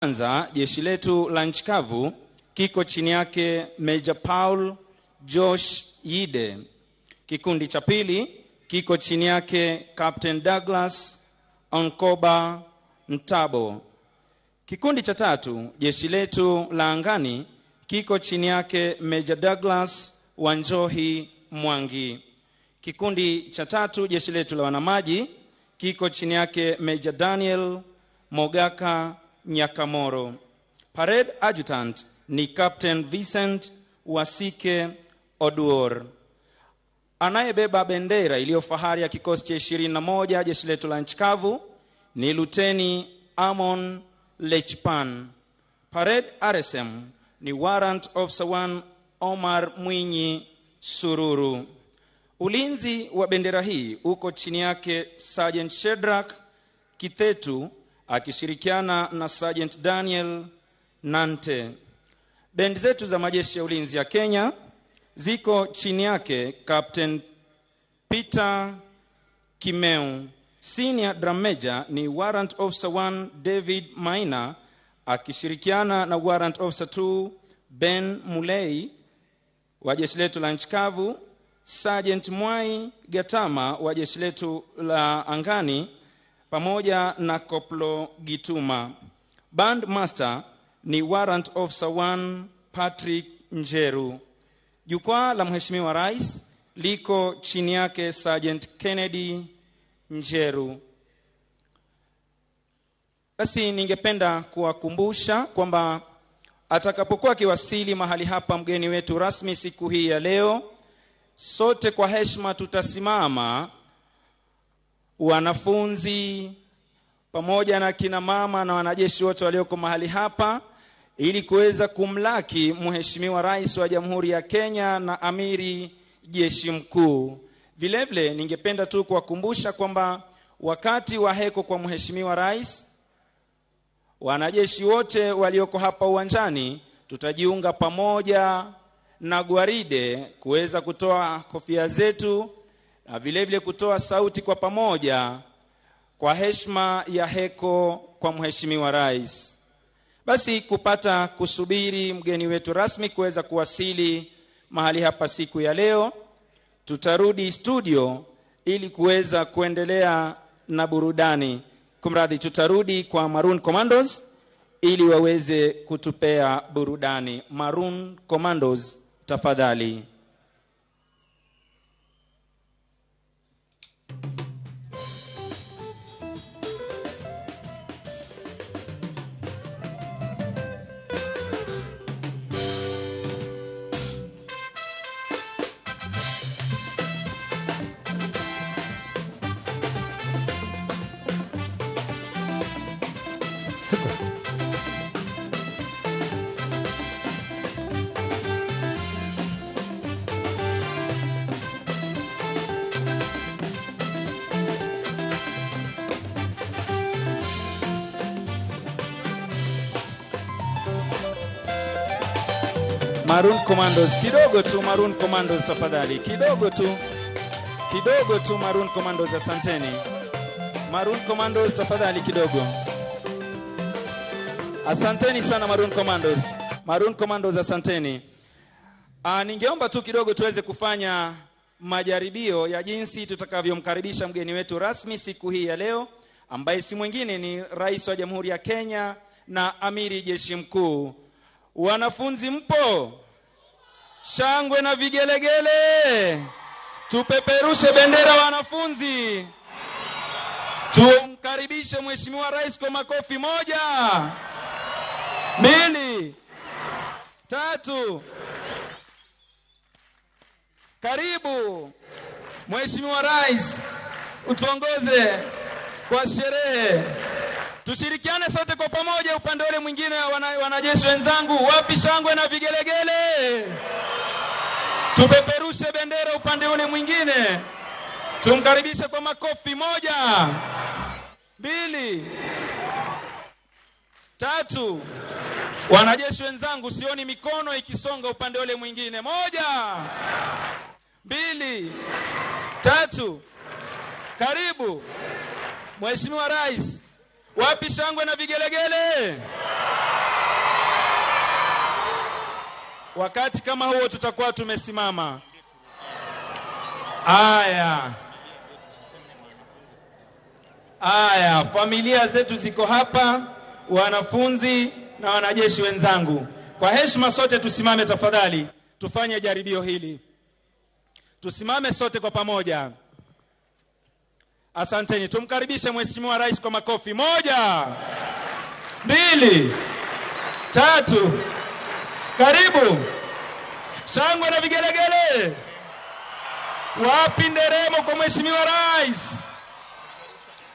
Kwanza, jeshi letu la nchi kavu kiko chini yake Major Paul Josh Yide. Kikundi cha pili kiko chini yake Captain Douglas Onkoba Ntabo. Kikundi cha tatu, jeshi letu la angani kiko chini yake Major Douglas Wanjohi Mwangi. Kikundi cha tatu, jeshi letu la wanamaji kiko chini yake Major Daniel Mogaka Nyakamoro. Parade Adjutant ni Captain Vincent Wasike Oduor. Anayebeba bendera iliyo fahari ya kikosi cha 21 jeshi letu la nchi kavu ni Luteni Amon Lechpan. Parade RSM ni Warrant Officer 1 Omar Mwinyi Sururu. Ulinzi wa bendera hii uko chini yake Sergeant Shedrack Kitetu akishirikiana na Sergeant Daniel Nante. Bendi zetu za majeshi ya ulinzi ya Kenya ziko chini yake Captain Peter Kimeu. Senior Drum Major ni Warrant Officer 1 David Maina akishirikiana na Warrant Officer 2 Ben Mulei wa jeshi letu la nchi kavu, Sergeant Mwai Gatama wa jeshi letu la angani pamoja na Koplo Gituma. Band Master ni Warrant Officer 1 Patrick Njeru. Jukwaa la Mheshimiwa Rais liko chini yake Sergeant Kennedy Njeru. Basi ningependa kuwakumbusha kwamba atakapokuwa akiwasili mahali hapa mgeni wetu rasmi siku hii ya leo, sote kwa heshima tutasimama, wanafunzi pamoja na kina mama na wanajeshi wote walioko mahali hapa, ili kuweza kumlaki Mheshimiwa Rais wa Jamhuri ya Kenya na Amiri Jeshi Mkuu. Vilevile ningependa tu kuwakumbusha kwamba wakati wa heko kwa Mheshimiwa Rais, wanajeshi wote walioko hapa uwanjani tutajiunga pamoja na gwaride kuweza kutoa kofia zetu na vilevile kutoa sauti kwa pamoja kwa heshima ya heko kwa Mheshimiwa Rais. Basi kupata kusubiri mgeni wetu rasmi kuweza kuwasili mahali hapa siku ya leo, tutarudi studio ili kuweza kuendelea na burudani. Kumradhi, tutarudi kwa Maroon Commandos ili waweze kutupea burudani. Maroon Commandos, tafadhali. Maroon Commandos, kidogo tu. Maroon Commandos, tafadhali, kidogo tu, kidogo tu. Maroon Commandos, asanteni. Maroon Commandos, tafadhali kidogo. Asanteni sana Maroon Commandos. Maroon Commandos, asanteni. Ningeomba tu kidogo tuweze kufanya majaribio ya jinsi tutakavyomkaribisha mgeni wetu rasmi siku hii ya leo, ambaye si mwingine ni Rais wa Jamhuri ya Kenya na Amiri Jeshi Mkuu. Wanafunzi mpo? Shangwe na vigelegele. Tupeperushe bendera wanafunzi. Tumkaribishe Mheshimiwa Rais kwa makofi. 1, 2, 3. Karibu Mheshimiwa Rais, utuongoze kwa sherehe. Tushirikiane sote kwa pamoja upande ule mwingine, wanajeshi wenzangu, wapi shangwe na vigelegele? Tupeperushe bendera upande ule mwingine. Tumkaribishe kwa makofi. 1, 2, 3. Wanajeshi wenzangu, sioni mikono ikisonga upande ule mwingine. 1, 2, 3. Karibu Mheshimiwa Rais. Wapi shangwe na vigelegele? Wakati kama huo tutakuwa tumesimama. Aya. Aya, familia zetu ziko hapa, wanafunzi na wanajeshi wenzangu. Kwa heshima sote tusimame tafadhali, tufanye jaribio hili. Tusimame sote kwa pamoja. Asanteni. Tumkaribishe Mheshimiwa Rais kwa makofi. 1, 2, 3. Karibu. Shangwe na vigelegele. Wapi nderemo kwa Mheshimiwa Rais?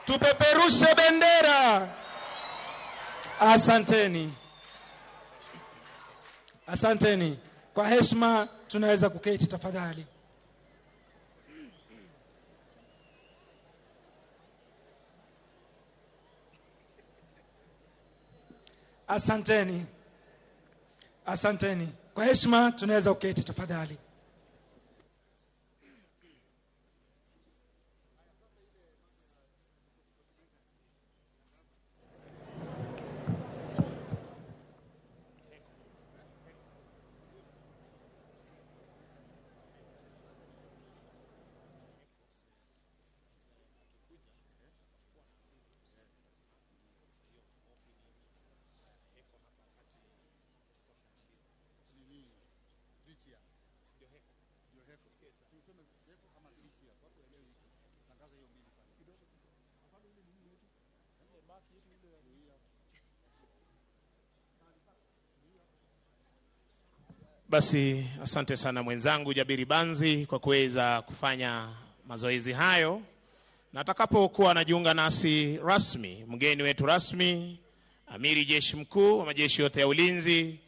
Tupeperushe bendera. Asanteni. Asanteni. Kwa heshima tunaweza kuketi tafadhali. Asanteni. Asanteni. Kwa heshima tunaweza kuketi tafadhali. Basi asante sana mwenzangu Jabiri Banzi kwa kuweza kufanya mazoezi hayo. Na atakapokuwa anajiunga nasi rasmi, mgeni wetu rasmi, Amiri Jeshi Mkuu wa majeshi yote ya ulinzi,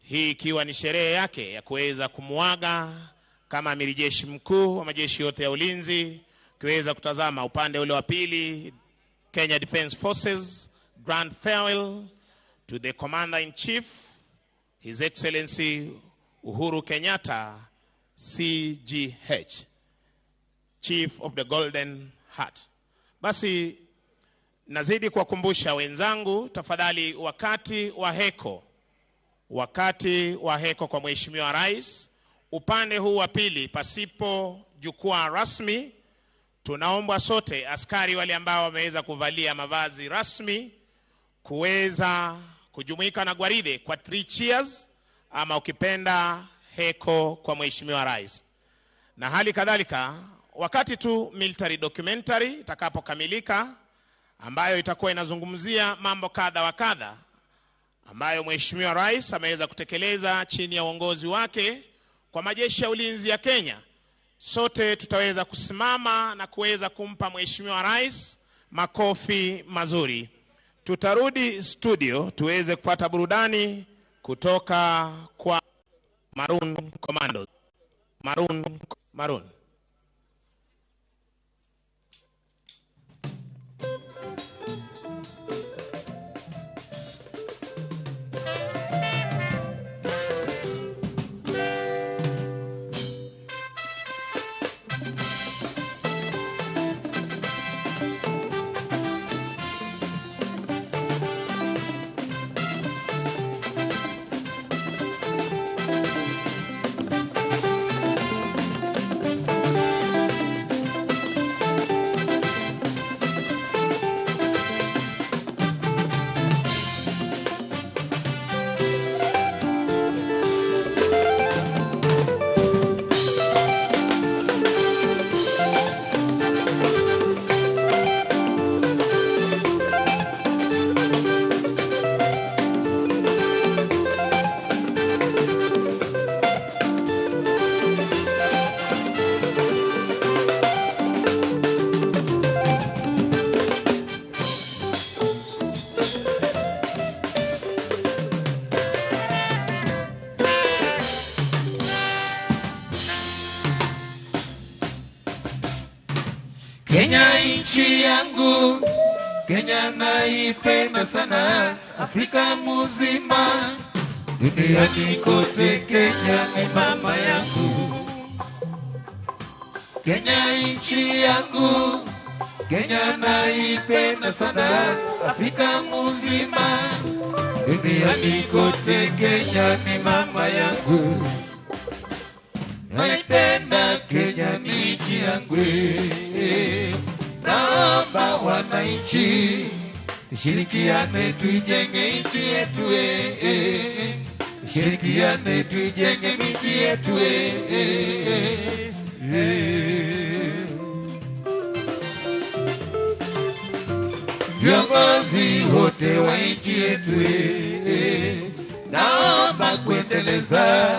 hii ikiwa ni sherehe yake ya kuweza kumuaga kama Amiri Jeshi Mkuu wa majeshi yote ya ulinzi. Ukiweza kutazama upande ule wa pili, Kenya Defence Forces Grand Farewell to the Commander in Chief, His Excellency Uhuru Kenyatta, CGH, Chief of the Golden Heart. Basi nazidi kuwakumbusha wenzangu, tafadhali, wakati wa heko, wakati wa heko kwa Mheshimiwa Rais, upande huu wa pili pasipo jukwaa rasmi, tunaomba sote askari wale ambao wameweza kuvalia mavazi rasmi kuweza kujumuika na gwaride kwa 3 cheers, ama ukipenda heko kwa Mheshimiwa Rais. Na hali kadhalika wakati tu military documentary itakapokamilika, ambayo itakuwa inazungumzia mambo kadha wa kadha ambayo Mheshimiwa Rais ameweza kutekeleza chini ya uongozi wake kwa majeshi ya ulinzi ya Kenya, sote tutaweza kusimama na kuweza kumpa Mheshimiwa Rais makofi mazuri. Tutarudi studio tuweze kupata burudani kutoka kwa Maroon Commandos. Maroon, Maroon. Kenya nchi yangu, Kenya naipenda sana, Afrika muzima, duniani kote Kenya ni mama yangu. Kenya nchi yangu, Kenya naipenda sana, Afrika mzima, duniani kote. Kenya ni mama yangu, naipenda Kenya ni nchi yangu. Naomba wananchi tushirikiane, tuijenge nchi yetu, tushirikiane, tuijenge miji yetu. Viongozi wote wa nchi yetu, naomba kuendeleza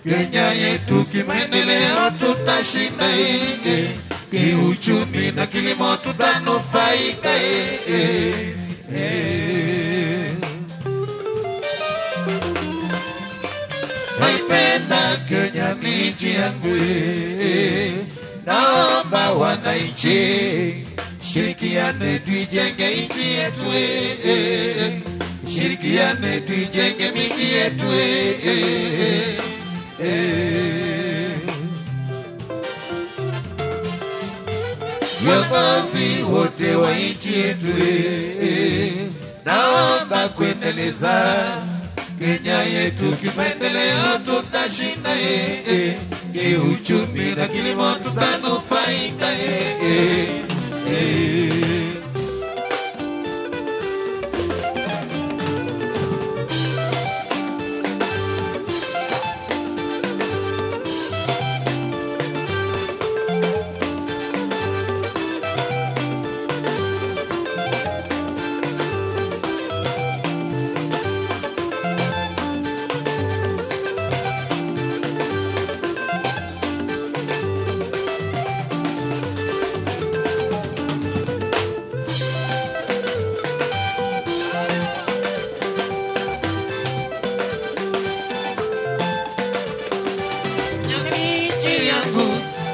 Kenya yetu kimaendeleo, tutashinda kiuchumi na kilimo tutanufaika. Naipenda Kenya ni nchi yangu, naomba wananchi shirikiane, tuijenge nchi yetu, shirikiane, tuijenge miji yetu. Viongozi wote wa nchi yetu, naomba kuendeleza Kenya yetu kimaendeleo, tutashinda kiuchumi na kilimo tutanufaika.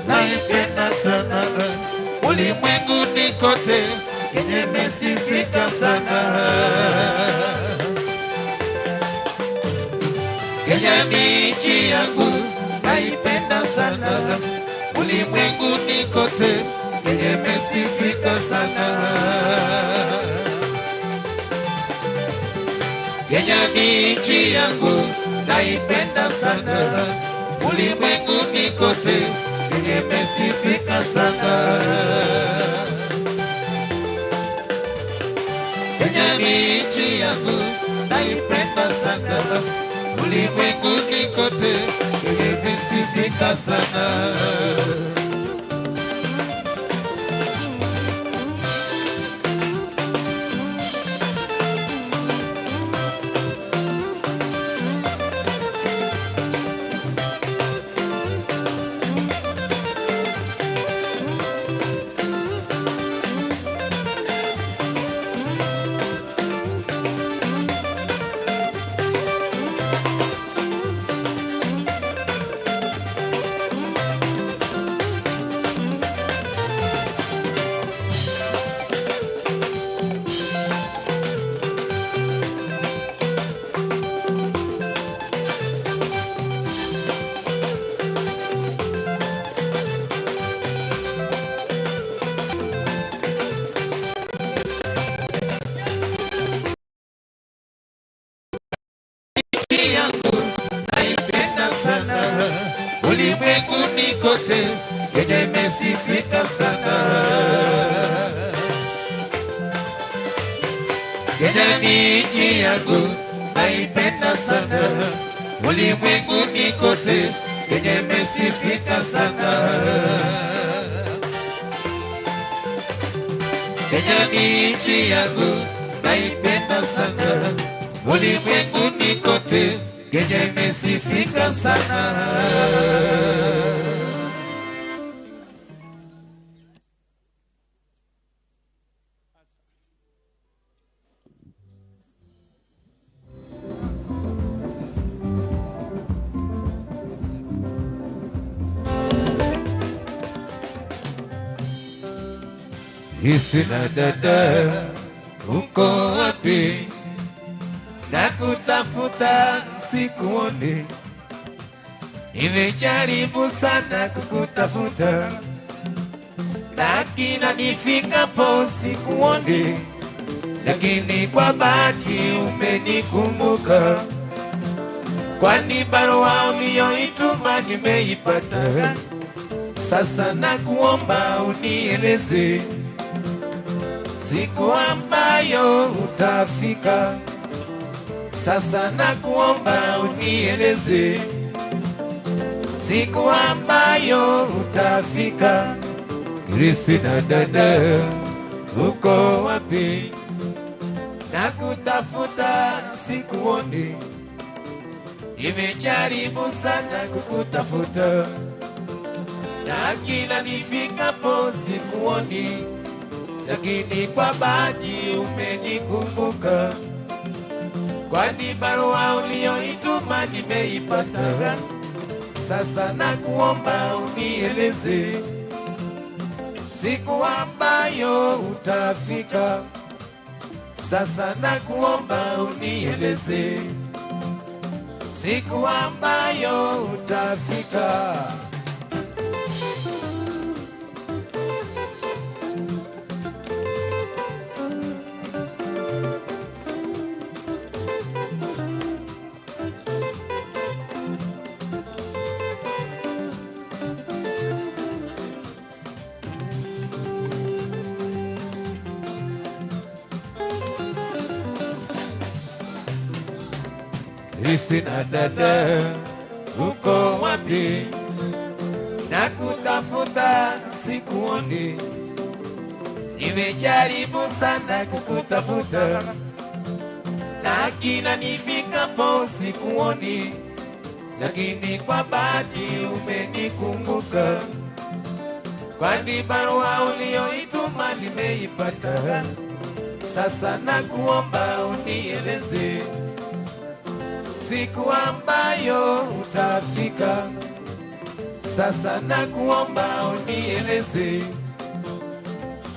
Naipenda sana, ulimwenguni kote Kenya imesifika sana. Kenya ni nchi yangu, naipenda sana, ulimwenguni kote Kenya imesifika sana. Kenya ni nchi yangu, naipenda sana, ulimwenguni kote Kenya imesifika sana. Kenya ni nchi yangu, naipenda sana, ulimwenguni kote Kenya imesifika sana. Ulimwenguni kote Kenya imesifika sana. Kenya ni nchi yangu, naipenda sana, ulimwenguni kote Kenya imesifika sana. Kenya ni nchi yangu, naipenda sana, ulimwenguni kote Kenya imesifika sana. Isina dada, uko wapi? Nakutafuta sikuoni, nimejaribu sana kukutafuta, na kila nifikapo sikuoni, lakini kwa bahati umenikumbuka, kwani barua uliyoituma nimeipata. Sasa nakuomba unieleze siku ambayo utafika. Sasa nakuomba unieleze siku ambayo utafika. Kristina dada, uko wapi? Nakutafuta sikuoni, nimejaribu sana kukutafuta, na kila nifikapo sikuoni, lakini kwa bahati umenikumbuka, kwani barua uliyoituma nimeipata. Sasa nakuomba unieleze siku ambayo utafika. Sasa nakuomba unieleze siku ambayo utafika. Kristina dada, uko wapi? Nakutafuta sikuoni, nimejaribu sana kukutafuta, na kila nifikapo sikuoni, lakini kwa bahati umenikumbuka, kwani barua uliyoituma nimeipata. Sasa nakuomba unieleze siku ambayo utafika. Sasa nakuomba unieleze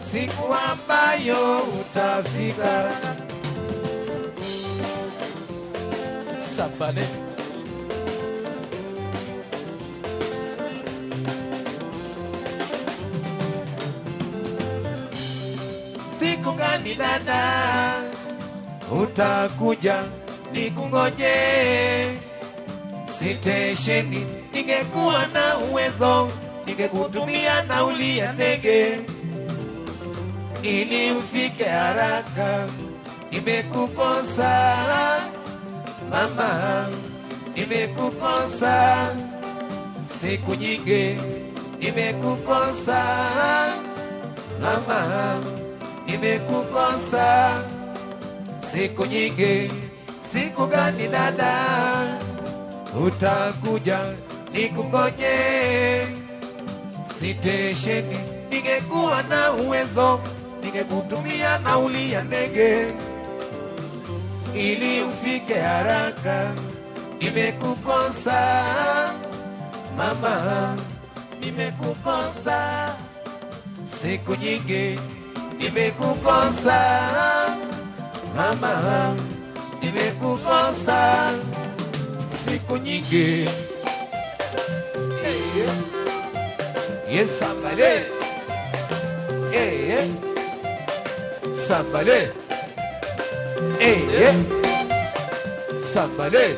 siku ambayo utafika. Sabale. Siku gani dada utakuja nikungoje sitesheni? Ningekuwa na uwezo ningekutumia nauli ya ndege ili ufike haraka. Nimekukosa mama, nimekukosa siku nyingi, nimekukosa mama, nimekukosa siku nyingi. Siku gani dada utakuja nikungoje sitesheni? Ningekuwa na uwezo ningekutumia nauli ya ndege ili ufike haraka. Nimekukosa mama, nimekukosa siku nyingi, nimekukosa mama, nimekukosa siku nyingi. Yes, sambale. Eh, sambale. Eh, sambale.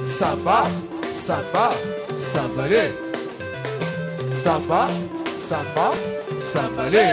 Samba, samba, sambale. Samba, samba, sambale.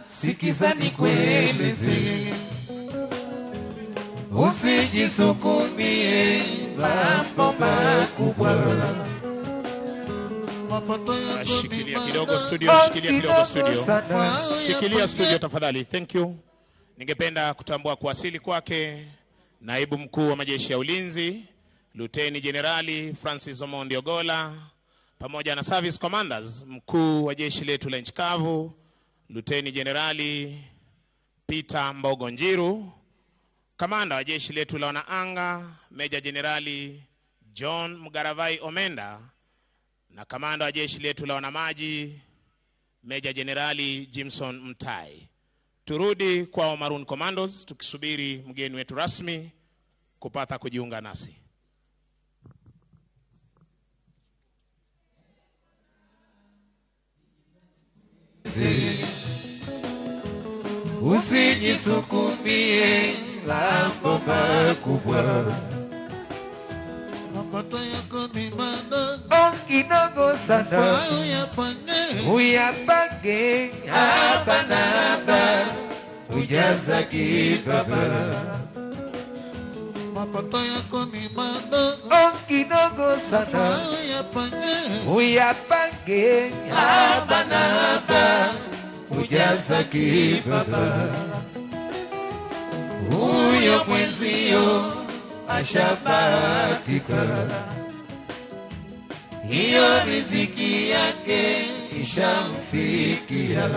Sikiza nikueleze, usijisukumie mambo makubwa. Shikilia kidogo studio, shikilia kidogo studio. Shikilia studio tafadhali. Thank you. Ningependa kutambua kuwasili kwake Naibu Mkuu wa Majeshi ya Ulinzi, Luteni Jenerali Francis Omondi Ogolla, pamoja na Service Commanders, Mkuu wa Jeshi letu la Nchi Kavu, Luteni Jenerali Peter Mbogo Njiru, Kamanda wa Jeshi letu la Wanaanga, Meja Jenerali John Mgaravai Omenda, na Kamanda wa Jeshi letu la Wanamaji, Meja Jenerali Jimson Mtai. Turudi kwa Maroon Commandos tukisubiri mgeni wetu rasmi kupata kujiunga nasi. Usijisukumie mambo makubwa. Mapato yako ni madogo kidogo sana, uyapange hapa na hapa, ujaza kibaba. Mapato yako ni madogo kidogo sana, uyapange hapa na hapa, ujaza kibaba. Huyo mwenzio ashabahatika, hiyo riziki yake ishamfikia.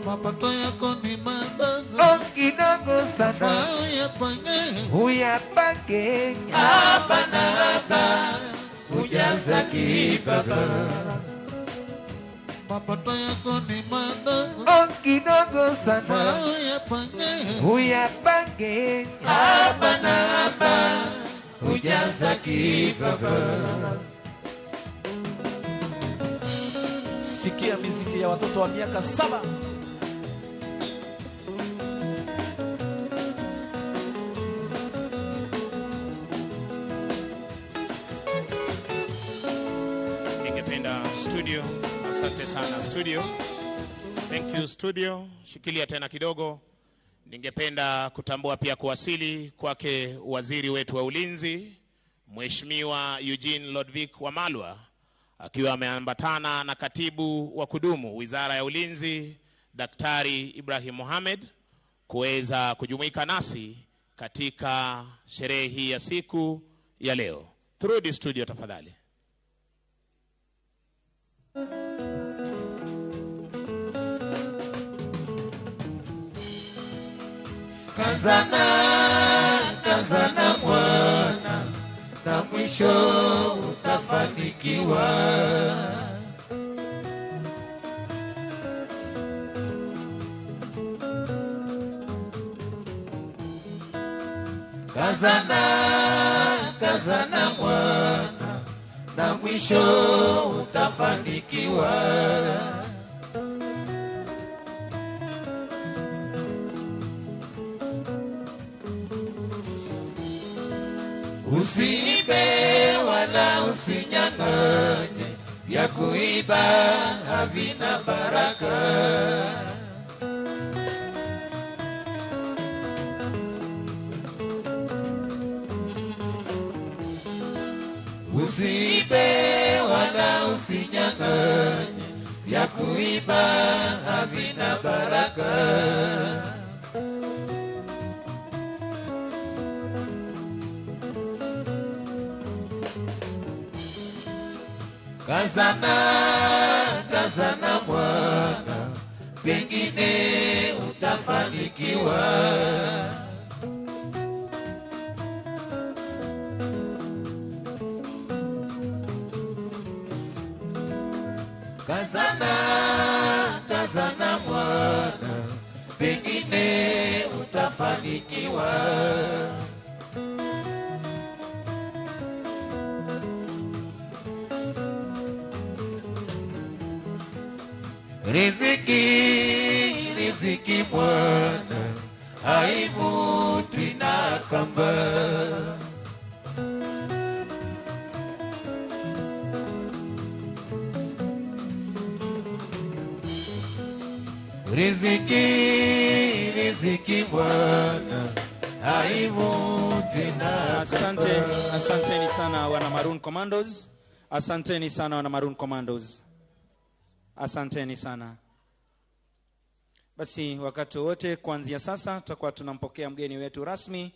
Mapato yako ni madogo kidogo sana, uyapange hapa na hapa, ujaza kibaba. Mapato yako ni madogo kidogo sana, uyapange hapa na hapa, ujaza kibaba. Sikia miziki ya watoto wa miaka 7. Ningependa studio, asante sana studio. Thank you studio. Shikilia tena kidogo. Ningependa kutambua pia kuwasili kwake waziri wetu wa ulinzi, Mheshimiwa Eugene Lodvik Wamalwa, akiwa ameambatana na katibu wa kudumu Wizara ya Ulinzi, Daktari Ibrahim Mohamed, kuweza kujumuika nasi katika sherehe hii ya siku ya leo. Through the studio tafadhali. Kazana, kazana mwana, na mwisho utafanikiwa. Kazana, kazana mwana, na mwisho utafanikiwa. Usiibe wala usinyang'anye, vya kuiba havina baraka. Usiibe wala usinyang'anye, vya kuiba havina baraka. Kazana, kazana mwana, pengine utafanikiwa. Kazana, kazana mwana, pengine utafanikiwa. Riziki, riziki mwana, haivutwi na kamba. Riziki, riziki mwana, haivutwi na kamba. Asante, asanteni sana wana Maroon Commandos. Asanteni sana wana Maroon Commandos. Asanteni sana. Basi wakati wote kuanzia sasa tutakuwa tunampokea mgeni wetu rasmi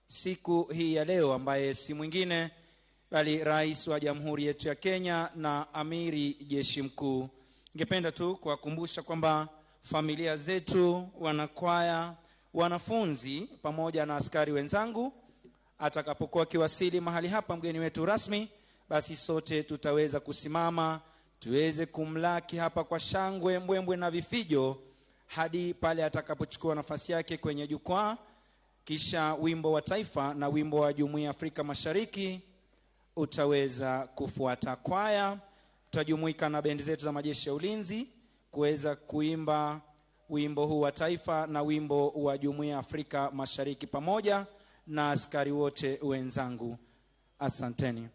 siku hii ya leo, ambaye si mwingine bali Rais wa Jamhuri yetu ya Kenya na Amiri Jeshi Mkuu. Ningependa tu kuwakumbusha kwamba familia zetu, wanakwaya, wanafunzi pamoja na askari wenzangu, atakapokuwa akiwasili mahali hapa mgeni wetu rasmi, basi sote tutaweza kusimama tuweze kumlaki hapa kwa shangwe, mbwembwe na vifijo hadi pale atakapochukua nafasi yake kwenye jukwaa. Kisha wimbo wa taifa na wimbo wa Jumuiya ya Afrika Mashariki utaweza kufuata. Kwaya tutajumuika na bendi zetu za majeshi ya ulinzi kuweza kuimba wimbo huu wa taifa na wimbo wa Jumuiya ya Afrika Mashariki pamoja na askari wote wenzangu. Asanteni.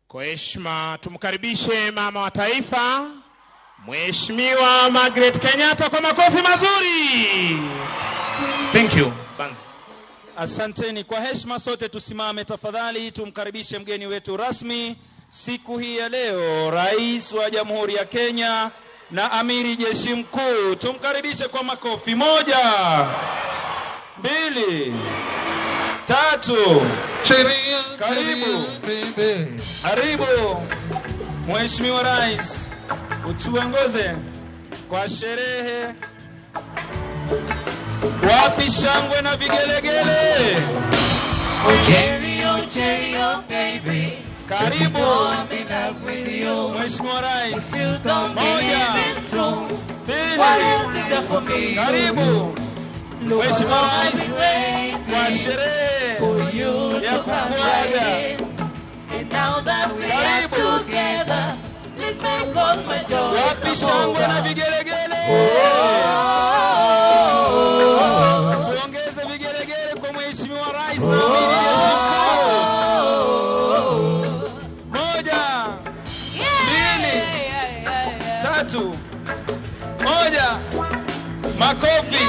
Kwa heshima tumkaribishe mama wa taifa Mheshimiwa Margaret Kenyatta kwa makofi mazuri. Thank you. Banza. Asanteni. Kwa heshima sote tusimame tafadhali, tumkaribishe mgeni wetu rasmi siku hii ya leo, Rais wa Jamhuri ya Kenya na Amiri Jeshi Mkuu. Tumkaribishe kwa makofi. 1, 2, 3. Karibu. Karibu Mheshimiwa Rais, utuongoze kwa sherehe. Wapi shangwe na vigelegele? Oh cherry, oh cherry, oh baby, Karibu know I'm in love with you. Mheshimiwa Rais. If you don't Moja, believe it's true, what pili. else is there for me to Karibu do? Look how Mheshimiwa long I've Rais been waiting kwa sherehe for you ya to come kukuaga. right in. And now that we are Karibu. together, let's make all my joys Wapi come shangwe na over. vigelegele? Tuongeze vigelegele kwa Mheshimiwa Rais na Amiri Jeshi Mkuu. Moja, mbili, tatu. Moja. Makofi.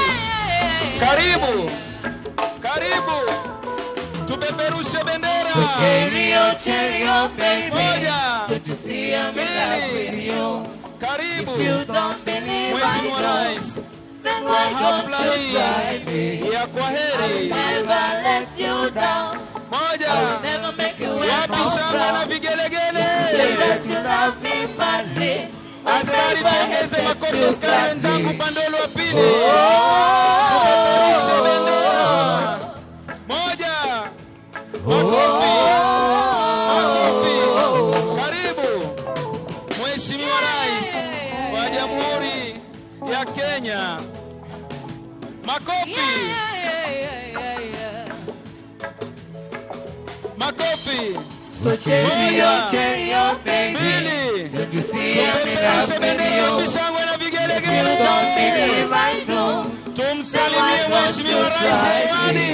Karibu. Karibu. Tupeperushe bendera. So cheerio, cheerio, baby. Moja. Don't you see I'm in love Mbili. with you? Karibu. If you don't believe I Mheshimiwa don't, Rais then kwa why don't hafla you hii try me? ya kwa I will heri. never let you down. Moja. I will never make you wear Wapi my shangwe na frown. vigelegele? Say that you love me madly. I Askari, pray I tuongeze accept makofi. you Askari wenzangu, gladly. upande ule wa pili, tupeperushe bendera. Moja, makofi, makofi. Karibu Mheshimiwa Rais wa Jamhuri ya Kenya. Makofi, makofi. So cheerio, Moja, cheerio, baby. mbili. Don't you see I'm in love Tupeperushe with bendera. you? Wapi shangwe na If you vigelegele? don't believe I do, Tumsalimie then why don't Mheshimiwa you Rais try hewani. me?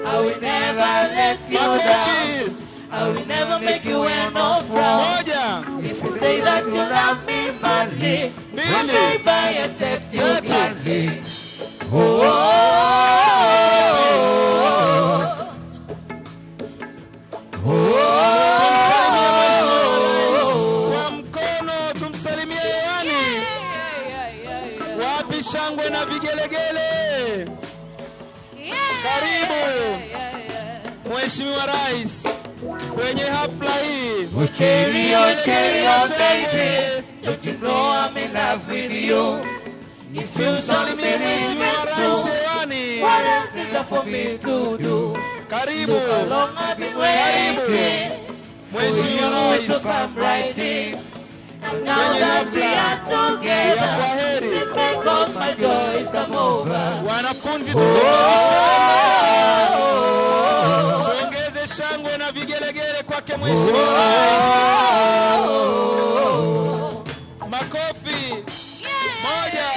I will never let you down. Makofi. I will never make you wear no frown. Moja, If you say that you love me madly, Mbili. babe, I accept you Tatu. gladly. Oh, Tumsalimie Mheshimiwa Rais kwa mkono, tumsalimie hewani. Wapi shangwe na vigelegele? Karibu Mheshimiwa Rais kwenye hafla hii. Oh, cheerio, Vigelegele na cheerio, shangwe. baby. Don't you know I'm in love with you? If you don't Tumsalimie believe Mheshimiwa it's Rais true, hewani. what else is there for me to do? Karibu Look how long I've been waiting for Mheshimiwa you to Rais come right in. And now Kwenye that we hafla are ya together, kwaheri. let's make all my joys come over. Wanafunzi, tupeperushe bendera. Tuongeze shangwe na vigelegele kwake Mheshimiwa Rais. Makofi. Moja,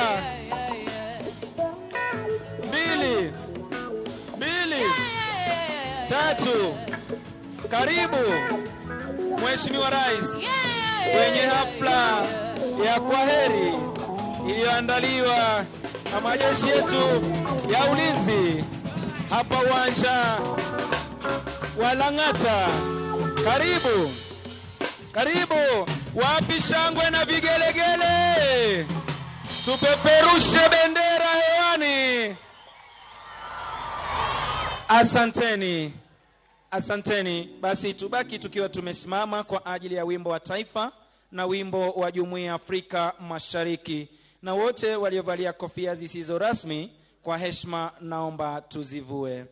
mbili, mbili, tatu. Karibu Mheshimiwa Rais kwenye hafla ya kwaheri iliyoandaliwa na majeshi yetu ya ulinzi hapa uwanja wa Lang'ata. Karibu, karibu. Wapi shangwe na vigelegele? Tupeperushe bendera hewani. Asanteni, asanteni. Basi tubaki tukiwa tumesimama kwa ajili ya wimbo wa taifa na wimbo wa Jumuiya ya Afrika Mashariki, na wote waliovalia kofia zisizo rasmi, kwa heshima naomba tuzivue.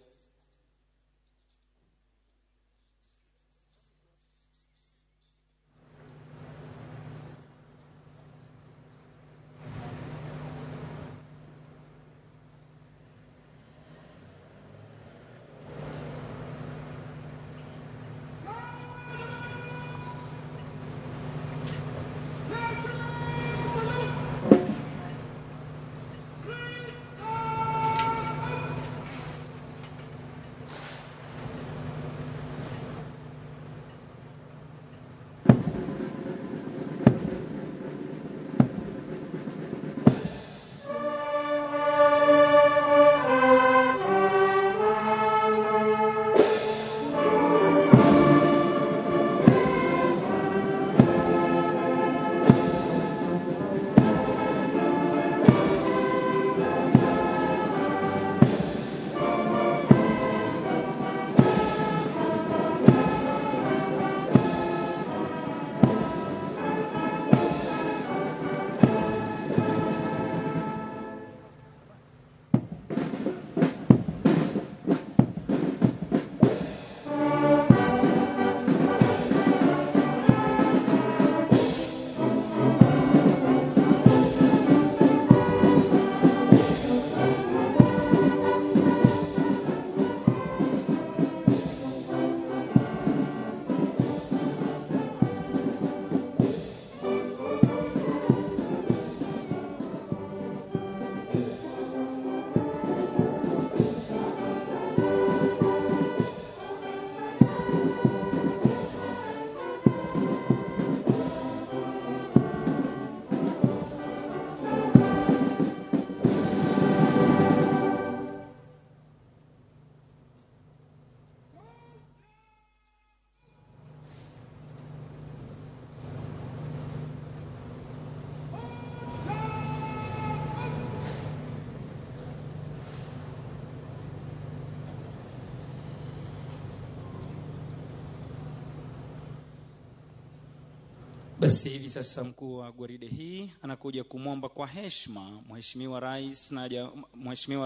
Basi hivi sasa mkuu wa gwaride hii anakuja kumwomba kwa heshima Mheshimiwa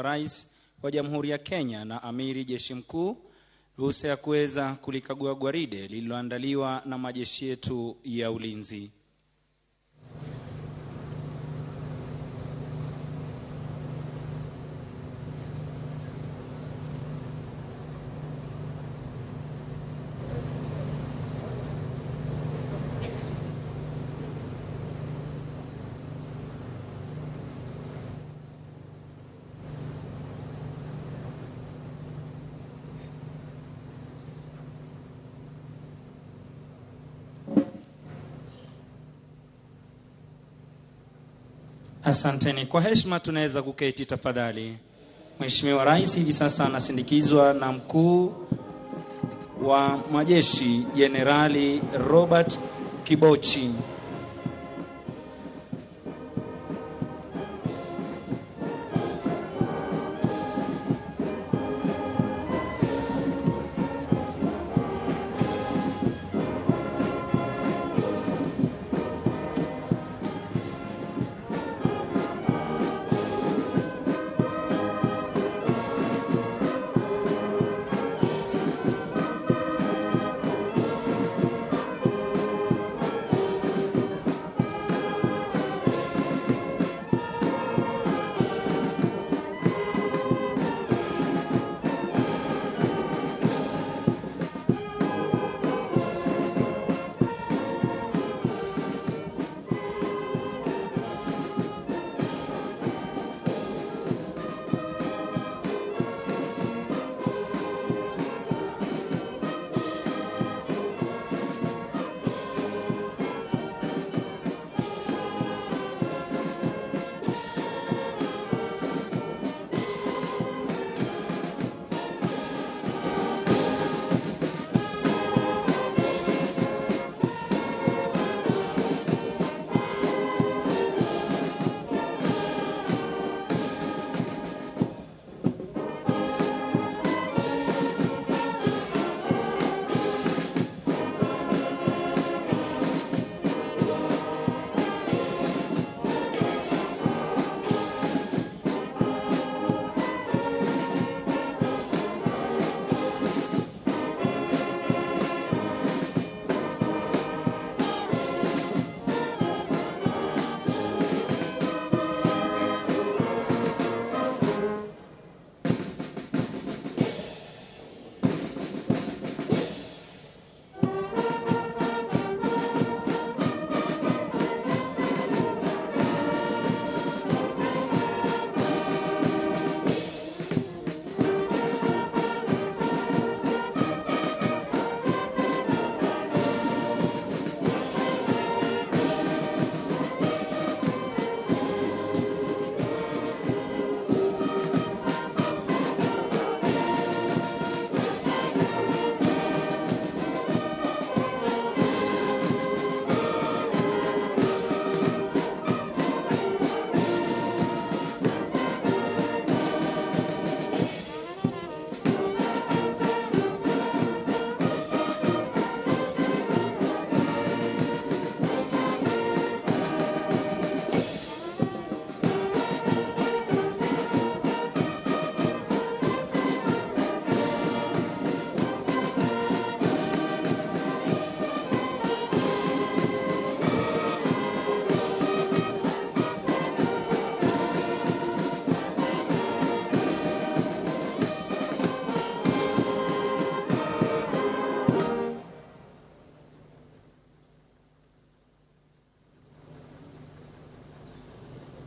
Rais wa Jamhuri ya Kenya na Amiri Jeshi Mkuu ruhusa ya kuweza kulikagua gwaride lililoandaliwa na majeshi yetu ya ulinzi. Asanteni. Kwa heshima tunaweza kuketi tafadhali. Mheshimiwa Rais hivi sasa anasindikizwa na mkuu wa majeshi Jenerali Robert Kibochi.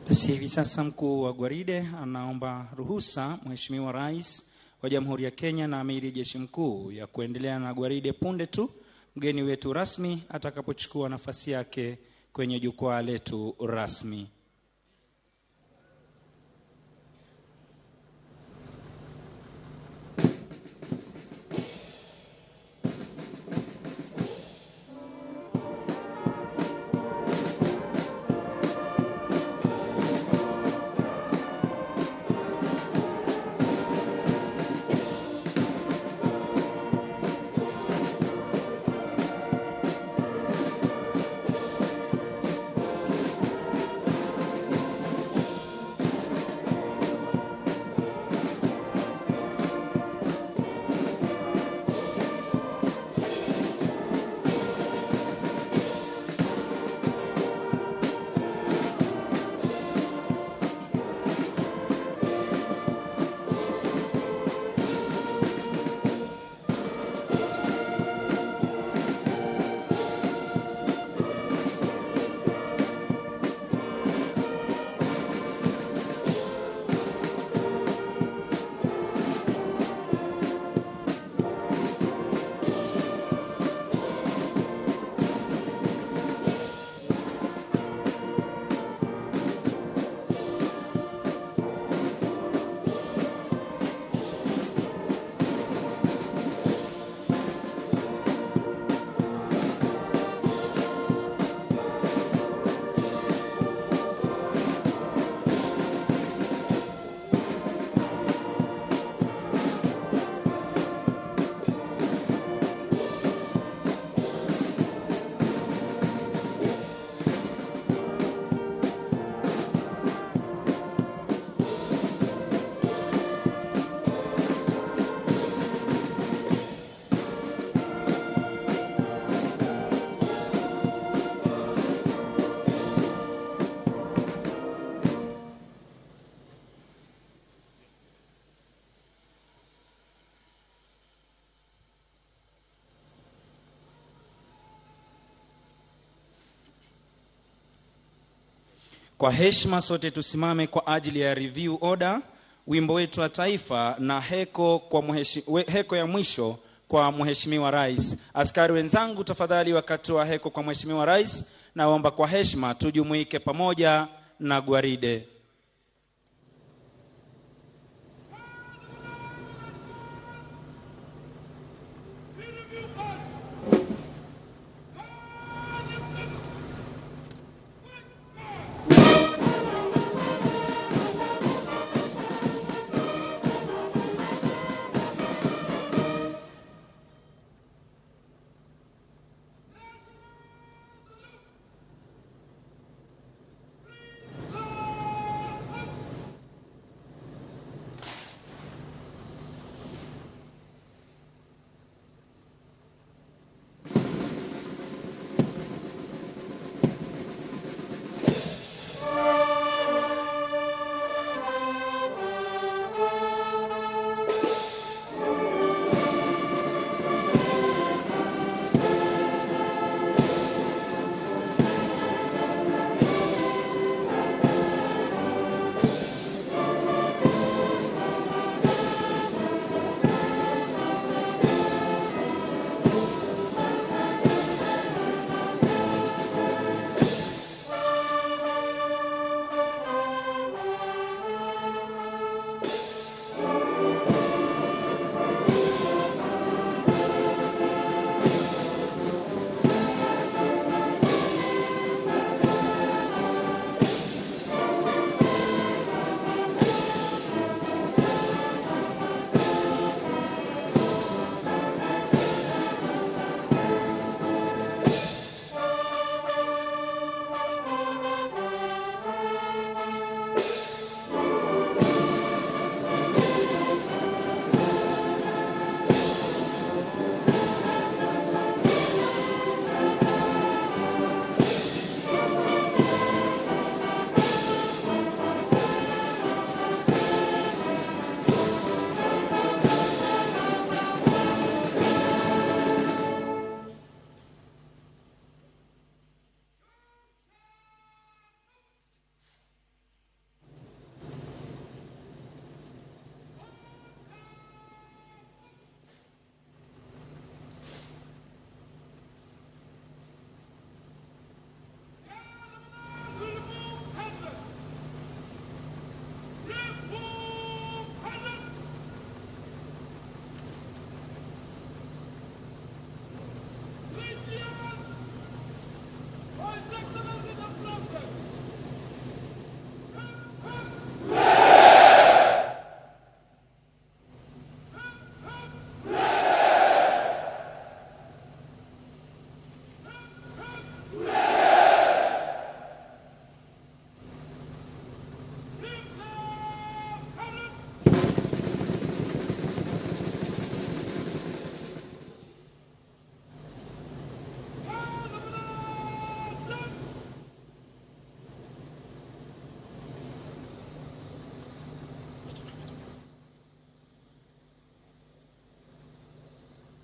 Basi hivi sasa mkuu wa gwaride anaomba ruhusa Mheshimiwa Rais wa Jamhuri ya Kenya na Amiri Jeshi Mkuu ya kuendelea na gwaride punde tu mgeni wetu rasmi atakapochukua nafasi yake kwenye jukwaa letu rasmi. Kwa heshima sote tusimame kwa ajili ya review order, wimbo wetu wa taifa na heko, kwa heko ya mwisho kwa Mheshimiwa Rais. Askari wenzangu, tafadhali, wakati wa heko kwa Mheshimiwa Rais, naomba kwa heshima tujumuike pamoja na gwaride.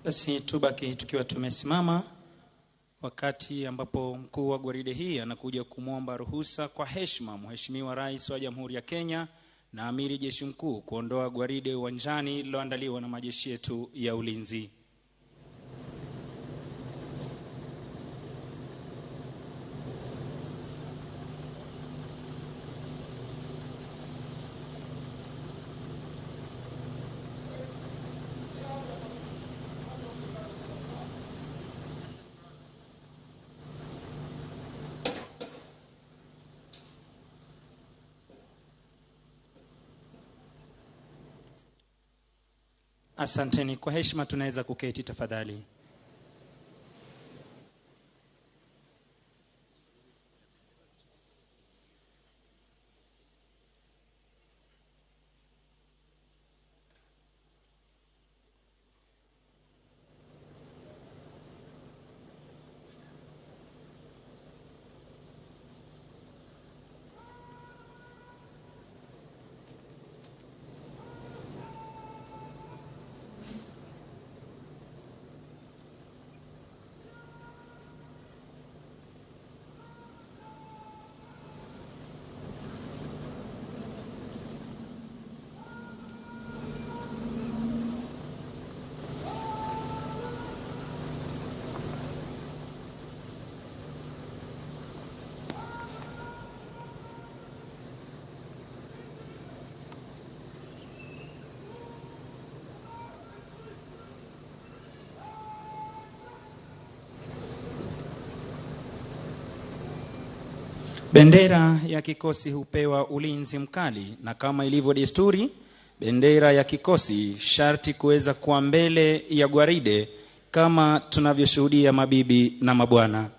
Basi tubaki tukiwa tumesimama wakati ambapo mkuu wa gwaride hii anakuja kumwomba ruhusa kwa heshima Mheshimiwa Rais wa Jamhuri ya Kenya na Amiri Jeshi Mkuu kuondoa gwaride uwanjani lililoandaliwa na majeshi yetu ya ulinzi. Asanteni. Kwa heshima tunaweza kuketi tafadhali. Bendera ya kikosi hupewa ulinzi mkali, na kama ilivyo desturi, bendera ya kikosi sharti kuweza kuwa mbele ya gwaride kama tunavyoshuhudia, mabibi na mabwana.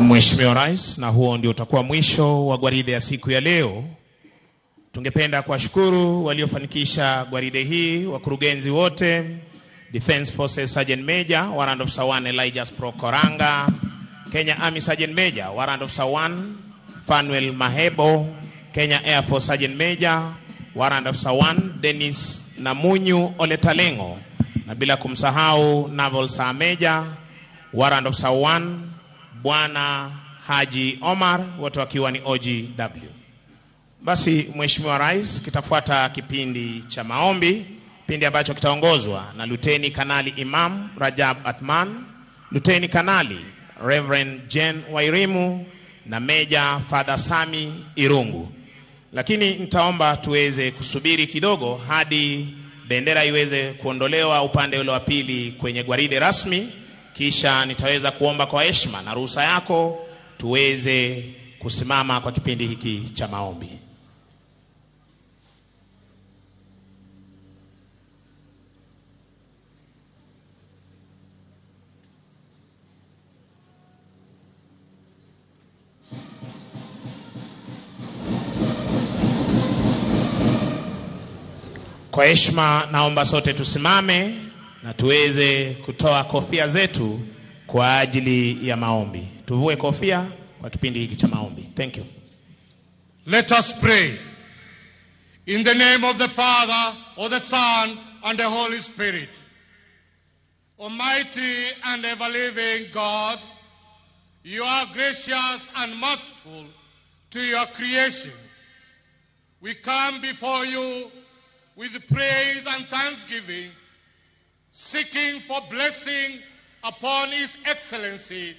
Mheshimiwa Rais, na huo ndio utakuwa mwisho wa gwaride ya siku ya leo. Tungependa kuwashukuru waliofanikisha gwaride hii, wakurugenzi wote, Defence Forces Sergeant Major Warrant Officer 1 Elijah Prokoranga, Kenya Army Sergeant Major Warrant Officer 1 Fanuel Mahebo, Kenya Air Force Sergeant Major Warrant Officer 1 Dennis Namunyu Oletalengo, na bila kumsahau Naval Sir Major Warrant Officer 1 Bwana Haji Omar, wote wakiwa ni OGW. Basi Mheshimiwa Rais, kitafuata kipindi cha maombi, kipindi ambacho kitaongozwa na Luteni Kanali Imam Rajab Atman, Luteni Kanali Reverend Jane Wairimu na Major Father Sami Irungu. Lakini nitaomba tuweze kusubiri kidogo hadi bendera iweze kuondolewa upande ule wa pili kwenye gwaride rasmi, kisha nitaweza kuomba kwa heshima na ruhusa yako tuweze kusimama kwa kipindi hiki cha maombi. Kwa heshima naomba sote tusimame na tuweze kutoa kofia zetu kwa ajili ya maombi. Tuvue kofia kwa kipindi hiki cha maombi. Thank you. Let us pray. In the name of the Father, of the Son, and the Holy Spirit. Almighty and ever-living God, you are gracious and merciful to your creation. We come before you with praise and thanksgiving, seeking for blessing upon His Excellency,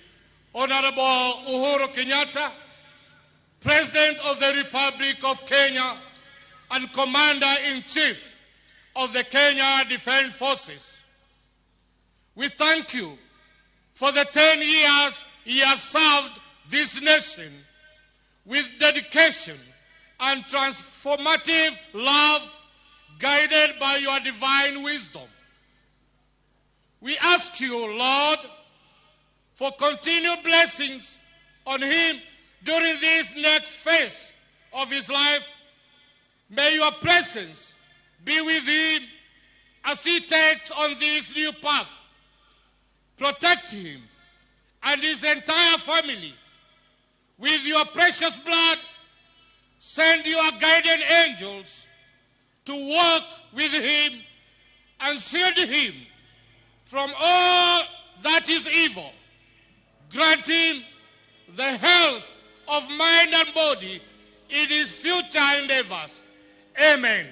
Honorable Uhuru Kenyatta, President of the Republic of Kenya and Commander-in-Chief of the Kenya Defense Forces. We thank you for the 10 years he has served this nation with dedication and transformative love, guided by your divine wisdom. We ask you, Lord, for continued blessings on him during this next phase of his life. May your presence be with him as he takes on this new path. Protect him and his entire family with your precious blood. Send your guardian angels to walk with him and shield him from all that is evil. Grant him the health of mind and body in his future endeavors. Amen.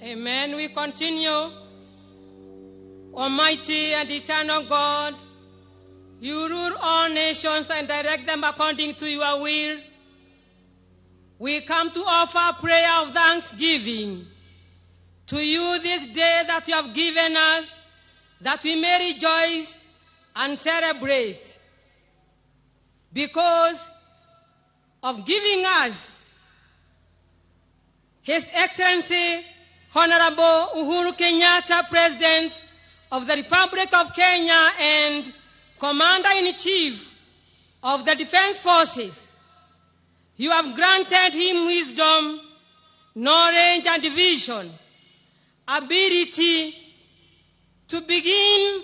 Amen. We continue. Almighty and eternal God, you rule all nations and direct them according to your will. We come to offer prayer of thanksgiving to you this day that you have given us, that we may rejoice and celebrate because of giving us His Excellency Honorable Uhuru Kenyatta, President of the Republic of Kenya and Commander-in-Chief of the Defense Forces. You have granted him wisdom, knowledge, and vision, ability to begin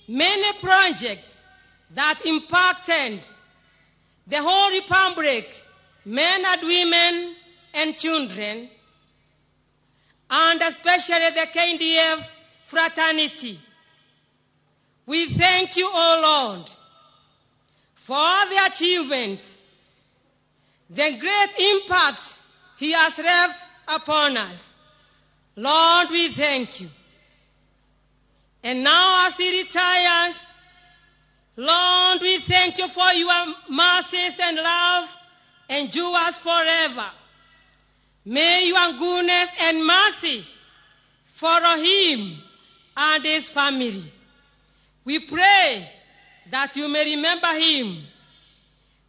many projects that impacted the whole republic, men and women and children, and especially the KDF fraternity. We thank you, O Lord, for all the achievements, the great impact he has left upon us. Lord, we thank you. And now as he retires, Lord, we thank you for your mercies and love endures forever. May your goodness and mercy follow him and his family. We pray that you may remember him.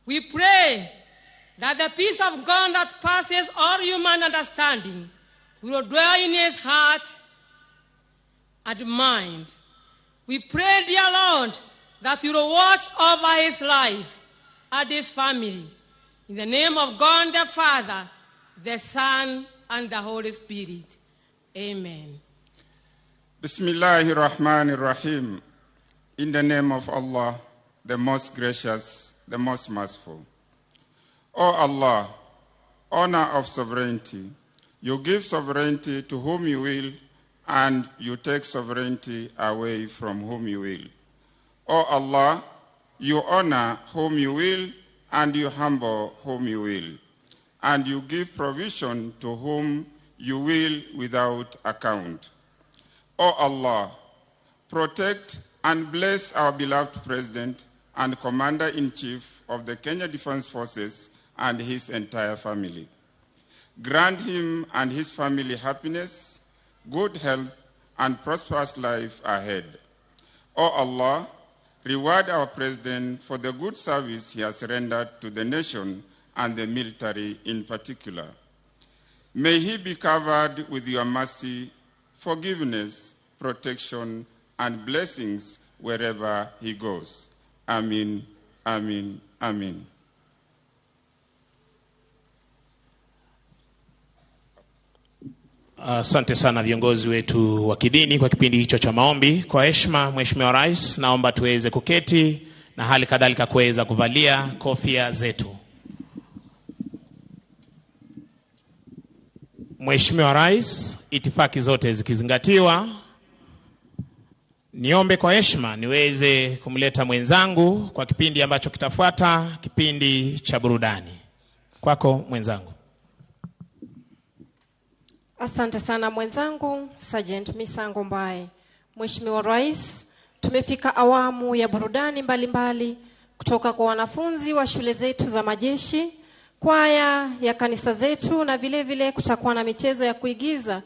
We pray that the peace of God that passes all human understanding will dwell in his heart and mind. We pray, dear Lord, that you will watch over his life and his family. In the name of God the Father, the Son, and the Holy Spirit. Amen. Bismillahir Rahmanir Rahim. In the name of Allah, the most gracious, the most merciful. O Allah, honor of sovereignty, you give sovereignty to whom you will, and you take sovereignty away from whom you will. O Allah, you honor whom you will, and you humble whom you will, and you give provision to whom you will without account. O Allah, protect and bless our beloved President and Commander-in-Chief of the Kenya Defense Forces and his entire family. Grant him and his family happiness, good health, and prosperous life ahead. O Allah, reward our President for the good service he has rendered to the nation and the military in particular. May he be covered with your mercy, forgiveness, protection, and blessings wherever he goes. Amin, amin, amin. Asante sana viongozi wetu wa kidini kwa kipindi hicho cha maombi. Kwa heshima, Mheshimiwa Rais, naomba tuweze kuketi na hali kadhalika kuweza kuvalia kofia zetu. Mheshimiwa Rais, itifaki zote zikizingatiwa, niombe kwa heshima niweze kumleta mwenzangu kwa kipindi ambacho kitafuata, kipindi cha burudani. Kwako mwenzangu. Asante sana mwenzangu, Sergeant Misango Mbae. Mheshimiwa Rais, tumefika awamu ya burudani mbalimbali kutoka kwa wanafunzi wa shule zetu za majeshi, kwaya ya kanisa zetu, na vile vile kutakuwa na michezo ya kuigiza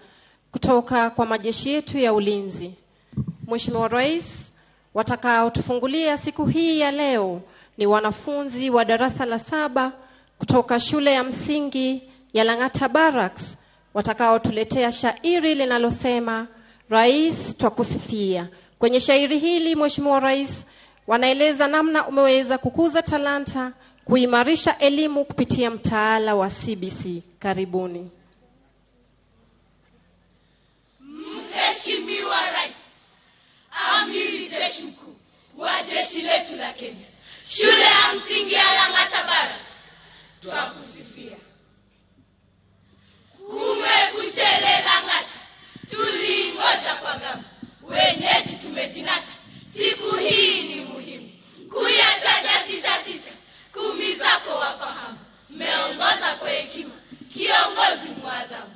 kutoka kwa majeshi yetu ya ulinzi. Mheshimiwa Rais, watakaotufungulia siku hii ya leo ni wanafunzi wa darasa la 7 kutoka shule ya msingi ya Lang'ata Barracks, watakaotuletea shairi linalosema Rais twakusifia. Kwenye shairi hili Mheshimiwa Rais, wanaeleza namna umeweza kukuza talanta, kuimarisha elimu kupitia mtaala wa CBC. Karibuni. Mheshimiwa Rais, Amiri Jeshi Mkuu wa jeshi letu la Kenya, shule ya msingi ya Lang'ata Barracks twakusifia. Kumekuchele Lang'ata, tulingoja kwa gamu, wenyeji tumejinata, siku hii ni muhimu, kuyataja 6 6, 10 zako wafahamu, meongoza kwa hekima, kiongozi muadhamu.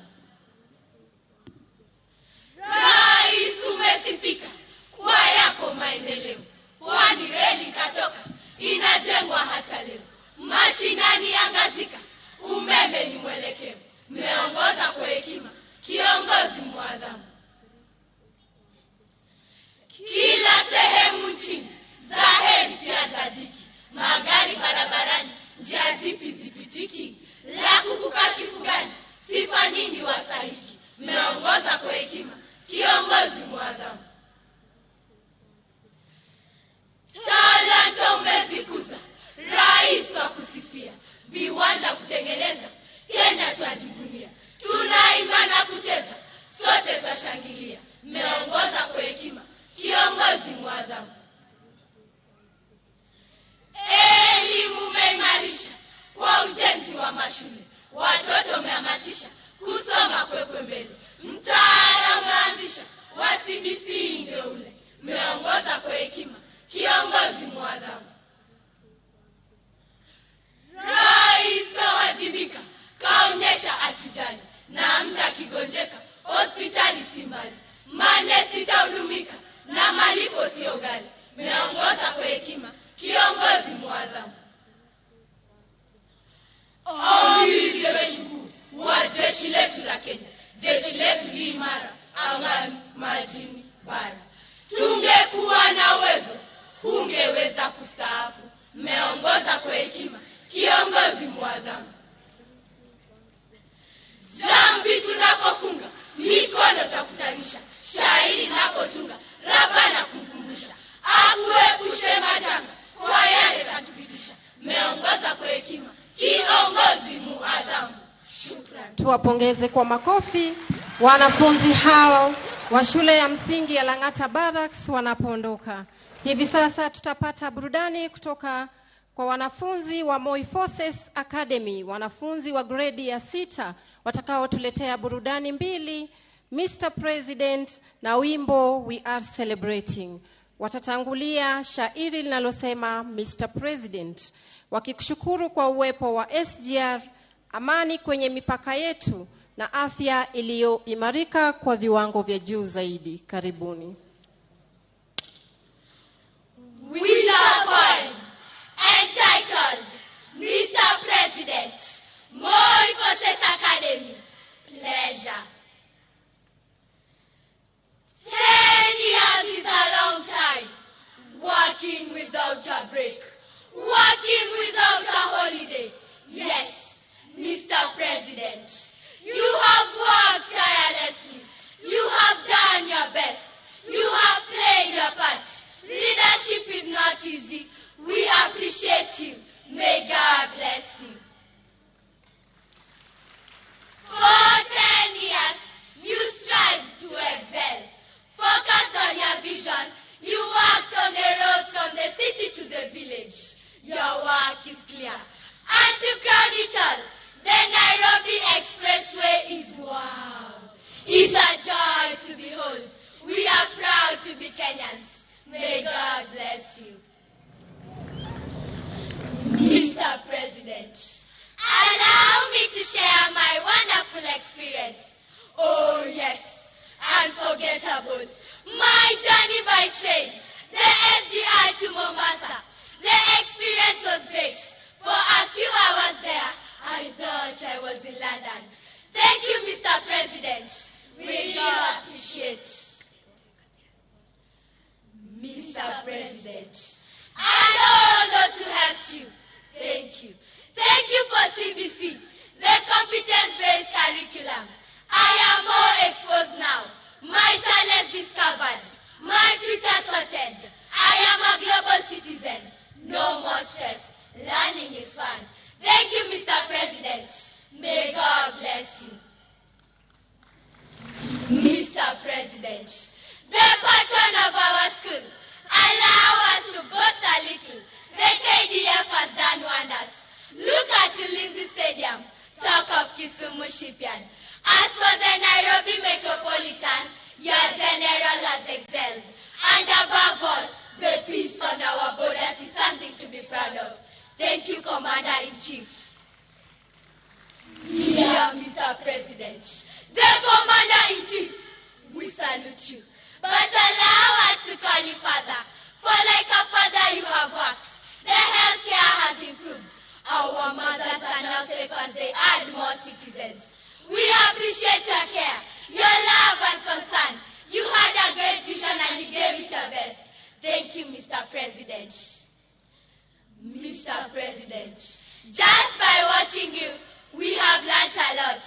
Rais umesifika kwa yako maendeleo, pwani reli katoka, inajengwa hata leo, mashinani angazika, umeme ni mwelekeo, meongoza kwa hekima, kiongozi muadhamu. Kila sehemu nchini, za heri pia za dhiki, magari barabarani, njia zipi zipitiki, la kukukashifu gani, sifa nyingi wasahiki, meongoza kwa hekima, kiongozi muadhamu. Talanta umezikuza, Rais wa kusifia, viwanja kutengeneza, Kenya twajivunia, tunaimba na kucheza, sote twashangilia, meongoza kwa hekima, kiongozi muadhamu. Elimu umeimarisha kwa ujenzi wa mashule, watoto umehamasisha kusoma kwekwe mbele, mtaala umeanzisha wa CBC ndio ule, meongoza kwa hekima, kiongozi muadhamu. Rais kawajibika, kaonyesha atujali, na mtu akigonjeka hospitali si mbali, manesi tahudumika na malipo sio ghali, meongoza kwa hekima, kiongozi muadhamu. Amiri Jeshi Mkuu wa jeshi letu la Kenya, jeshi letu li imara, angani, majini, bara. Tungekuwa na uwezo, hungeweza kustaafu, meongoza kwa hekima, kiongozi muadhamu. Jambi tunapofunga, mikono takutanisha, shairi napotunga, Rabana kumkumbusha, akuepushe majanga kwa yale katupitisha, meongoza kwa hekima, kiongozi muadhamu. Shukrani. Tuwapongeze kwa makofi wanafunzi hao wa shule ya msingi ya Lang'ata Barracks wanapoondoka. Hivi sasa tutapata burudani kutoka kwa wanafunzi wa Moi Forces Academy, wanafunzi wa gredi ya 6 watakaotuletea burudani 2, Mr. President na wimbo We Are Celebrating. Watatangulia shairi linalosema Mr. President, wakikushukuru kwa uwepo wa SGR, amani kwenye mipaka yetu na afya iliyoimarika kwa viwango vya juu zaidi. Karibuni. We are fine. It's a joy to behold. We are proud to be Kenyans. May God bless you. Mr. President, allow me to share my wonderful experience. Oh yes, unforgettable. My journey by train, the SGR to Mombasa. The experience was great. For a few hours there, I thought I was in London. Thank you, Mr. President. We really appreciate. Mr. President, and all those who helped you, thank you. Thank you for CBC, the competence-based curriculum. I am more exposed now, my talents discovered, my future sorted. I am a global citizen. No more stress. Learning is fun. Thank you, Mr. President. May God bless you. Mr. President, the patron of our school, allow us to boast a little. The KDF has done wonders. Look at Ulinzi Stadium. Talk of Kisumu Shipyard. As for the Nairobi Metropolitan, your general has excelled. And above all, the peace on our borders is something to be proud of. Thank you, Commander-in-Chief. Dear Mr. President, the Commander-in-Chief, we salute you. But allow us to call you father, for like a father you have worked. The healthcare has improved. Our mothers are now safe as they add more citizens. We appreciate your care, your love and concern. You had a great vision and you gave it your best. Thank you, Mr. President. Mr. President, just by watching you, we have learnt a lot.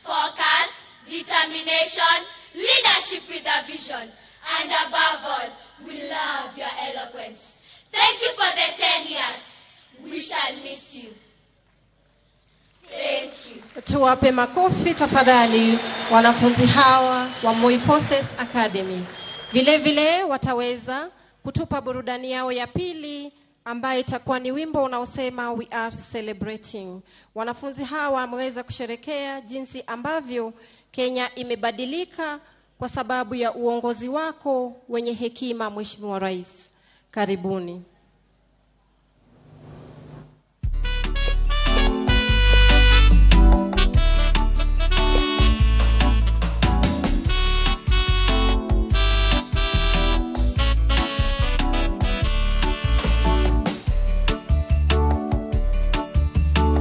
Focus, determination, leadership with a vision, and above all, we love your eloquence. Thank you for the 10 years. We shall miss you. Thank you. Tuwape makofi tafadhali wanafunzi hawa wa Moi Forces Academy. Vile vile wataweza kutupa burudani yao ya pili ambayo itakuwa ni wimbo unaosema We Are Celebrating. Wanafunzi hawa wameweza kusherekea jinsi ambavyo Kenya imebadilika kwa sababu ya uongozi wako wenye hekima, Mheshimiwa Rais. Karibuni.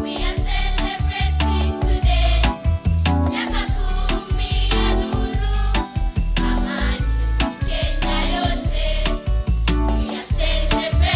We are celebrating today. Miaka 10 ya nuru, amani Kenya yote. We are celebrating.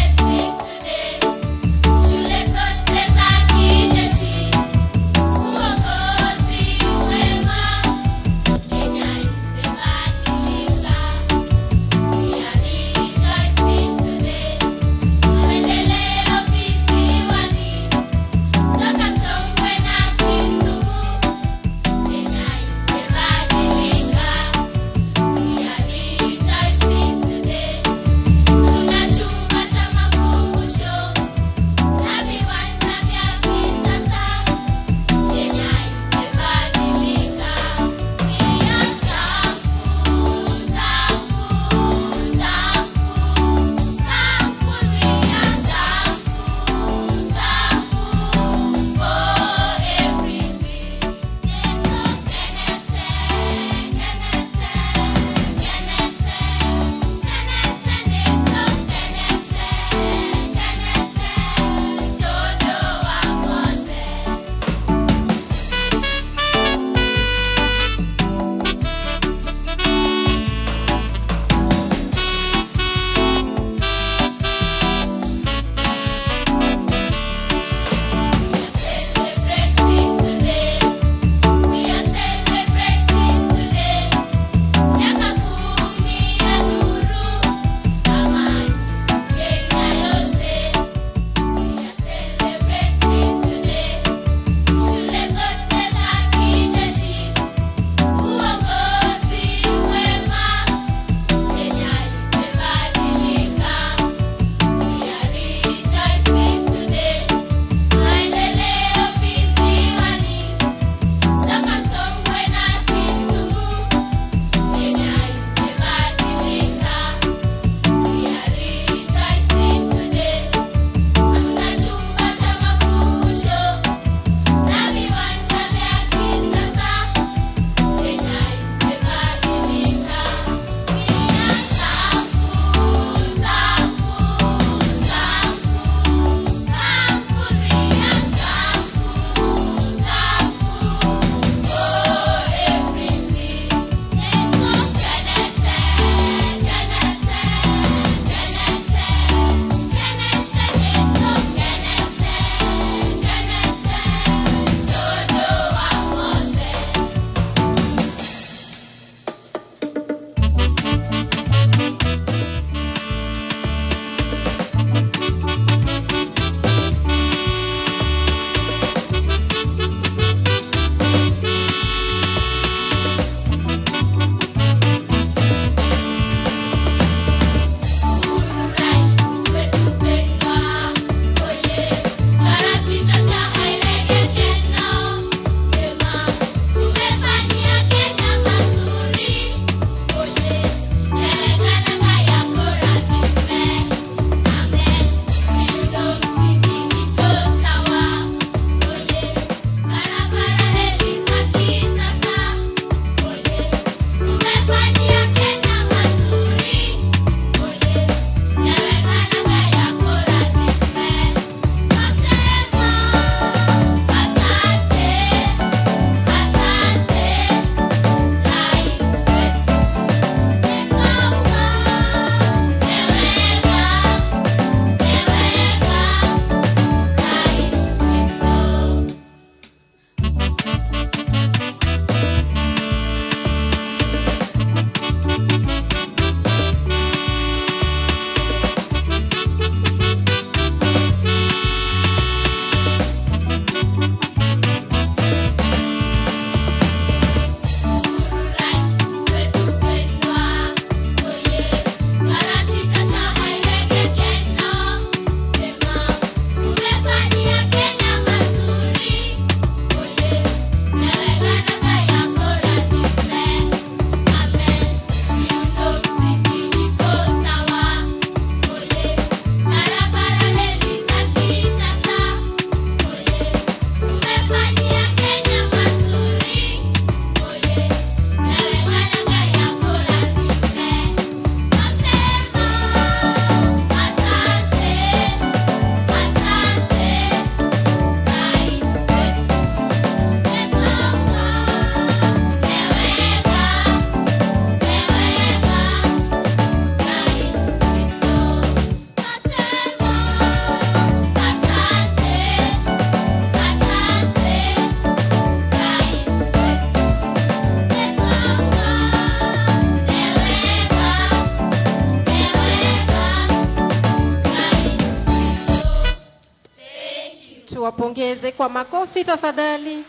Tuwapongeze kwa makofi tafadhali.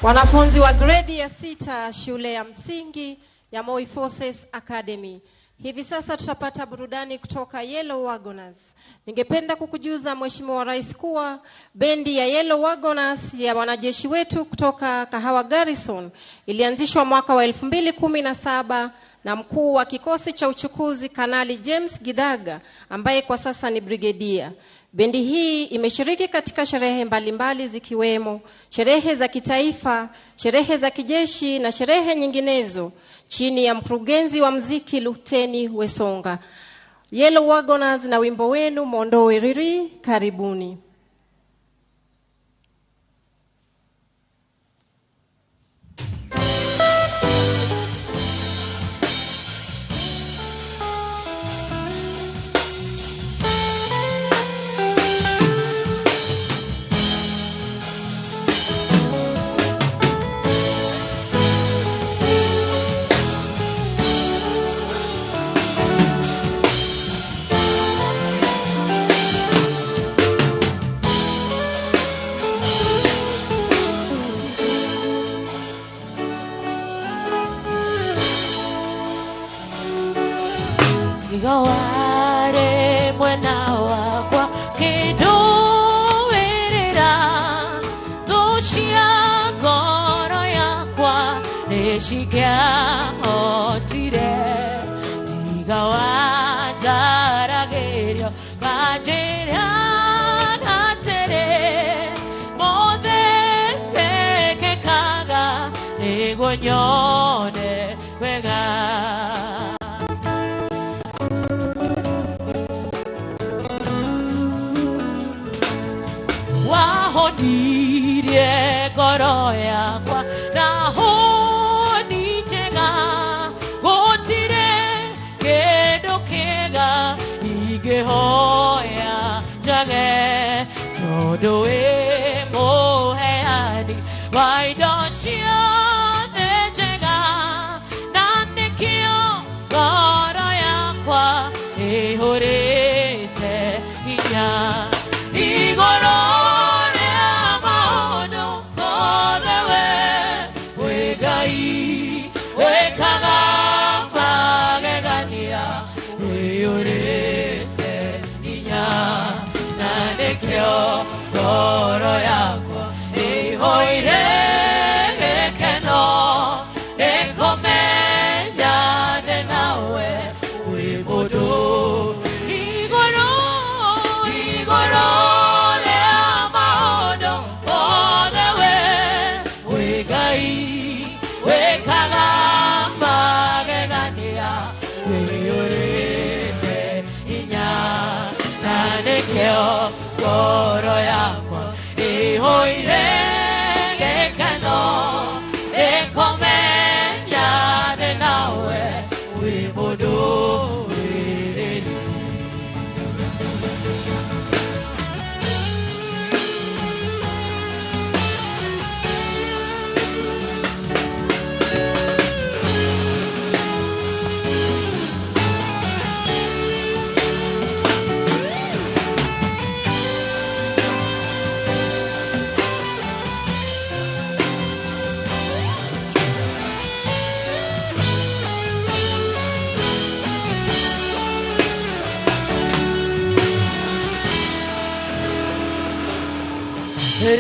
Wanafunzi wa gredi ya 6 shule ya msingi ya Moi Forces Academy. Hivi sasa tutapata burudani kutoka Yellow Wagoners. Ningependa kukujuza Mheshimiwa Rais kuwa bendi ya Yellow Wagoners ya wanajeshi wetu kutoka Kahawa Garrison ilianzishwa mwaka wa 2017 na mkuu wa kikosi cha uchukuzi Kanali James Githaga ambaye kwa sasa ni brigedia. Bendi hii imeshiriki katika sherehe mbalimbali zikiwemo sherehe za kitaifa, sherehe za kijeshi na sherehe nyinginezo chini ya mkurugenzi wa mziki Luteni Wesonga. Yellow Wagoners na wimbo wenu Mondoe Riri, karibuni. Gaware mwena wakwa kinduwirira thũ cia ngoro yakwa nĩcingĩahotire tiga wanjaragĩrio nganjĩra atĩrĩ mothe mekĩkaga nĩguo nyone wega. Wahonirie ngoro yakwa na honi njega gũtirĩ kĩndũ kĩega ingĩhoya njage tondũ wĩ mũheani wa indo ciothe njega na nĩkĩo ngoro yakwa ĩihũrĩte hinya igũrũ. Ngoro yakwa ĩihũire gĩkeno nĩngũmenya ndĩ nawe wĩ mũndũ igũrũ igũrũ rĩa maũndũ mothe we wĩ Ngai wĩkaga magegania wĩiyũrĩte hinya na nĩkĩo ngoro yakwa ĩihũire gĩkeno nĩngũmenya ndĩ nawe wĩ mũndũ wĩrĩri.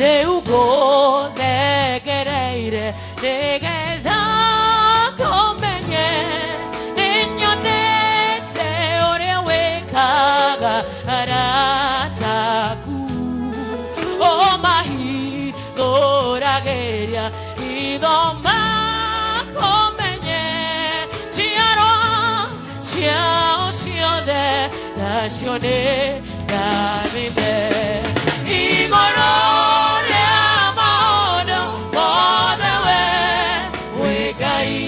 Rĩu ngũthengereire nĩgetha ngũmenye nĩnyonete ũrĩa wĩkaga arata aku ũmahingũragĩria hitho makũmenye njiarwa ciao ciothe nacio nĩ ndathime igũrũ rĩa maũndũ mothe we wĩ Ngai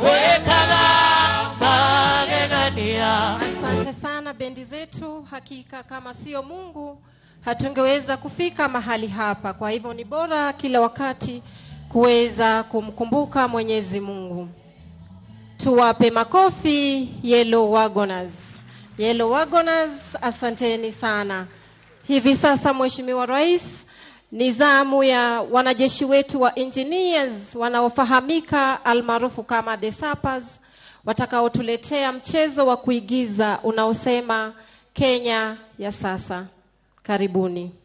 wĩkaga magegania. Asante sana bendi zetu, hakika kama sio Mungu hatungeweza kufika mahali hapa. Kwa hivyo ni bora kila wakati kuweza kumkumbuka Mwenyezi Mungu. Tuwape makofi Yellow Wagoners. Yellow Wagoners, asanteni sana. Hivi sasa Mheshimiwa Rais, Ni zamu ya wanajeshi wetu wa engineers wanaofahamika almaarufu kama the Sappers, watakaotuletea mchezo wa kuigiza unaosema Kenya ya sasa. Karibuni.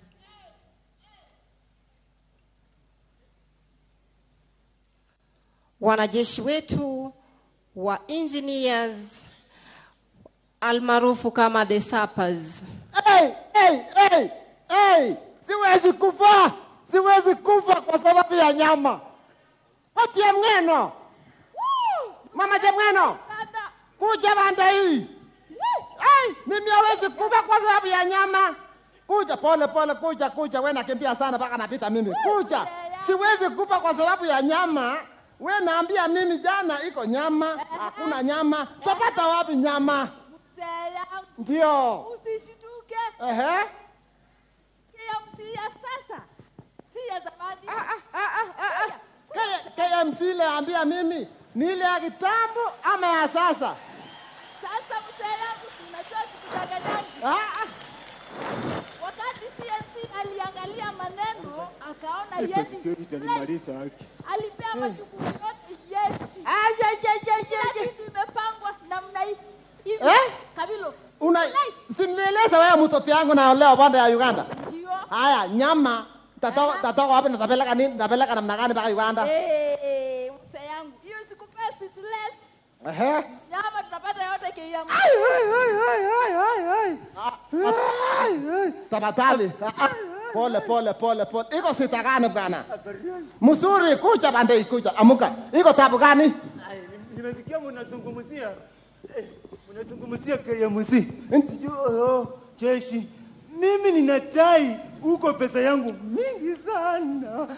Wanajeshi wetu wa engineers almaarufu kama the Sappers. Hey, hey, hey, hey. Siwezi kufa, siwezi kufa kwa sababu ya nyama. Patia mngeno. Mama Jemweno. Kuja banda hii. Hey, mimi hawezi kufa kwa sababu ya nyama. Kuja pole pole, kuja kuja, wewe nakimbia sana mpaka napita mimi. Kuja. Siwezi kufa kwa sababu ya nyama. We naambia mimi jana iko nyama, hakuna nyama. Tutapata wapi nyama? Ndio. Usishtuke. Ehe. KMC ya sasa si ya zamani. KMC ile ambia mimi ni ile ya kitambo ama ya sasa? Sasa mzee yangu tunajua tukidanganyangi. Wakati CMC aliangalia maneno akaona Yesu alipea majukumu yote Yesu. Kila kitu imepangwa namna hii. Eh? Kabilo. Una sinieleza wewe mtoto yangu na leo banda ya Uganda. Ndio. Haya nyama tatoka wapi na tapeleka nini? Tapeleka namna gani mpaka Uganda? Eh, mzee yangu. Hiyo sikupea stress. Ehe. Nyama tunapata yote KMC. Ai ai ai ai ai. Tafadhali. Pole pole pole pole. Iko sita gani bwana? Mzuri kuja bande kuja. Amuka. Iko tabu gani? Nimesikia mnazungumzia mnazungumzia KMC. Sijui jeshi. Mimi nina tai huko pesa yangu mingi sana.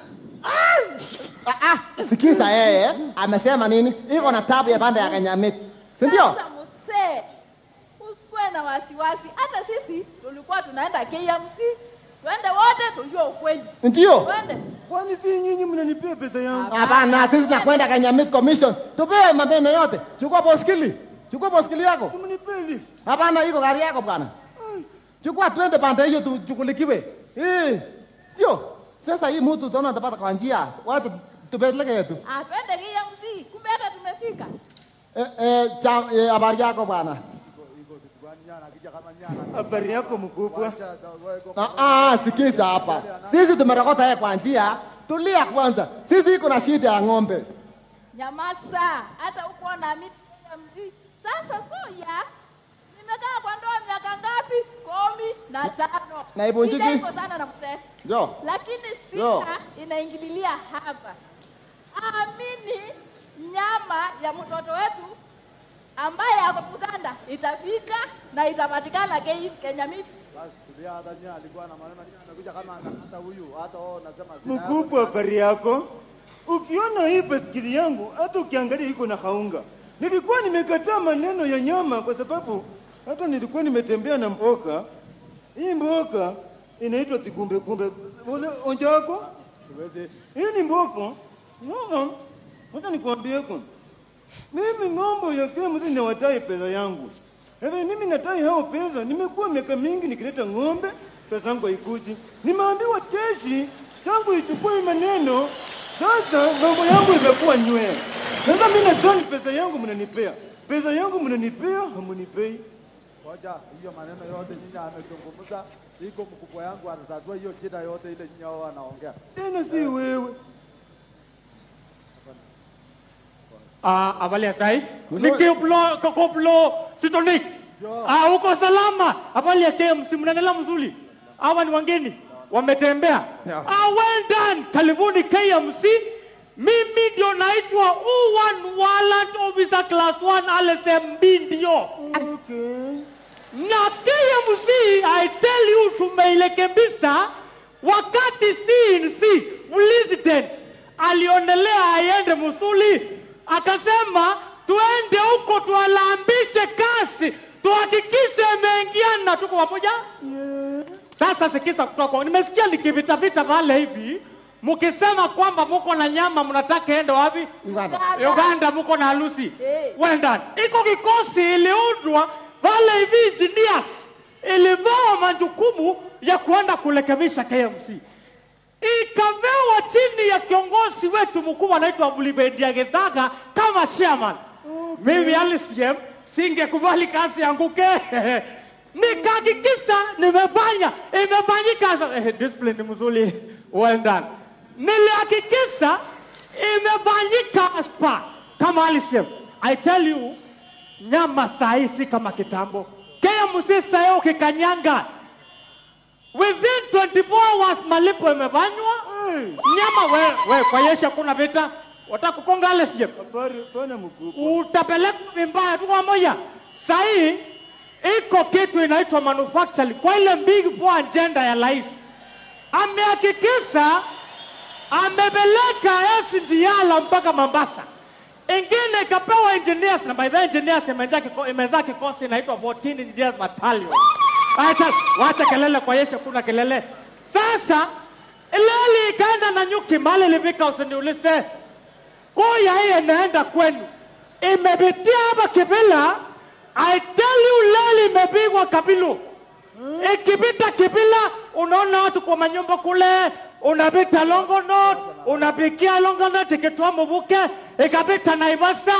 Sikiza yeye amesema nini? Iko na tabu ya banda ya Kenya Meat. Si ndio? Sasa mzee, usikuwe na wasiwasi. Hata sisi tulikuwa tunaenda KMC. Twende wote tujue ukweli. Ndio. Twende. Kwani si nyinyi mnanipea pesa yangu? Hapana, sisi tunakwenda Kenya Meat Commission. Tupee maneno yote. Chukua boskili. Chukua boskili yako. Simnipe lift. Hapana, iko gari yako bwana. Chukua twende pande hiyo tuchukulikiwe. Eh. Ndio. Sasa hii mtu utaona atapata kwa njia. Watu tupeleke yetu. Ah, twende KMC. Kumbe hata tumefika. Habari yako bwana. Habari yako mkubwa. Sikiza hapa. Sisi tumerokota yeye kwa njia. Tulia kwanza. Sisi iko na shida ya ng'ombe. Nyamaza, hata uko na miti KMC. Sasa soya nimekaa kwa ndoa miaka ngapi? 15. Na ibunjiki? Sija sana na mzee. Ndio. Lakini sita inaingililia hapa. Amini nyama ya mtoto wetu ambaye ako Uganda itafika na itapatikana Kenya Meat. Mkubwa, habari yako. Ukiona hii basikili yangu hata ukiangalia iko na haunga. Nilikuwa nimekataa maneno ya nyama kwa sababu hata nilikuwa nimetembea na mboka. Hii mboka inaitwa tikumbe kumbe. Onja wako? Siwezi. Hii ni mboka. No. Hata nikwambieko. Mimi mambo ya KMC nawatai pesa yangu. Hivi mimi natai hao pesa, nimekuwa miaka mingi nikileta ng'ombe, pesa yangu haikuji. Nimeambiwa jeshi tangu ichukue maneno, sasa mambo yangu imekuwa nywele. Sasa mimi nataka pesa yangu mnanipea. Pesa yangu mnanipea, hamunipei. Ngoja hiyo maneno yote nyinyi amezungumza, iko mkubwa yangu anatatua hiyo shida yote ile nyinyi hao anaongea. Tena si wewe. Habari ya sai. Nikiplo kokoplo sitonik. Uko salama. Habari ya KMC mnaendelea mzuri. Hawa ni wageni wametembea. Well done. Karibuni KMC. Mimi ndio naitwa U1 Warrant Officer Class 1 LSMB ndio. Okay. Na KMC I tell you tumeilekebisha wakati CNC President alionelea aende Musuli akasema tuende huko tualambishe kasi tuhakikishe imeingiana, tuko pamoja. Yeah. Sasa sikiza kutoka kwa nimesikia nikivita vita pale hivi mkisema kwamba muko na nyama mnataka ende wapi? Uganda. Uganda muko na harusi. Hey. Well done. Iko kikosi iliundwa wale hivi engineers ilipewa majukumu ya kuenda kurekebisha KMC. Ikapewa chini ya kiongozi wetu mkubwa anaitwa Bulibendia Githaga kama chairman. Okay. Mimi LCM singekubali kazi yanguke. Nikahakikisha nimefanya, imefanyika. Discipline mzuri, well done. Nilihakikisha imefanyika spa kama LCM. I tell you, nyama saa si kama kitambo. KMC saa ukikanyanga within 24 hours malipo imefanywa. Nyama we kwa yesha kuna vita. Watakukonga LCM. Hapana mkubwa. Utapelekwa vibaya tu kwa moja. Saa iko kitu inaitwa manufacturing kwa ile big four agenda ya rais. Amehakikisha amepeleka SGR mpaka Mombasa. Ingine ikapewa engineers, na by the engineers imezaa kikosi inaitwa 14 Engineers Battalion. Acha wacha kelele kwa yesha kuna kelele. Sasa leli ikaenda na nyuki mali ilifika, usiniulize. Kuya hii inaenda kwenu. Imepitia hapa Kibila. I tell you, leli imepigwa Kabilu. Ikipita Kibila unaona watu kwa manyumba kule, unapita Longonot, unapikia Longonot ikitoa Mubuke, ikapita Naivasha,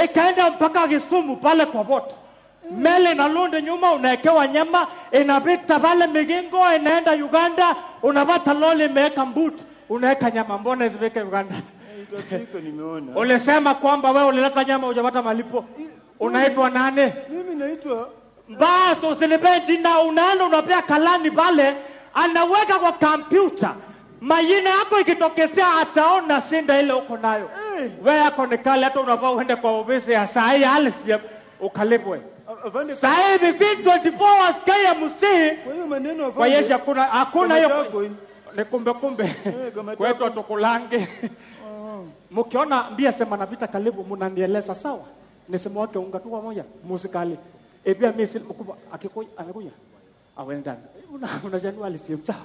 ikaenda mpaka Kisumu pale kwa bot. Meli na lunde nyuma unaekewa nyama, inapita pale Migingo, inaenda Uganda, unapata loli imeweka mbuti, unaweka nyama. Mbona isipike Uganda? Itafika, nimeona. Ulisema kwamba wewe ulileta nyama hujapata malipo. Unaitwa nani? Mimi naitwa Basi usinipe jina, unaenda unapea kalani pale, anaweka kwa kompyuta. Majina yako ikitokezea ataona sinda ile uko nayo. Hey. Wewe yako ni kale, hata unafaa uende kwa ofisi ya saa hii halisi ukalipwe. Saa hii within 24 hours KMC. Kwa hiyo maneno kwa yesha hakuna hiyo. Ni kumbe kumbe. Kwetu atukulange. Mkiona mbia sema napita karibu mnanieleza sawa. Nisema wake unga tu moja musikali. Ebia mimi si mkubwa akikuja amekuja. Awenda. Unajua alisi sawa.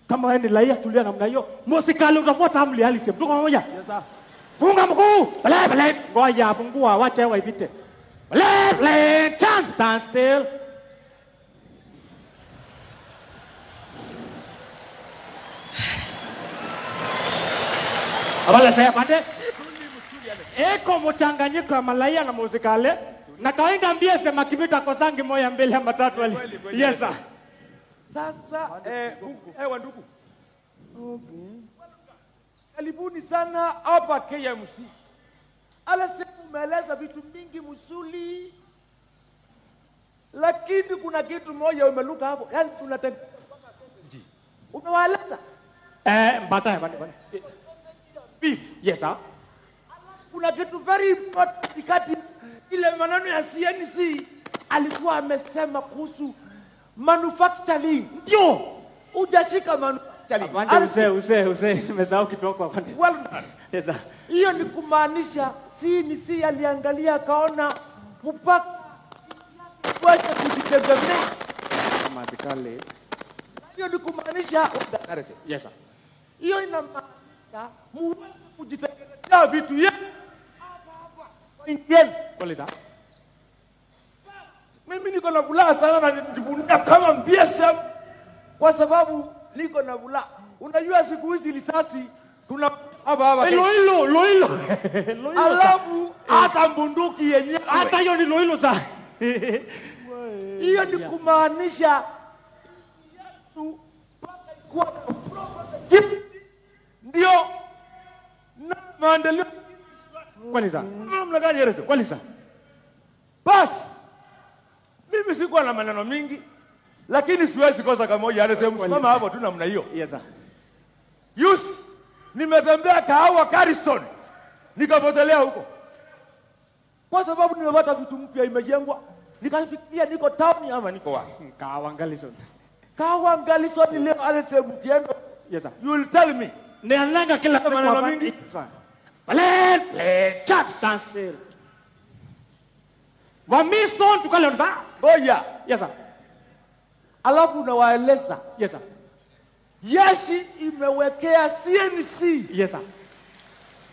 Kama wewe ni raia tulia namna hiyo. Musikali utafuata amri halisi. Tuko pamoja? Yes sir. Funga mguu. Bale bale. Ngoja pungua, wacha hewa ipite. Bale bale. Chance stand still. Abale sasa pande. Eko mchanganyiko ya malaia na musikali. Na kawaida mbie sema kipita kosangi moja mbili ama tatu ali. Yes sir. Sasa wandugu. Okay. Karibuni sana hapa KMC. Alasema umeeleza vitu mingi msuli. Lakini kuna kitu moja umeluka hapo. Yaani tunatengeneza umewaeleza. Mbata bana. Beef. Yes sir. Kuna kitu very important kati ile maneno ya CNC alikuwa amesema kuhusu manufacturing. Ndio. Hujashika manufacturing. Afande uzee nimesahau kidogo afande. Well done. Yes sir. Hiyo ni kumaanisha CNC aliangalia akaona mpaka tuweze kujitegemea. Matikale. Hiyo ni kumaanisha. Yes sir. Hiyo inamaanisha muweze kujitengenezea vitu yenu hapa hapa nchi. Kweli sir. Mimi niko na furaha sana na nijivunia kama BSM kwa sababu niko na furaha. Unajua siku hizi risasi tuna hapa hapa. Loilo loilo. Alafu hata bunduki yenyewe. Hata hiyo ni loilo sir. Hiyo ni kumaanisha tu kwa proper security ndio na maendeleo. Kweli sir. Namna gani yetu? Kweli sir. Bas. Mimi sikuwa na maneno mingi, lakini siwezi kosa kama moja yale sehemu simama hapo tu namna hiyo. Yes sir. Yus, nimetembea Kahawa Garrison nikapotelea huko. Kwa sababu nimepata vitu mpya imejengwa, nikafikiria niko town ama niko wapi? Kahawa Garrison. Kahawa Garrison leo ale sehemu kiendo. Yes sir. You will tell me. Nialanga kila siku maneno mingi. Sir. Bale, chap stand still. Wamison tukale sir. Ngoja. Yes sir. Alafu unawaeleza. Yes sir. Jeshi imewekea CNC. Yes sir.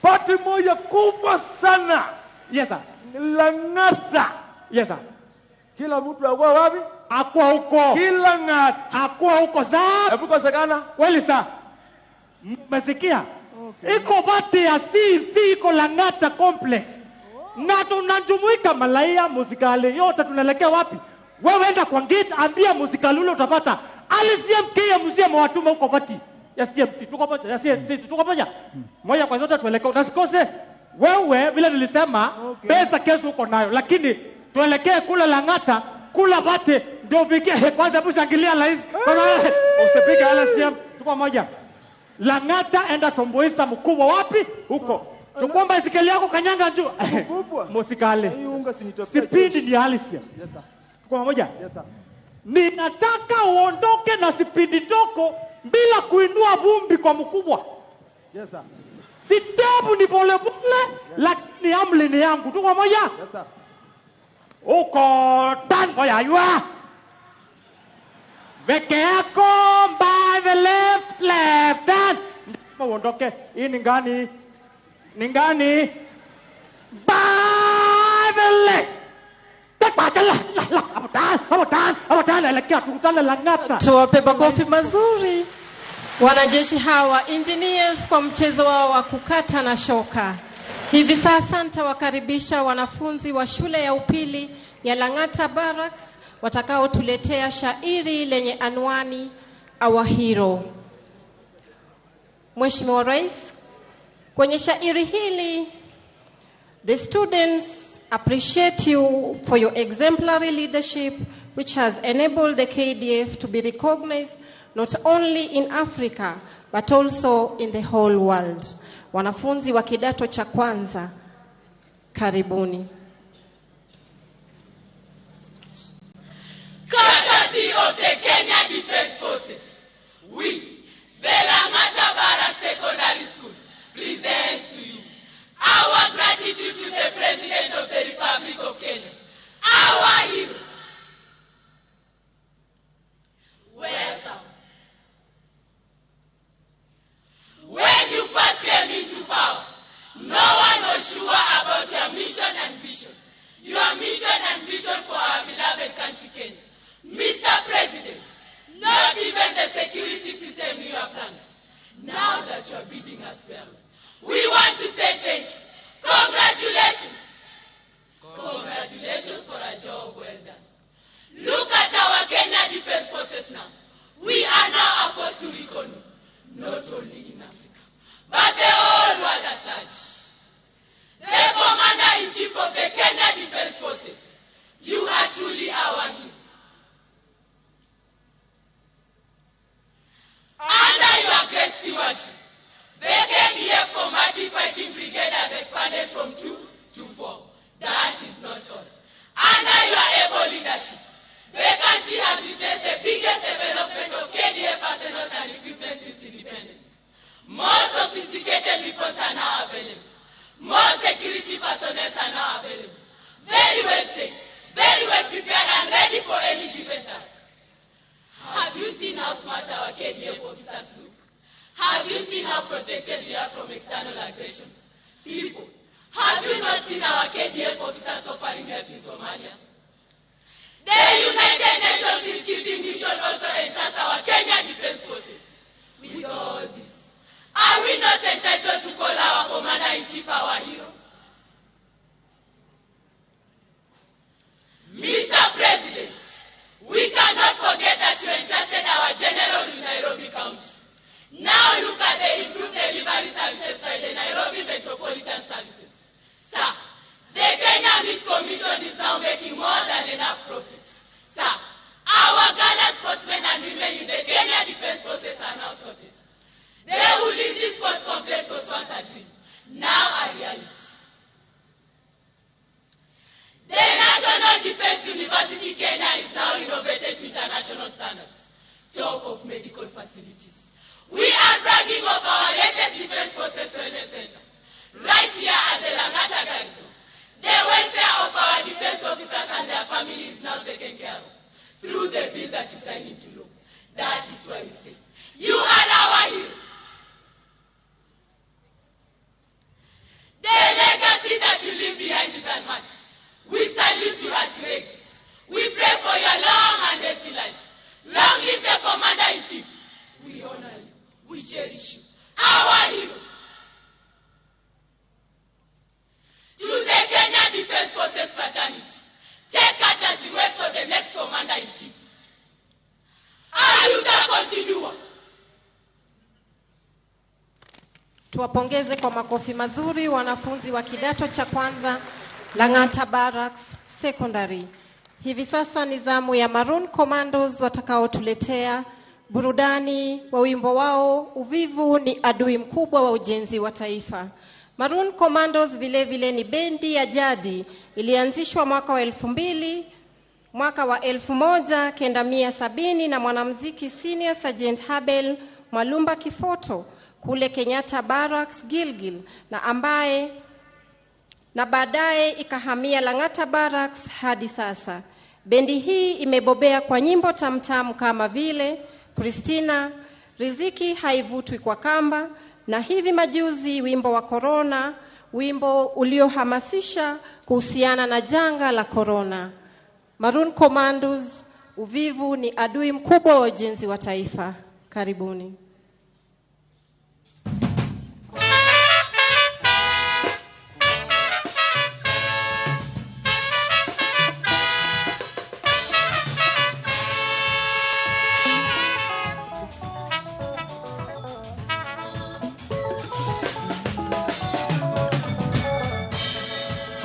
Pati moja kubwa sana. Yes sir. Lang'ata. Yes sir. Kila mtu akuwa wapi? Akuwa huko. Kila ng'ata. Akuwa huko sir. Hebu kosekana. Kweli sir. Umesikia? Iko bati ya CC iko Lang'ata Complex. Na tunajumuika malaia musikali yote tunaelekea wapi? Wewe enda kwa gate, ambia musikali ule utapata. LCM KMC amewatuma huko bati ya CMC. Tuko pamoja ya CMC, tuko pamoja. Moja kwa zote tuelekee. Usikose. Wewe vile nilisema pesa kesho uko nayo, lakini tuelekee kule Lang'ata, kula bate ndio upikie kwanza. Hebu shangilia rais. Usipige LCM, tuko pamoja. Lang'ata enda tomboisa mkubwa wapi? Huko. Chukua baisikeli yako kanyanga juu. Musikale. Sipindi ni halisia. Yes, sir. Tuko pamoja? Yes, sir. Ninataka uondoke na sipindi toko bila kuinua vumbi kwa mkubwa. Yes, sir. Sitabu ni pole pole, lakini amri ni yangu. Tuko pamoja? Yes, sir. Uko tan kwa yua. Weke yako by the left, left hand. Uondoke. Hii ni ngani? Ni ngani? By the left. Tuwape makofi mazuri wanajeshi hawa engineers kwa mchezo wao wa kukata na shoka. Hivi sasa nitawakaribisha wanafunzi wa shule ya upili ya Lang'ata Barracks watakaotuletea shairi lenye anwani Our Hero. Mheshimiwa Rais, kwenye shairi hili the students appreciate you for your exemplary leadership which has enabled the KDF to be recognized not only in Africa but also in the whole world. Wanafunzi wa kidato cha kwanza, karibuni. Courtesy of the Kenya Defence Forces, we, the Lang'ata Barracks Secondary School, presents to you our gratitude to the President of the Republic of Kenya, our hero. Welcome. When you first came into power, no one was sure about your mission and vision. Your mission and vision for our beloved country, Kenya. Mr. President, not even the security system knew your plans. Now that you are bidding us well, we want to say thank you. Congratulations. Congratulations for a job well done. Look at our Kenya Defence Forces now. We are now a force to reckon with, not only in Africa, but the whole world at large. The Commander-in-Chief of the Kenya Defence Forces, you are truly our hero. Under your great stewardship, the KDF Combative Fighting Brigade has expanded from 2 to 4. That is not all. Under your able leadership, the country has witnessed the biggest development of KDF arsenals and equipment since independence. More sophisticated weapons are now available. More security personnel are now available. Very well trained, very well prepared and ready for any given task. Have you seen how smart our KDF officers look? Have you seen how protected we are from external aggressions? People, have you not seen our KDF officers offering help in Somalia? The United Nations Peacekeeping Mission also entrusts our Kenya Defence Forces. With all this, are we not entitled to call our Commander-in-Chief our hero? Mr. President, we cannot forget that you entrusted our general in Nairobi County. Now look at the improved delivery services by the Nairobi Metropolitan Services. Sir, the Kenya Meat Commission is now making more than enough profit. Sir, our gallant sportsmen and women in the Kenya Defence Forces are now sorted. The Ulinzi Sports Complex was once a dream, now a reality. The National Defence University Kenya is now renovated to international standards. Talk of medical facilities. We are bragging of our latest Defence Forces Wellness Center, right here at the Lang'ata Garrison. The welfare of our defense officers and their families is now taken care of through the bill that you signed into law. That is why we say, you are our hero. The legacy that you leave behind is unmatched. We salute you as you exit. We pray for your long and healthy life. Long live the Commander-in-Chief. We honor you. We cherish you. our hero. To the Kenya Defence Forces fraternity, take heart as you wait for the next Commander-in-Chief. Aluta continua. Tuwapongeze kwa makofi mazuri wanafunzi wa kidato cha kwanza Lang'ata Barracks Secondary. Hivi sasa ni zamu ya Maroon Commandos watakaotuletea burudani wa wimbo wao Uvivu ni adui mkubwa wa ujenzi wa taifa. Maroon Commandos vile vile ni bendi ya jadi, ilianzishwa mwaka wa 2000, mwaka wa 1970 na mwanamuziki Senior Sergeant Habel Mwalumba Kifoto kule Kenyatta Barracks Gilgil, na ambaye na baadaye ikahamia Lang'ata Barracks hadi sasa. Bendi hii imebobea kwa nyimbo tamtamu kama vile Christina, Riziki haivutwi kwa kamba, na hivi majuzi wimbo wa Corona, wimbo uliohamasisha kuhusiana na janga la Corona. Maroon Commandos, uvivu ni adui mkubwa wa ujenzi wa taifa. Karibuni.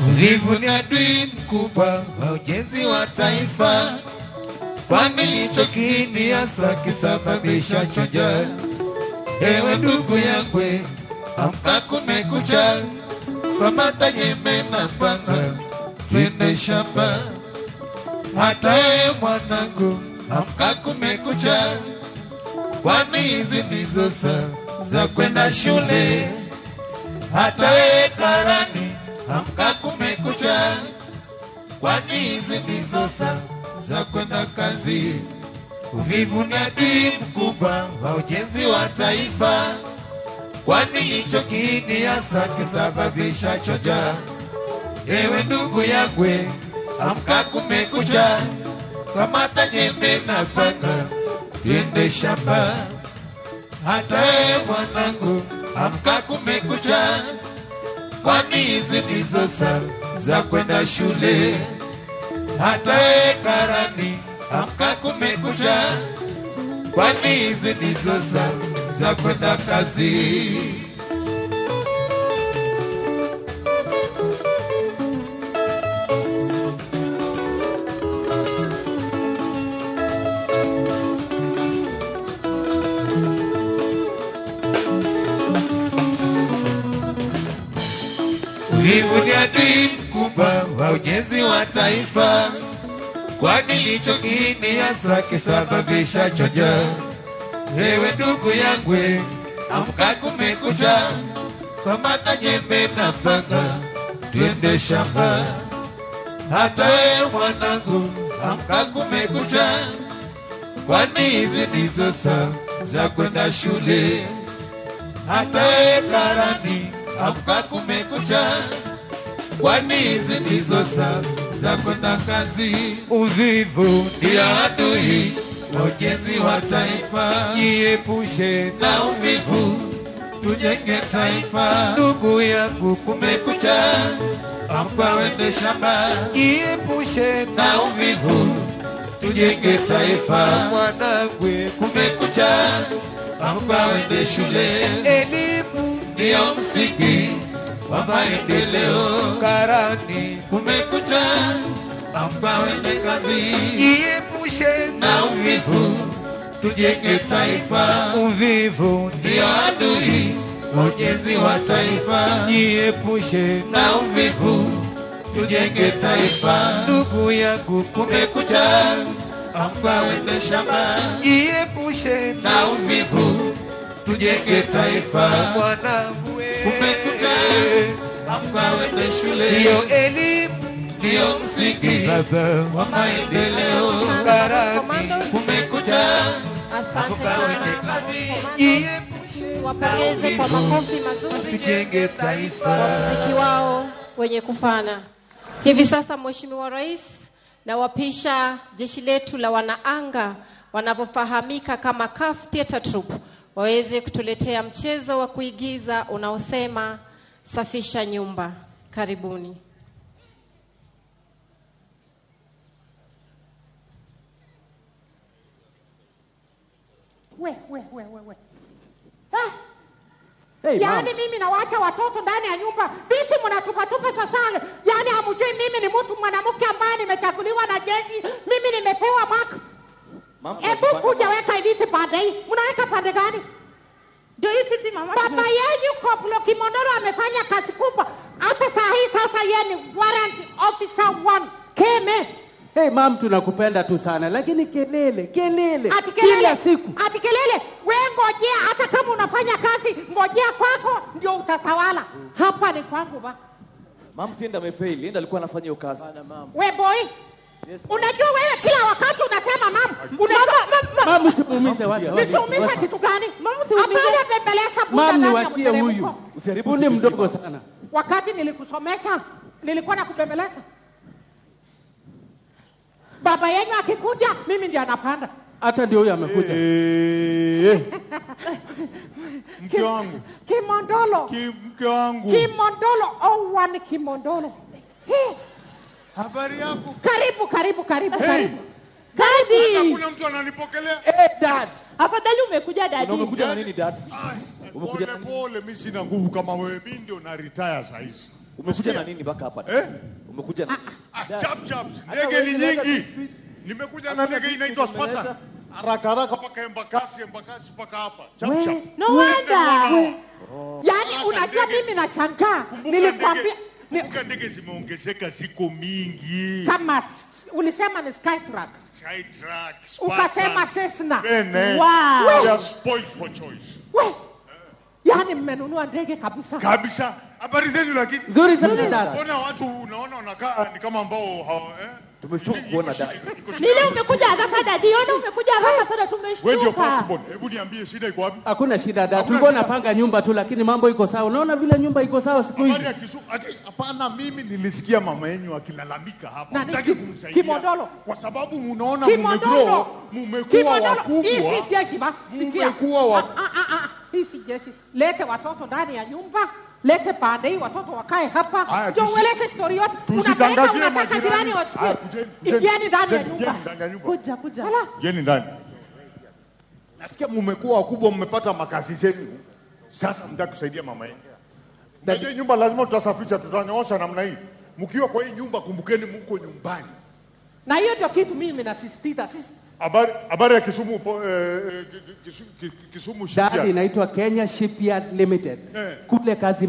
Uvivu ni adui mkubwa wa ujenzi wa taifa, kwani hicho kiini hasa kisababisha choja. Ewe ndugu yangu, amka kumekucha, kamata jembe na panga, twende shamba. Hata ewe mwanangu, amka kumekucha, kwani hizi ndizo saa za kwenda shule. Hata ewe karani, amka kumekucha, kwani hizi ndizo saa za kwenda kazi. Uvivu ni adui mkubwa wa ujenzi wa taifa, kwani hicho kiini hasa kisababisha choja. Ewe ndugu yangu, amka kumekucha, kamata jembe na panga, twende shamba. Hata ewe mwanangu, amka kumekucha, kwani hizi ndizo saa za kwenda shule. Hata ewe karani, amka kumekucha, kwani hizi ndizo saa za kwenda kazi. Uvivu ni adui mkubwa wa ujenzi wa taifa, kwani hicho kiini hasa kisababisha choja. Ewe ndugu yangu, amka kumekucha, kamata jembe na panga, twende shamba. Hata ewe mwanangu, amka kumekucha, kwani hizi ndizo saa za kwenda shule. Hata ewe karani, amka kumekucha, kwani hizi ndizo saa za kwenda kazi. Uvivu ndio adui wa ujenzi wa taifa, jiepushe na uvivu, tujenge taifa. Ndugu yangu, kumekucha, amka uende shamba, jiepushe na uvivu, tujenge taifa. Mwanangu, kumekucha, amka uende shule, elimu ndio msingi wa maendeleo. Karani, kumekucha, amka uende kazi, jiepushe na uvivu, tujenge taifa. Uvivu ndio adui wa ujenzi wa taifa, jiepushe na uvivu, tujenge taifa. Ndugu yangu, kumekucha, amka uende shamba, jiepushe na uvivu, tujenge taifa. Mwanangu, kumekucha, amka uende shule, ndio elimu ndio msingi wa maendeleo. Karani, kumekucha, asante sana. Wapongeze kwa makofi mazuri, tujenge taifa kwa muziki wao wenye kufana. Hivi sasa Mheshimiwa Rais, na wapisha jeshi letu la wanaanga wanavyofahamika kama CAF Theatre Troupe waweze kutuletea mchezo wa kuigiza unaosema Safisha Nyumba. Karibuni. We, we, we, we, we. Ah! Hey, yaani mimi nawacha watoto ndani ya nyumba, vipi mnatupatupa sasa? Yaani hamjui mimi ni mtu mwanamke ambaye nimechaguliwa na jeshi, mimi nimepewa mark. Hebu kuja weka viti pande hii. Mnaweka pande gani? Ndio hii sisi mama. Baba yenu Koplo Kimondoro amefanya kazi kubwa. Hata saa hii sasa yeye ni warrant officer 1 Keme. Hey, mam, tunakupenda tu sana lakini kelele kelele Ati kelele, kila siku. Ati kelele. We ngojea, hata kama unafanya kazi ngojea kwako ndio utatawala. Hapa ni kwangu ba. Mam, si enda amefail, enda alikuwa anafanya hiyo kazi. We boy. Yes, unajua wewe kila wakati unasema mam. Mam, usimuumize wacha. Nisiumize kitu gani? Hapana, bembeleza bunda Mam, ndani ya niwatie huyu. mteremko. Usiharibu ni mdogo sana. Wakati nilikusomesha nilikuwa nakubembeleza. Baba yenu akikuja mimi ndiye anapanda. Hata ndio huyu amekuja. Mke wangu. Kimondolo. Mke wangu. Kimondolo, oh one Kimondolo. Hey. Habari yako? Karibu, karibu, karibu, Hey. karibu. Karibu. Kuna mtu ananipokelea? Hey, dad. Afadhali umekuja daddy. Umekuja na nini dad? Umekuja Pole pole, mimi sina nguvu kama wewe, mimi ndio na retire saa hizi. Umekuja na nini mpaka hapa? Eh? Umekuja na Ah, chap chaps, ndege ni nyingi. Nimekuja na ndege inaitwa Spartan. Haraka haraka mpaka Embakasi, Embakasi mpaka hapa. Chap chap. No wonder. Yaani unajua mimi nachangaa. Nilikwambia Kumbuka ndege zimeongezeka ziko mingi. kama ulisema ni Skytrack. Skytrack, Spartan. Ukasema Cessna. Fene. Wow. We are spoiled for choice. We. Yaani mmenunua ndege kabisa. Kabisa. Habari zenu lakini. Nzuri sana dad. Mbona watu unaona wanakaa ni kama ambao hawa, eh? Tumeshtuka kuona dad. Nile umekuja haraka daddy. Ona umekuja haraka sana Wewe ndio tumeshtuka. first born. Hebu niambie shida iko wapi? Hakuna shida dad. Hakuna Tulikuwa shida. napanga nyumba tu lakini mambo iko sawa. Unaona vile nyumba iko sawa siku Habari hizi. ya Kisumu. Ati hapana, mimi nilisikia mama yenu akilalamika hapa. Nani? Mtaki kumsaidia. Kimondolo. Kwa sababu munaona Kimondolo. mumegrow, mumekuwa Kimondolo. Hii si wakubwa. jeshi ba. Sikia. Mmekuwa wa- Hii si jeshi. Lete watoto ndani ya nyumba. Lete pande hii watoto wakae hapa. Haya, Ndio ueleze story yote. Unapeleka Tusitangazie unataka majirani. jirani wasikie. Haya, kujeni, kujeni, Ingieni ndani ya kujeni, nyumba. kujeni ndani ya nyumba. Kuja kuja. Ala. Jeni ndani. Nasikia mumekuwa wakubwa, mmepata makazi zenu. Sasa mtaki kusaidia mama yenu. Unajua nyumba lazima tutasafisha, tutanyoosha namna hii. Mkiwa kwa hii nyumba, kumbukeni mko nyumbani. Na hiyo ndio kitu mimi nasisitiza. Sisi Habari ya Kisumu Kisumu Dad, Shipyard. inaitwa Kenya Shipyard Limited. Eh. Kule kazi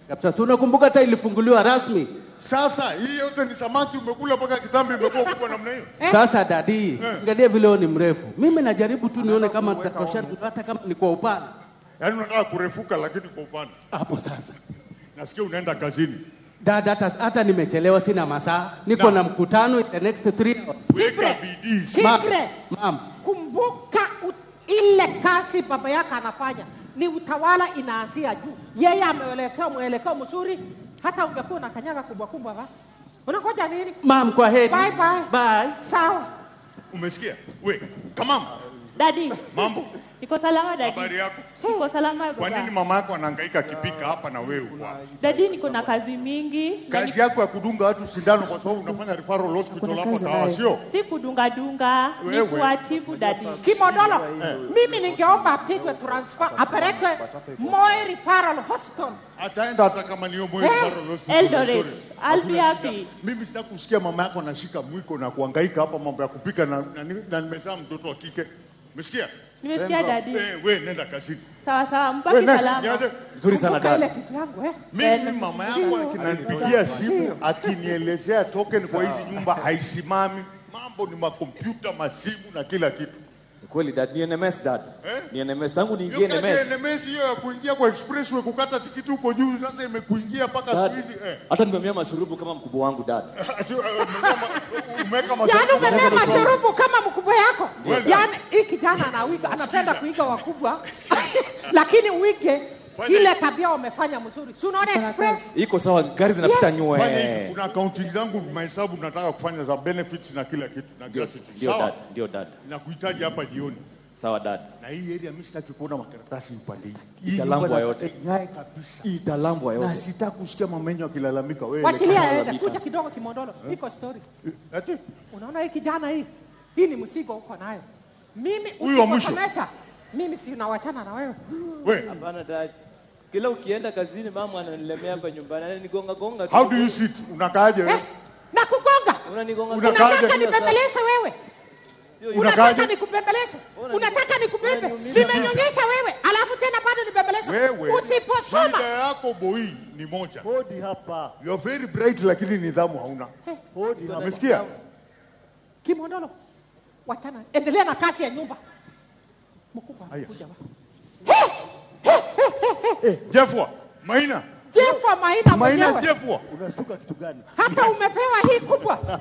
kabisa. Si unakumbuka hata ilifunguliwa rasmi. Sasa hii yote ni samaki umekula mpaka kitambi imekuwa kubwa namna hiyo. Sasa dadi, angalia vile wewe ni mrefu. Mimi najaribu tu nione kama tutatosha hata kama ni kwa upana. Yaani unataka kurefuka lakini kwa upana. Hapo sasa. Nasikia unaenda kazini. Dad, hata nimechelewa, sina masaa. Niko na mkutano in the next 3 hours. Weka bidii. Kibre. Ma'am. Kumbuka ile kazi baba yako anafanya ni utawala inaanzia juu. Yeye ameelekea mwelekeo mzuri, hata ungekuwa na kanyaga kubwa kubwa ba. Unangoja nini? Ma'am, kwa heri. Bye bye. Bye. Sawa. Umesikia? We, kamam. Daddy. Mambo. Niko salama daddy. Habari yako? Niko salama Kwa baba. nini mama yako anahangaika akipika hapa na wewe uko hapa? Daddy, niko na kazi mingi. Na Kazi yako ya kudunga watu sindano kwa sababu unafanya referral hospital hapo Tawa, sio? Si kudunga dunga, ni Wewe. kuwatibu daddy. Kimondolo, mimi ningeomba apigwe transfer apelekwe Moi Referral Hospital. Ataenda hata kama ni Moi Eh? Referral Hospital. Eldoret. I'll be Hakuna happy. shida. Mimi sitaki kusikia mama yako anashika mwiko na kuhangaika hapa mambo ya kupika na nimezaa mtoto wa kike. Umesikia? Nimesikia daddy. We nenda kazini. Sawa sawa, We, mbaki nurse, salama. niaje? Nzuri sana Kumbuka ile dad. kitu yangu eh. Mimi mama yangu akinanipigia simu akinielezea token kwa hizi nyumba haisimami. Mambo ni makompyuta, masimu na kila kitu. Kweli dad, ni NMS dad. Eh? Ni NMS tangu niingie Hiyo kazi ya NMS. NMS hiyo ya kuingia kwa expressway kukata tikiti huko juu sasa imekuingia mpaka Dad, siku hizi eh. hata nimemea mashurubu kama mkubwa wangu dad. Ati, umeweka Yaani masharubu umemea kama masharubu kama mkubwa yako. Well done. Yaani hii kijana anawika, anapenda kuiga wakubwa. Lakini uige ile tabia wamefanya mzuri. Si unaona express? Iko sawa, gari zinapita Yes. nywe. Fanya hivi, kuna accounting zangu mahesabu nataka kufanya za benefits na kila kitu na gratuity. Ndio Sawa? dad, ndio dad. Nakuhitaji hapa jioni. Sawa dad. Na hii area mimi sitaki kuona makaratasi upande hii. Hii Italambwa nyumba yote. nataka ing'ae kabisa. Italambwa yote. Na sitaki kusikia mama yenu akilalamika wewe. Wachilia aende, kuja kidogo Kimondolo. Iko story. Ati Unaona hii kijana hii? Hii ni msigo uko nayo. Mimi Huyu wa mwisho. usiposomesha, mimi si nawachana na wewe. We. Hapana dad. Kila ukienda kazini mama ananilemea hapa nyumbani, ananigonga gonga tu. How do you sit? Unakaaje wewe? Na kugonga. Unanigonga Unakaaje? Unataka nibembeleze wewe? Unakaaje? Unataka nikubembeleze? Unataka nikubebe? Nimenyonyesha wewe, alafu tena bado nibembeleze. Wewe. Usiposoma Shida yako boy ni moja. Hodi hapa. You are very bright lakini nidhamu hauna. Hodi hapa. Umesikia? Kimondolo, wachana, endelea na kazi ya nyumba. Mkubwa Haya. kuja. Jeffwa, Maina. Jeffwa Maina Maina mwenyewe. Jeffwa. Unashtuka kitu gani? Hata umepewa hii kubwa.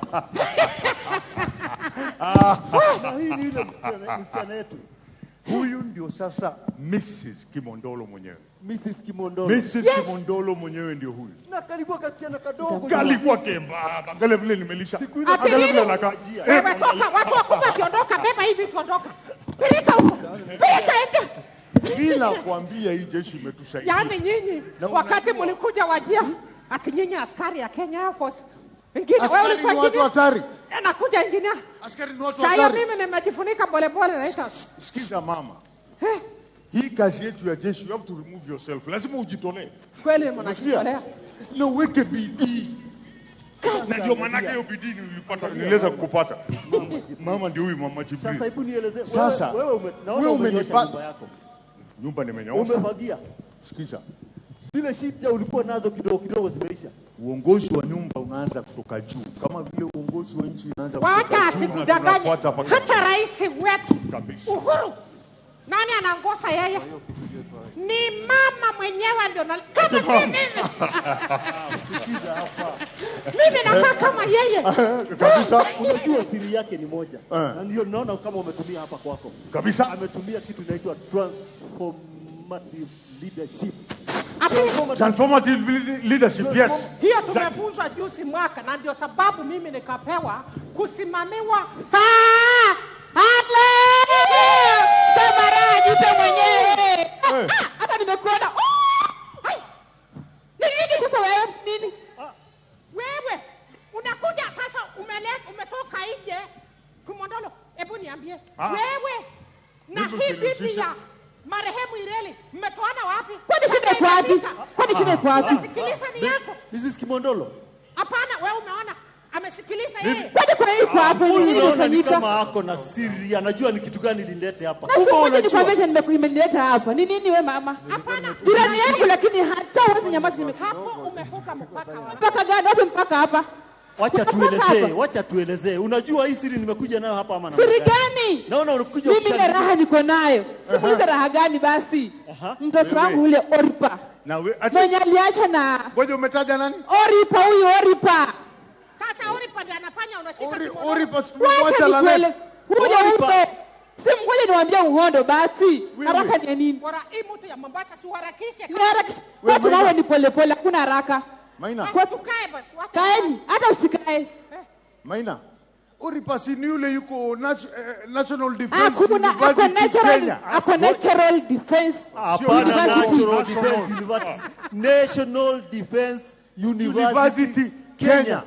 Na hii ni ile msichana yetu. Huyu ndio sasa Mrs. Kimondolo mwenyewe. Mrs. Kimondolo. Mrs. Kimondolo mwenyewe ndio huyu. Na kalikuwa kasichana kadogo. Kalikuwa kembamba. Angalia vile nimelisha. Siku ile Ati Angalia nini? vile anakaa. Wewe toka, watu wakubwa wakiondoka, beba hii vitu ondoka. Peleka huko. Peleka enda. Bila kuambia hii jeshi imetusaidia. Yaani nyinyi Na wakati mlikuja wajia ati nyinyi askari ya Kenya Air Force. Ingine wewe Askari ulikuwa ni watu engineer. hatari. Nakuja engineer. Askari ni watu Sasa hiyo hatari. mimi nimejifunika polepole naita. Sikiza mama. Hii kazi yetu ya jeshi, you have to remove yourself. Lazima ujitolee. Kweli mnajitolea. Na uweke bidii. Na ndio maanake hiyo bidii nilipata, niliweza kukupata. Mama ndio huyu mama Jibril. Sasa hebu nieleze wewe, Sasa wewe naona wewe umenyosha umenipa- nyumba yako. Nyumba nimenyoosha. Umefagia. Sikiza. Zile shida ulikuwa nazo kidogo kidogo zimeisha. Uongozi wa nyumba unaanza kutoka juu, kama vile uongozi wa nchi unaanza kutoka Wacha juu na asikudanganye. tunafuata mpaka Hata rais wetu kabisa. Uhuru, nani anaongoza yeye? Ni mama mwenyewe ndio na kama si mimi. Sikiza hapa. Mimi nakaa kama yeye. Kabisa. Unajua siri yake ni moja. Na ndio naona kama umetumia hapa kwako. Kabisa. Ametumia kitu inaitwa transformative leadership. Transformative leadership, yes. Hiyo tumefunzwa juzi mwaka, na ndio sababu mimi nikapewa kusimamiwa. Sema raha jipe mwenyewe. Hata nimekuona. Oh! Ai! Ni nini sasa wewe? Nini? Wewe unakuja sasa, umetoka nje Kimondolo, hebu niambie wewe na Mimi hii bibi usinihusishe. ya marehemu Ireli mmetoana wapi? Kwani shida iko wapi? Kwani shida iko wapi? Sikiliza ni yako. Mrs. Kimondolo. Hapana, wewe umeona amesikiliza yeye. Kwani kuna nini kwa hapo? Huyu Nini naona ni ilifanyika? kama ako na siri, anajua ni kitu gani lilete hapa. Na Kumbe si ngoja unajua. nikwambie imenileta hapa. Ni nini we mama? Hapana. Jirani yangu lakini hata huwezi nyamaza. Hapo umevuka mpaka wa Mpaka gani? Wapi mpaka hapa? Wacha Kuna mpaka tuelezee, hapa. wacha tuelezee. Unajua hii siri nimekuja nayo hapa ama namna Siri gani? Naona unakuja Mimi ile ukishangilia. raha niko nayo. Sikuulize raha gani basi? Mtoto wangu ule Oripa. Na we, Mwenye aliacha na Ngoja umetaja nani? Oripa huyu Oripa. Sasa Oripa ndiye anafanya unashika kimono. Oripa Wacha nikueleze. Huyo upe. Si mngoje niwaambie uhondo basi. Haraka ni ya nini? Bora hii mtu ya Mombasa si uharakishe. Niharakishe. Kwetu nawe ni polepole, hakuna haraka. Maina. Kwetu Tukae basi. Wacha kaeni, hata usikae. Maina. Oripa si ni yule yuko National Defense Hakuna ako University natural, Kenya. ako natural defense. Hapana, University. National Defense University. National Defense University, University Kenya.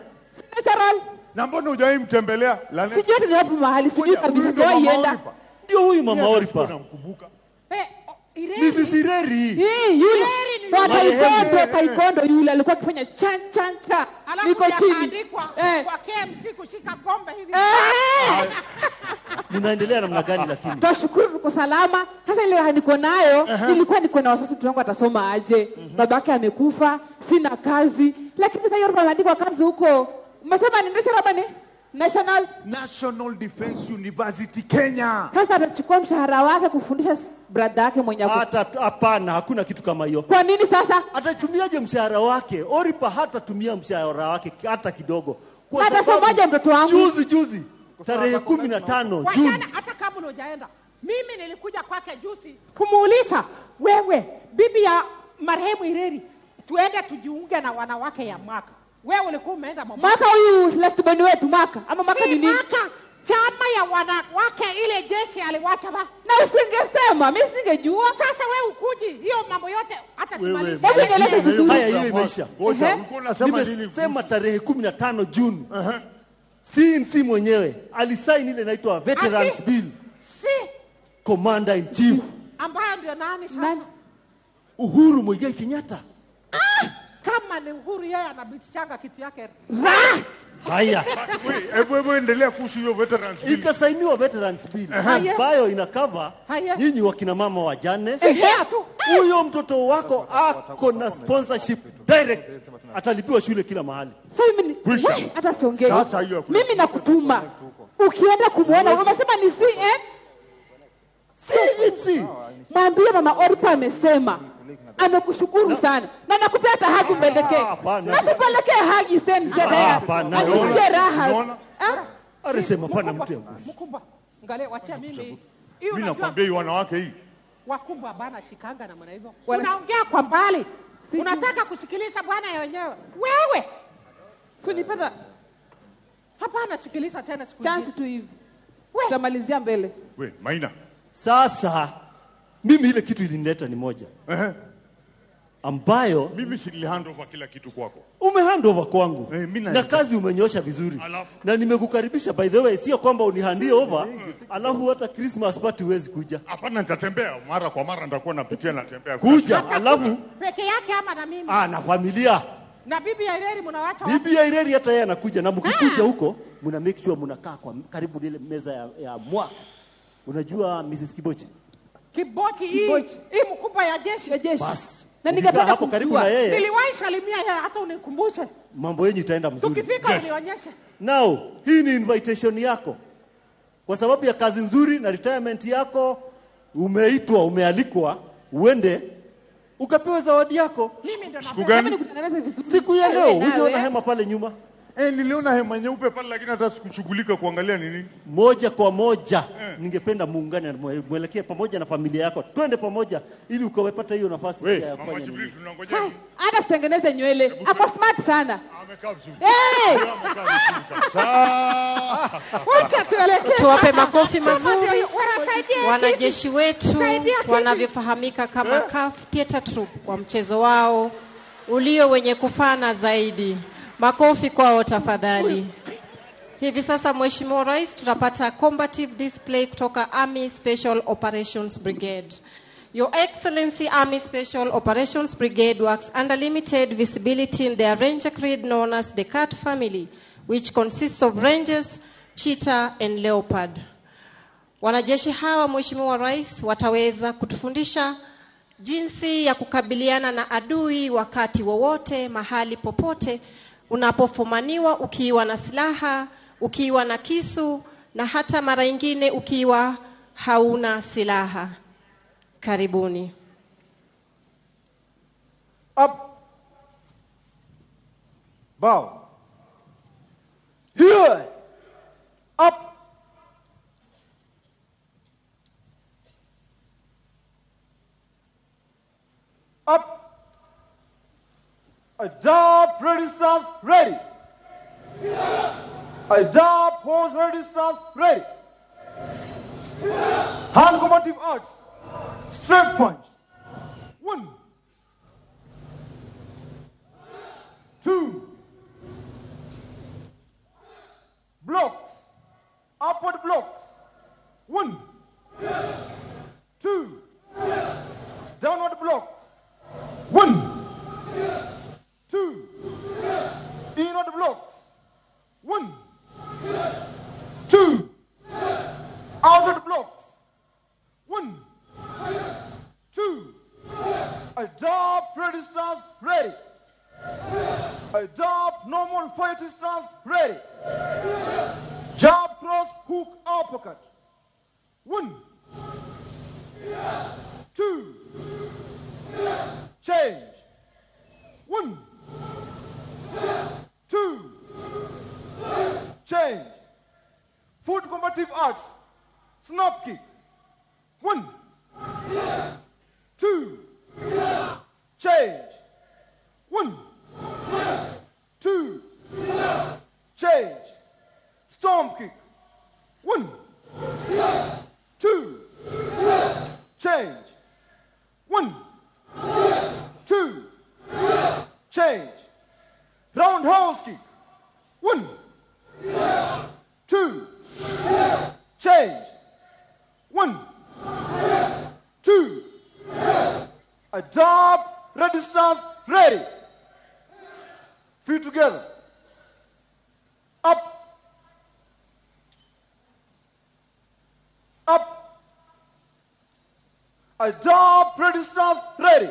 Natural. Na mbona hujawahi mtembelea? Sijui hata ni wapi mahali, sijui kabisa, Huyu ndio sijawahi mama enda. Oripa. Ndio huyu mama Oripa. Eh, Ireli. Mrs. Ireri. Hii yule wa Marehemu. taekwondo, taekwondo yule alikuwa akifanya chan chan cha. Alafu Niko chini. yakaandikwa kwa KMC kushika gombe hivi. Mnaendelea namna gani lakini? Twashukuru tuko salama. Sasa ile raha niko nayo, nilikuwa niko na wasiwasi mtoto wangu atasoma aje. Babake amekufa, sina kazi. Lakini sasa hiyo ameandikwa kazi huko. Umesema ni nini ni? National Defense University Kenya. Sasa atachukua mshahara wake kufundisha brother yake mwenye ako- Hata hapana, hakuna kitu kama hiyo. Kwa nini sasa? Atatumiaje mshahara wake? Oripa hatatumia mshahara wake hata kidogo. Kwa Atasomaje mtoto wangu? Juzi juzi tarehe 15 Juni Wachana, hata kabla hujaenda, mimi nilikuja kwake juzi kumuuliza, wewe bibi ya marehemu Ireri, tuende tujiunge na wanawake ya mwaka. Wewe ulikuwa umeenda Mombasa. Mwaka huyu last born wetu mwaka ama mwaka Si ni nini? mwaka. Chama ya wanawake ile jeshi aliwacha ba. Na usingesema, mimi singejua. Sasa wewe ukuji hiyo mambo yote hata simalizi. Hebu nieleze vizuri. Haya, hiyo imeisha. Ngoja, ulikuwa unasema nini? Nimesema tarehe 15 Juni. CNC mwenyewe alisaini ile inaitwa Veterans Ati? Bill. Si Commander in Chief ambayo ndio nani sasa? Uhuru Muigai Kenyatta. Kama ni Uhuru yeye anabitishanga kitu yake. Haya. Hebu endelea kuhusu hiyo Veterans Bill. Ikasainiwa Veterans Bill ambayo ina cover nyinyi wakina mama wajane. Sikia tu. Huyo mtoto wako ako na sponsorship direct, atalipiwa shule kila mahali. So mimi we, hata siongei. Sasa hiyo hakuna. Mimi nakutuma. Ukienda kumuona umesema ni CN CNC. Mwambie mama Orpa amesema amekushukuru sana na nakupea hata hagi umpelekee. Nasipelekee hagi sense Hapana. Asikie raha. Alisema pana mtu. Mkubwa, angalia wacha mimi. Hiyo Mimi unajua nakwambia hii wanawake hii. wakubwa bana shikanga na maana hivyo. Unaongea kwa mbali. Unataka kusikiliza bwana ya wenyewe. Wewe. Si nipata Hapana, sikiliza tena siku chance tu hivi. Tutamalizia mbele. We, Maina. Sasa mimi ile kitu ilinileta ni moja ambayo mimi si nili hand over kila kitu kwako. Umehand over kwangu mimi na kazi umenyosha vizuri. Alafu? Na nimekukaribisha by the way, sio kwamba unihandie over alafu hata Christmas party huwezi kuja. Hapana, nitatembea mara kwa mara, nitakuwa napitia natembea. Kuja alafu Peke yake ama na mimi? na familia. Na bibi ya Ireri mnawacha wapi? Bibi ya Ireri hata yeye anakuja, na mkikuja huko mna make sure mnakaa kwa karibu ile meza ya mwaka. Unajua Mrs. Kibochi? Kibochi hii hii mkubwa ya jeshi. Ya jeshi. Bas. Na Ukikaa ningependa hapo karibu na kumjua. yeye Niliwahi salimia yeye hata unikumbushe. mambo yenyu itaenda mzuri. Tukifika unionyeshe. Now, hii ni invitation yako. Kwa sababu ya kazi nzuri na retirement yako, umeitwa, umealikwa uende ukapewe zawadi yako. Mimi ndo Siku gani? Siku ya leo Wewe nawe. hujaona hema pale nyuma? Niliona hema nyeupe pale lakini hata sikushughulika kuangalia ni nini. Moja kwa moja ningependa muungane na mwelekee pamoja na familia yako, twende pamoja ili ukawepata hiyo nafasi We, pia ya Mama kufanya Jibril nini. tunangojea. Hai, hata sitengeneze nywele. Ako smart sana. Amekaa vizuri. Hey! Amekaa vizuri kabisa. Wacha tuelekee. Tuwape sasa. makofi Kama mazuri ndio wanasaidia kiti. wanajeshi wetu Saidia kiti. wanavyofahamika kama CAF Theatre Troupe kwa mchezo wao ulio wenye kufana zaidi. Makofi kwao tafadhali. Hivi sasa Mheshimiwa Rais, tutapata combative display kutoka Army Special Operations Brigade. Your Excellency, Army Special Operations Brigade works under limited visibility in their Ranger creed known as the Cat Family, which consists of Rangers, Cheetah and Leopard. Wanajeshi hawa, Mheshimiwa Rais, wataweza kutufundisha jinsi ya kukabiliana na adui wakati wowote, mahali popote, unapofumaniwa ukiwa na silaha, ukiwa na kisu na hata mara nyingine ukiwa hauna silaha. Karibuni. Up. Bow. Here. Up. Up. Adopt ready stance ready. Adopt pose ready stance ready. Hand combative arts. Straight punch. 1, 2. Blocks. Upward blocks. 1, 2. Downward blocks. 1, 2. Inward blocks. 1, 2. Outward blocks. 1, 2. Adopt ready stance ready. Adopt normal fighting stance ready. Jab cross hook uppercut. 1, 2. Change. 1, 2. Change. Foot combative arts. Snap kick. 1, 2. Change. 1, 2. Change. Storm kick. Change. Roundhouse kick. 1, 2. Change. 1, 2. Adopt. Ready stance. Ready. Feet together. Up. Up. Adopt. Ready stance. Ready.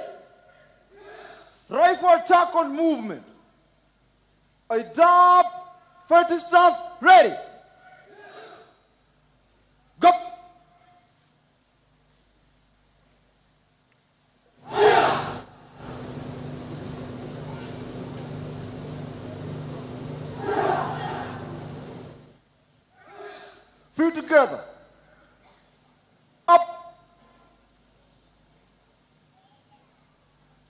Rifle attack on movement. Adopt. Fighting stance. Ready. Go. Feet together. Up.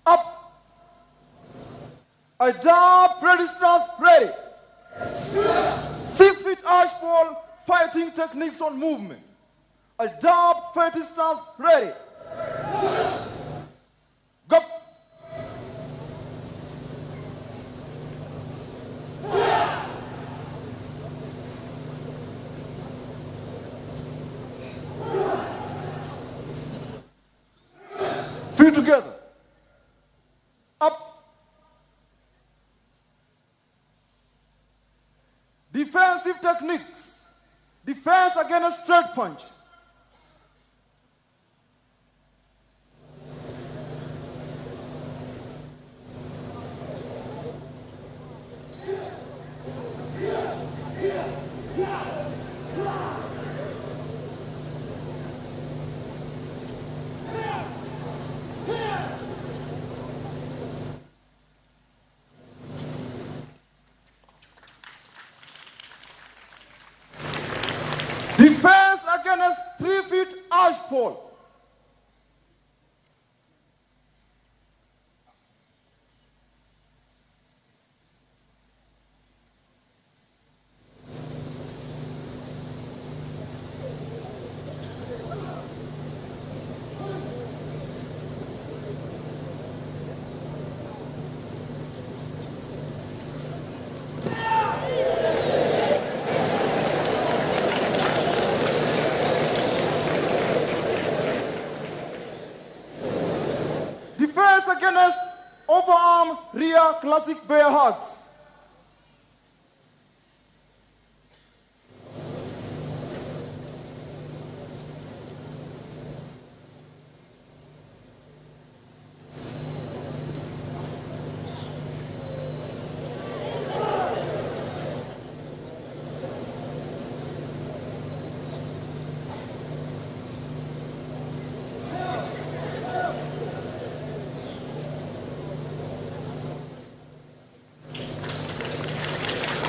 Up. Adopt. Ready stance. Ready. 6 feet ash ball. Fighting techniques on movement. Adopt. Fighting stance. Ready. Go. Feet together. Up. Defensive techniques. Defense against straight punch. Defense against 3 feet ash pole. Defense against overarm rear classic bear hugs.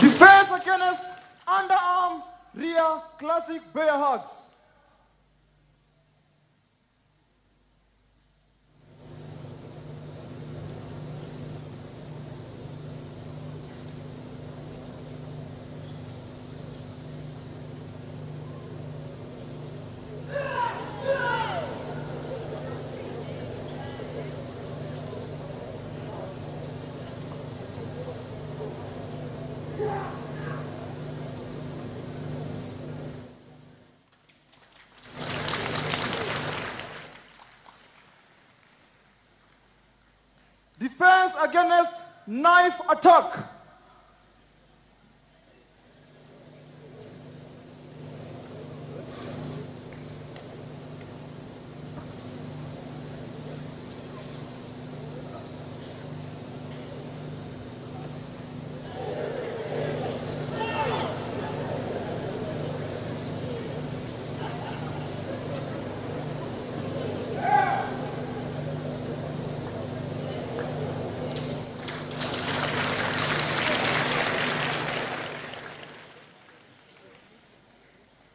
Defense against underarm rear classic bear hugs. Defense against knife attack.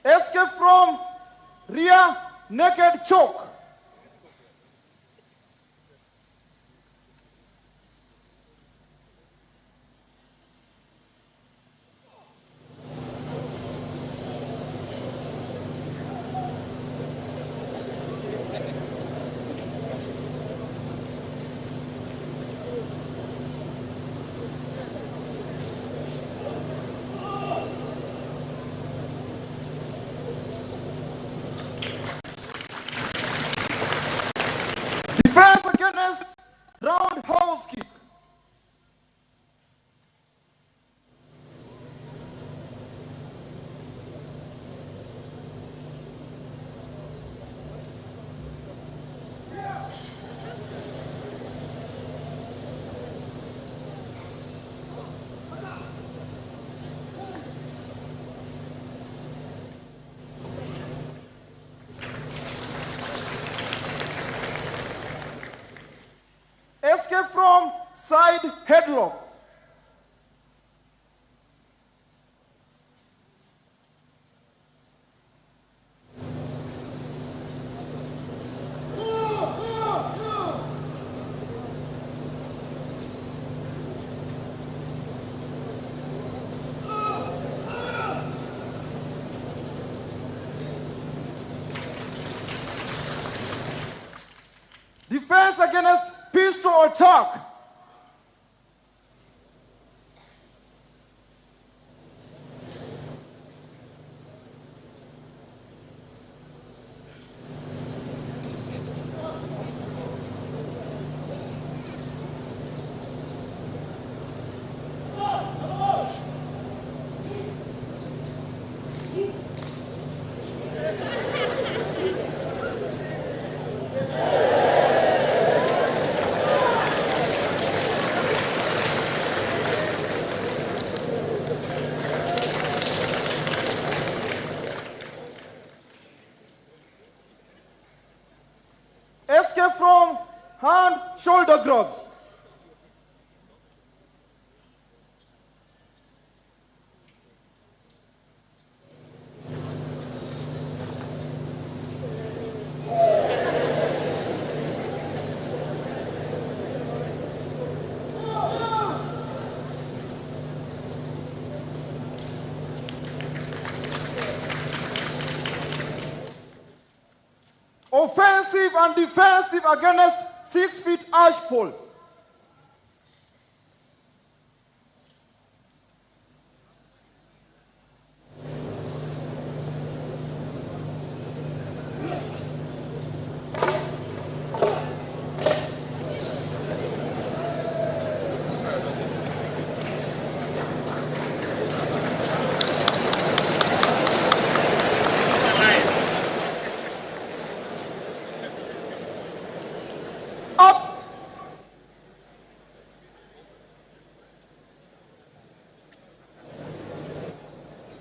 Escape from rear naked choke. Escape from side headlock. Defense against pistol attack. Escape from hand shoulder grabs. Offensive and defensive against 6 feet ash poles. Up.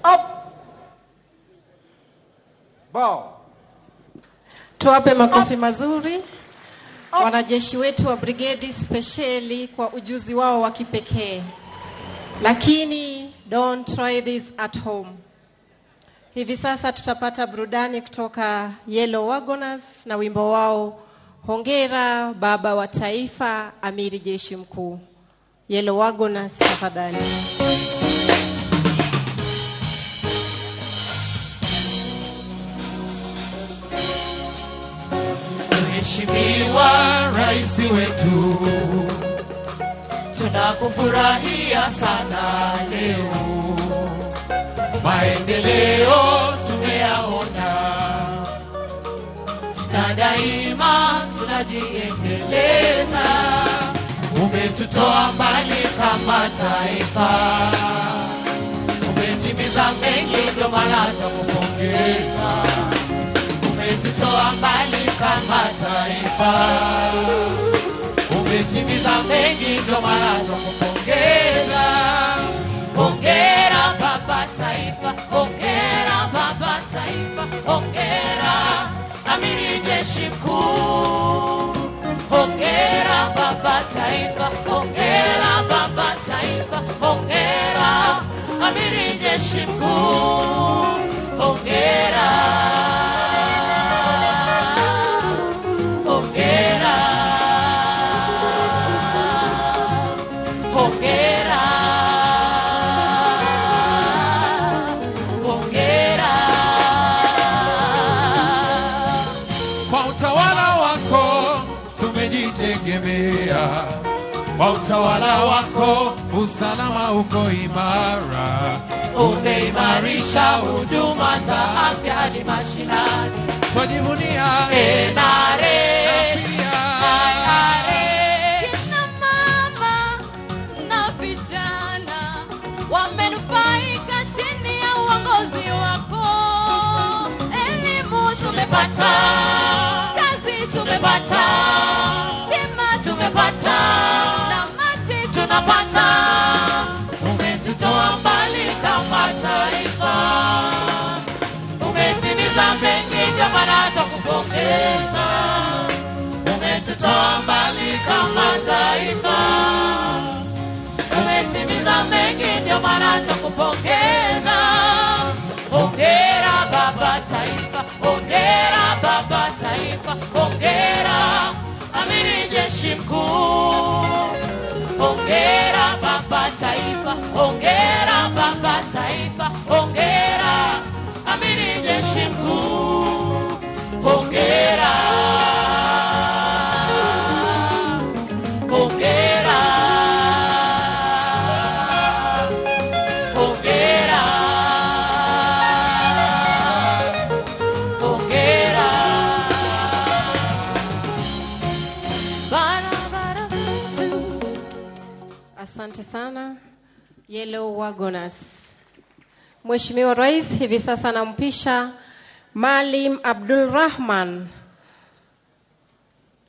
Up. Bow. Tuwape makofi mazuri wanajeshi wetu wa brigedi spesheli kwa ujuzi wao wa kipekee. Lakini don't try this at home. Hivi sasa tutapata burudani kutoka Yellow Wagoners na wimbo wao Hongera Baba wa Taifa, Amiri Jeshi Mkuu. Yellow Wagoners, tafadhali. Mheshimiwa Rais wetu, tunakufurahia sana leo. Maendeleo tumeyaona na daima tunajiendeleza. Umetutoa mbali kama taifa, umetimiza mengi, ndio maana tukupongeza. Umetutoa mbali kama taifa, umetimiza mengi, ndio maana tukupongeza. Hongera Baba Taifa, hongera Baba Taifa, hongera Amiri Jeshi Mkuu. Hongera Baba Taifa, hongera Baba Taifa, hongera Amiri Jeshi Mkuu. Hongera, hongera, hongera, hongera. Kwa utawala wako tumejitegemea, kwa utawala wako usalama uko imara. Umeimarisha huduma za afya hadi mashinani, twajivunia NRA, IRA. Kina mama na vijana wamenufaika chini ya uongozi wako. Elimu tumepata, kazi tumepata, stima tumepata, na maji tunapata. Umetutoa mbali kama taifa, umetimiza mengi, ndio maana tukupongeza. Umetutoa Umetutoa mbali kama taifa. Umetimiza mengi, ndio maana tukupongeza. Hongera baba taifa, hongera baba taifa, hongera amiri jeshi mkuu. Hongera baba taifa, hongera baba taifa, hongera amiri jeshi mkuu. Hongera, hongera, hongera, hongera. Barabara zetu. Asante sana Yellow Wagoners. Mheshimiwa Rais, hivi sasa nampisha Maalim Abdul Rahman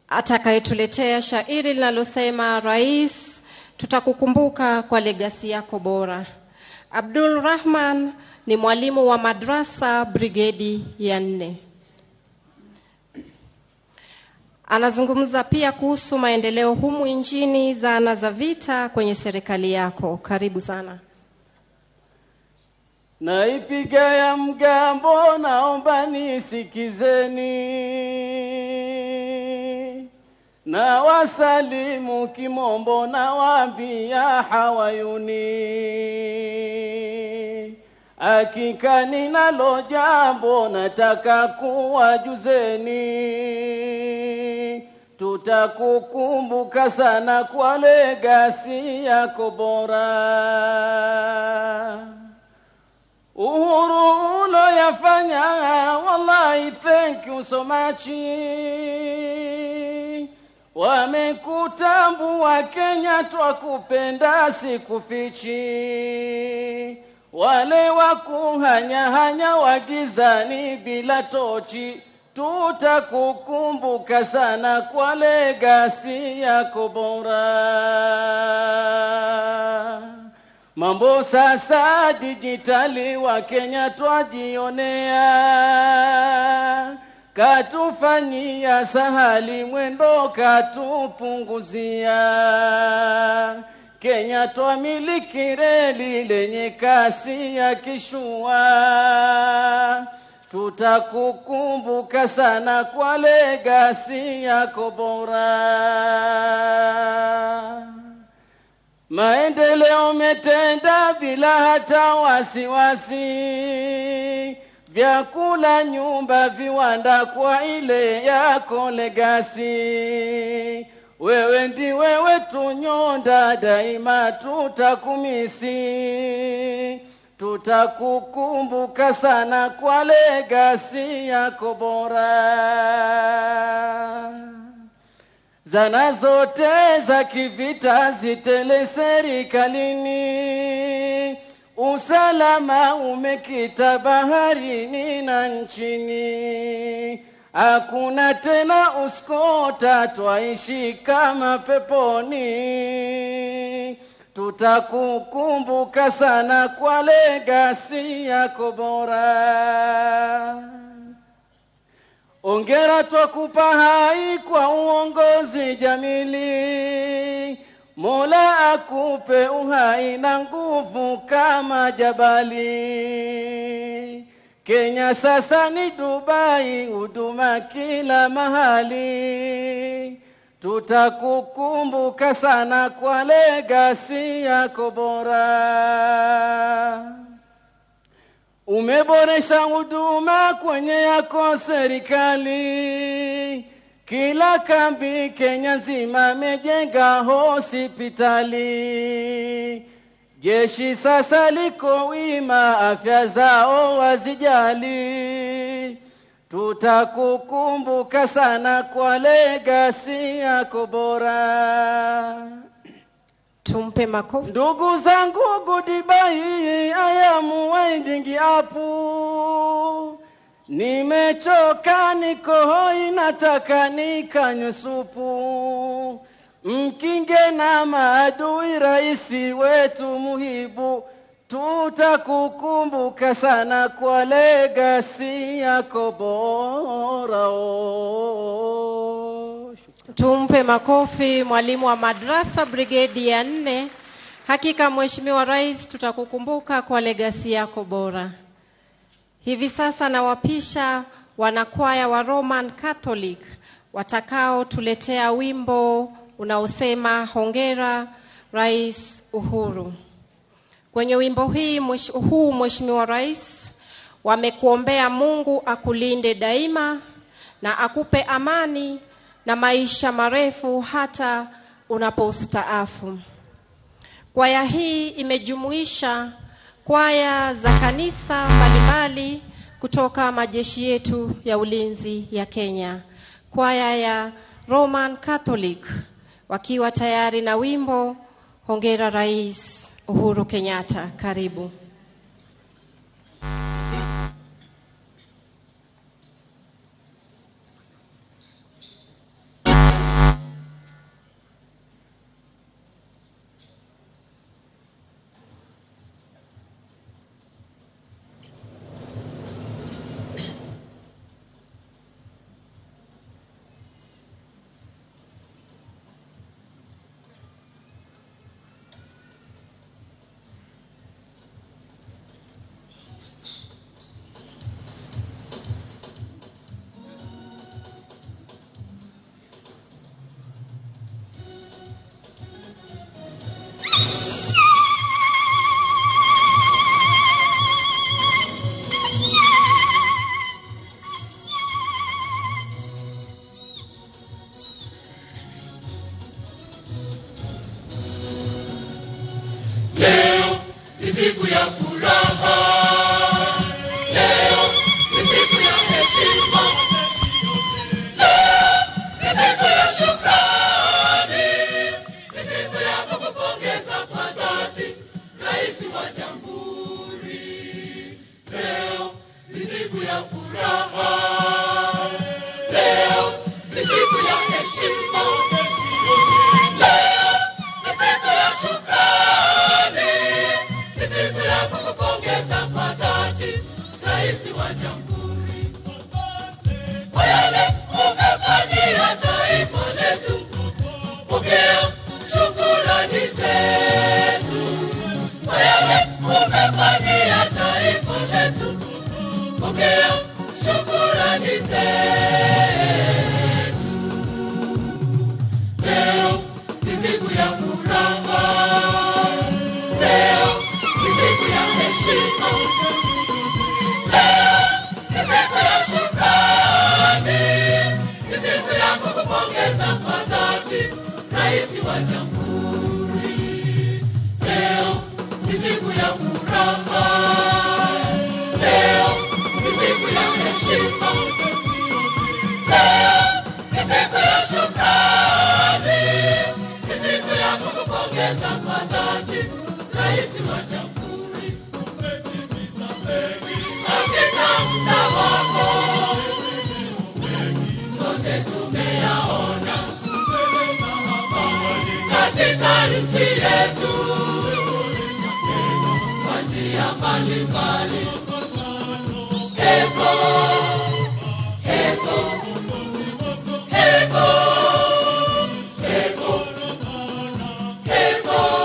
atakayetuletea shairi linalosema Rais, tutakukumbuka kwa legasi yako bora. Abdul Rahman ni mwalimu wa madrasa brigedi ya 4. Anazungumza pia kuhusu maendeleo humu nchini, zana za vita kwenye serikali yako. Karibu sana. Naipiga ya mgambo, naomba nisikizeni. Na wasalimu kimombo, nawaambia hawayuni. Hakika ninalo jambo nataka kuwajuzeni. Tutakukumbuka sana kwa legasi yako bora. Uhuru uloyafanya, wallahi thank you so much. Wamekutambua Kenya, twakupenda sikufichi. Wale wakuhanya-hanya wagizani bila tochi, tutakukumbuka sana kwa legasi yako bora. Mambo sasa dijitali wa Kenya twajionea, katufanyia sahali mwendo katupunguzia. Kenya twamiliki reli lenye kasi ya kishua. Tutakukumbuka sana kwa legasi yako bora. Maendeleo umetenda bila hata wasiwasi. Vyakula, nyumba, viwanda kwa ile yako legasi. Wewe ndiwe wetu nyonda, daima tutakumisi. Tutakukumbuka sana kwa legasi yako bora. Zana zote za kivita zitele serikalini. Usalama umekita baharini na nchini. Hakuna tena uskota, twaishi kama peponi. Tutakukumbuka sana kwa legasi yako bora. Ongera twakupa hai kwa uongozi jamili. Mola akupe uhai na nguvu kama jabali. Kenya sasa ni Dubai, huduma kila mahali. Tutakukumbuka sana kwa legasi yako bora. Umeboresha huduma kwenye yako serikali. Kila kambi Kenya nzima amejenga hospitali. Jeshi sasa liko wima, afya zao wazijali. Tutakukumbuka sana kwa legasi yako bora. Tumpe makofi. Ndugu zangu, goodbye, I am winding up. Nimechoka, niko hoi, nataka nikanywe supu. Mkinge na maadui, raisi wetu muhibu. Tutakukumbuka sana kwa legasi yako bora. Tumpe makofi mwalimu wa madrasa brigedi ya 4. Hakika Mheshimiwa Rais, tutakukumbuka kwa legasi yako bora. Hivi sasa nawapisha wanakwaya wa Roman Catholic watakao tuletea wimbo unaosema Hongera Rais Uhuru. Kwenye wimbo huu Mheshimiwa Rais, wamekuombea Mungu akulinde daima na akupe amani na maisha marefu hata unapostaafu. Kwaya hii imejumuisha kwaya za kanisa mbalimbali kutoka majeshi yetu ya ulinzi ya Kenya. Kwaya ya Roman Catholic wakiwa tayari na wimbo Hongera Rais Uhuru Kenyatta. Karibu. Leo ni siku ya furaha, leo ni siku ya heshima, leo ni siku ya shukrani, ni siku ya kukupongeza kwa dhati, Rais wa Jamhuri. Leo ni siku ya furaha, leo ni siku ya heshima, leo ni siku ya shukrani, ni siku ya kukupongeza kwa dhati, Rais wa Jamhuri. Kwa yale umefanyia taifa letu, pokea shukrani zetu. Kwa yale umefanyia taifa letu, pokea shukrani zetu. Leo ni siku ya furaha, leo ni siku ya heshima, leo ni siku ya shukrani, ni siku ya kukupongeza kwa dhati, Rais wa Jamhuri. Leo ni siku ya furaha, leo ni siku ya heshima, leo ni siku ya shukrani, ni siku ya kukupongeza kwa dhati, Rais wa Jamhuri. Katika mtaa wako sote tumeyaona, katika nchi yetu kwa njia mbalimbali. Heko, heko, heko, heko, heko.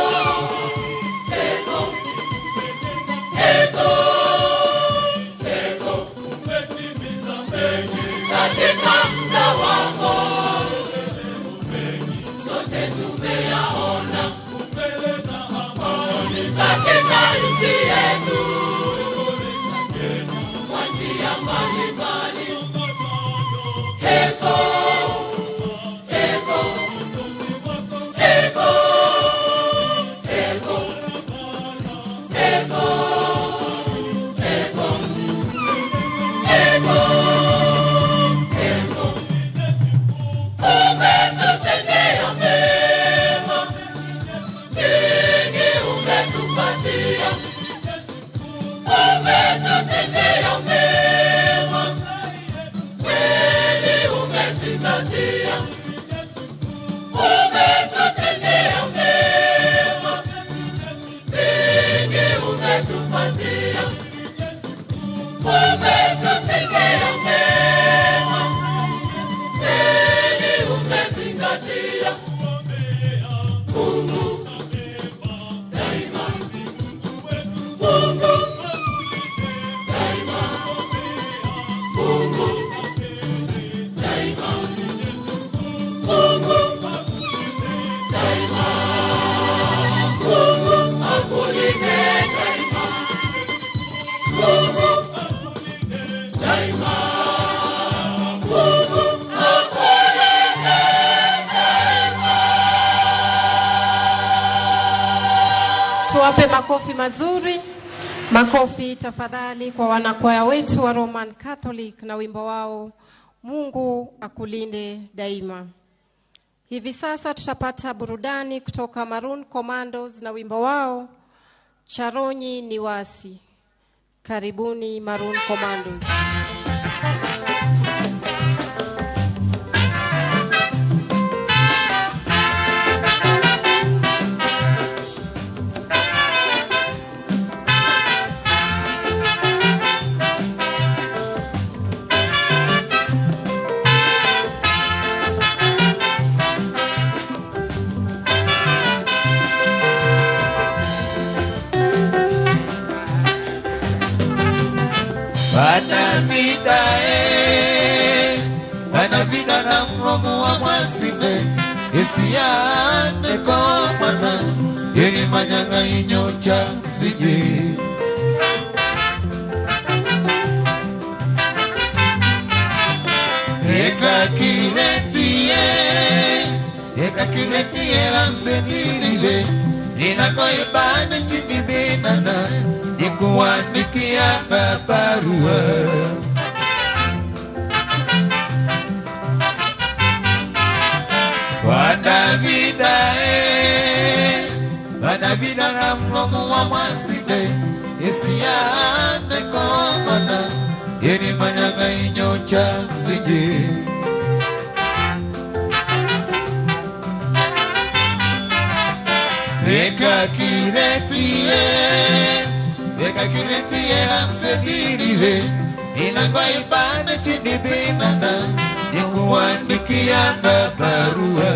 Tuwape makofi mazuri. Makofi tafadhali kwa wanakwaya wetu wa Roman Catholic na wimbo wao Mungu akulinde daima. Hivi sasa tutapata burudani kutoka Maroon Commandos na wimbo wao Charonyi ni wasi. Karibuni Maroon Commandos. Banavida na mlomo wa mwasine Isiane komana Yeni manyanga inyocha msije Eka kiretie lansenilile Inakoibane chindibinana Nikuandikia barua Wanavida na mlomo wa mwaside Isiane komana Yeni manyanga inyocha msije Eka kiretie lamsedirive Inangwa ibane chindibinana Nikuandikia barua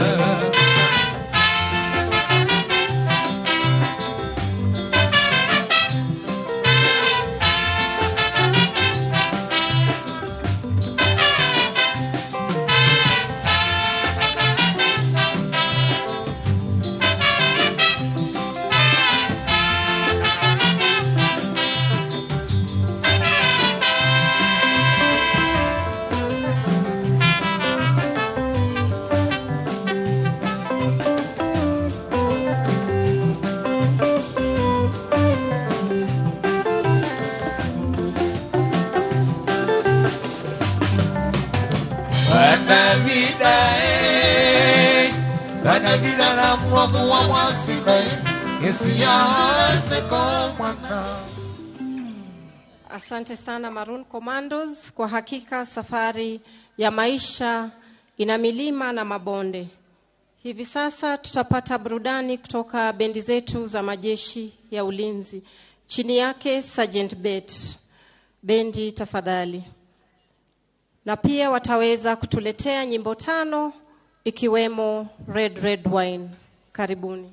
Banavida na mlomo wa mwasine Isiane komana. Asante sana Maroon Commandos. Kwa hakika safari ya maisha ina milima na mabonde. Hivi sasa tutapata burudani kutoka bendi zetu za majeshi ya ulinzi. Chini yake Sergeant Bet. Bendi tafadhali. Na pia wataweza kutuletea nyimbo 5 ikiwemo Red Red Wine. Karibuni.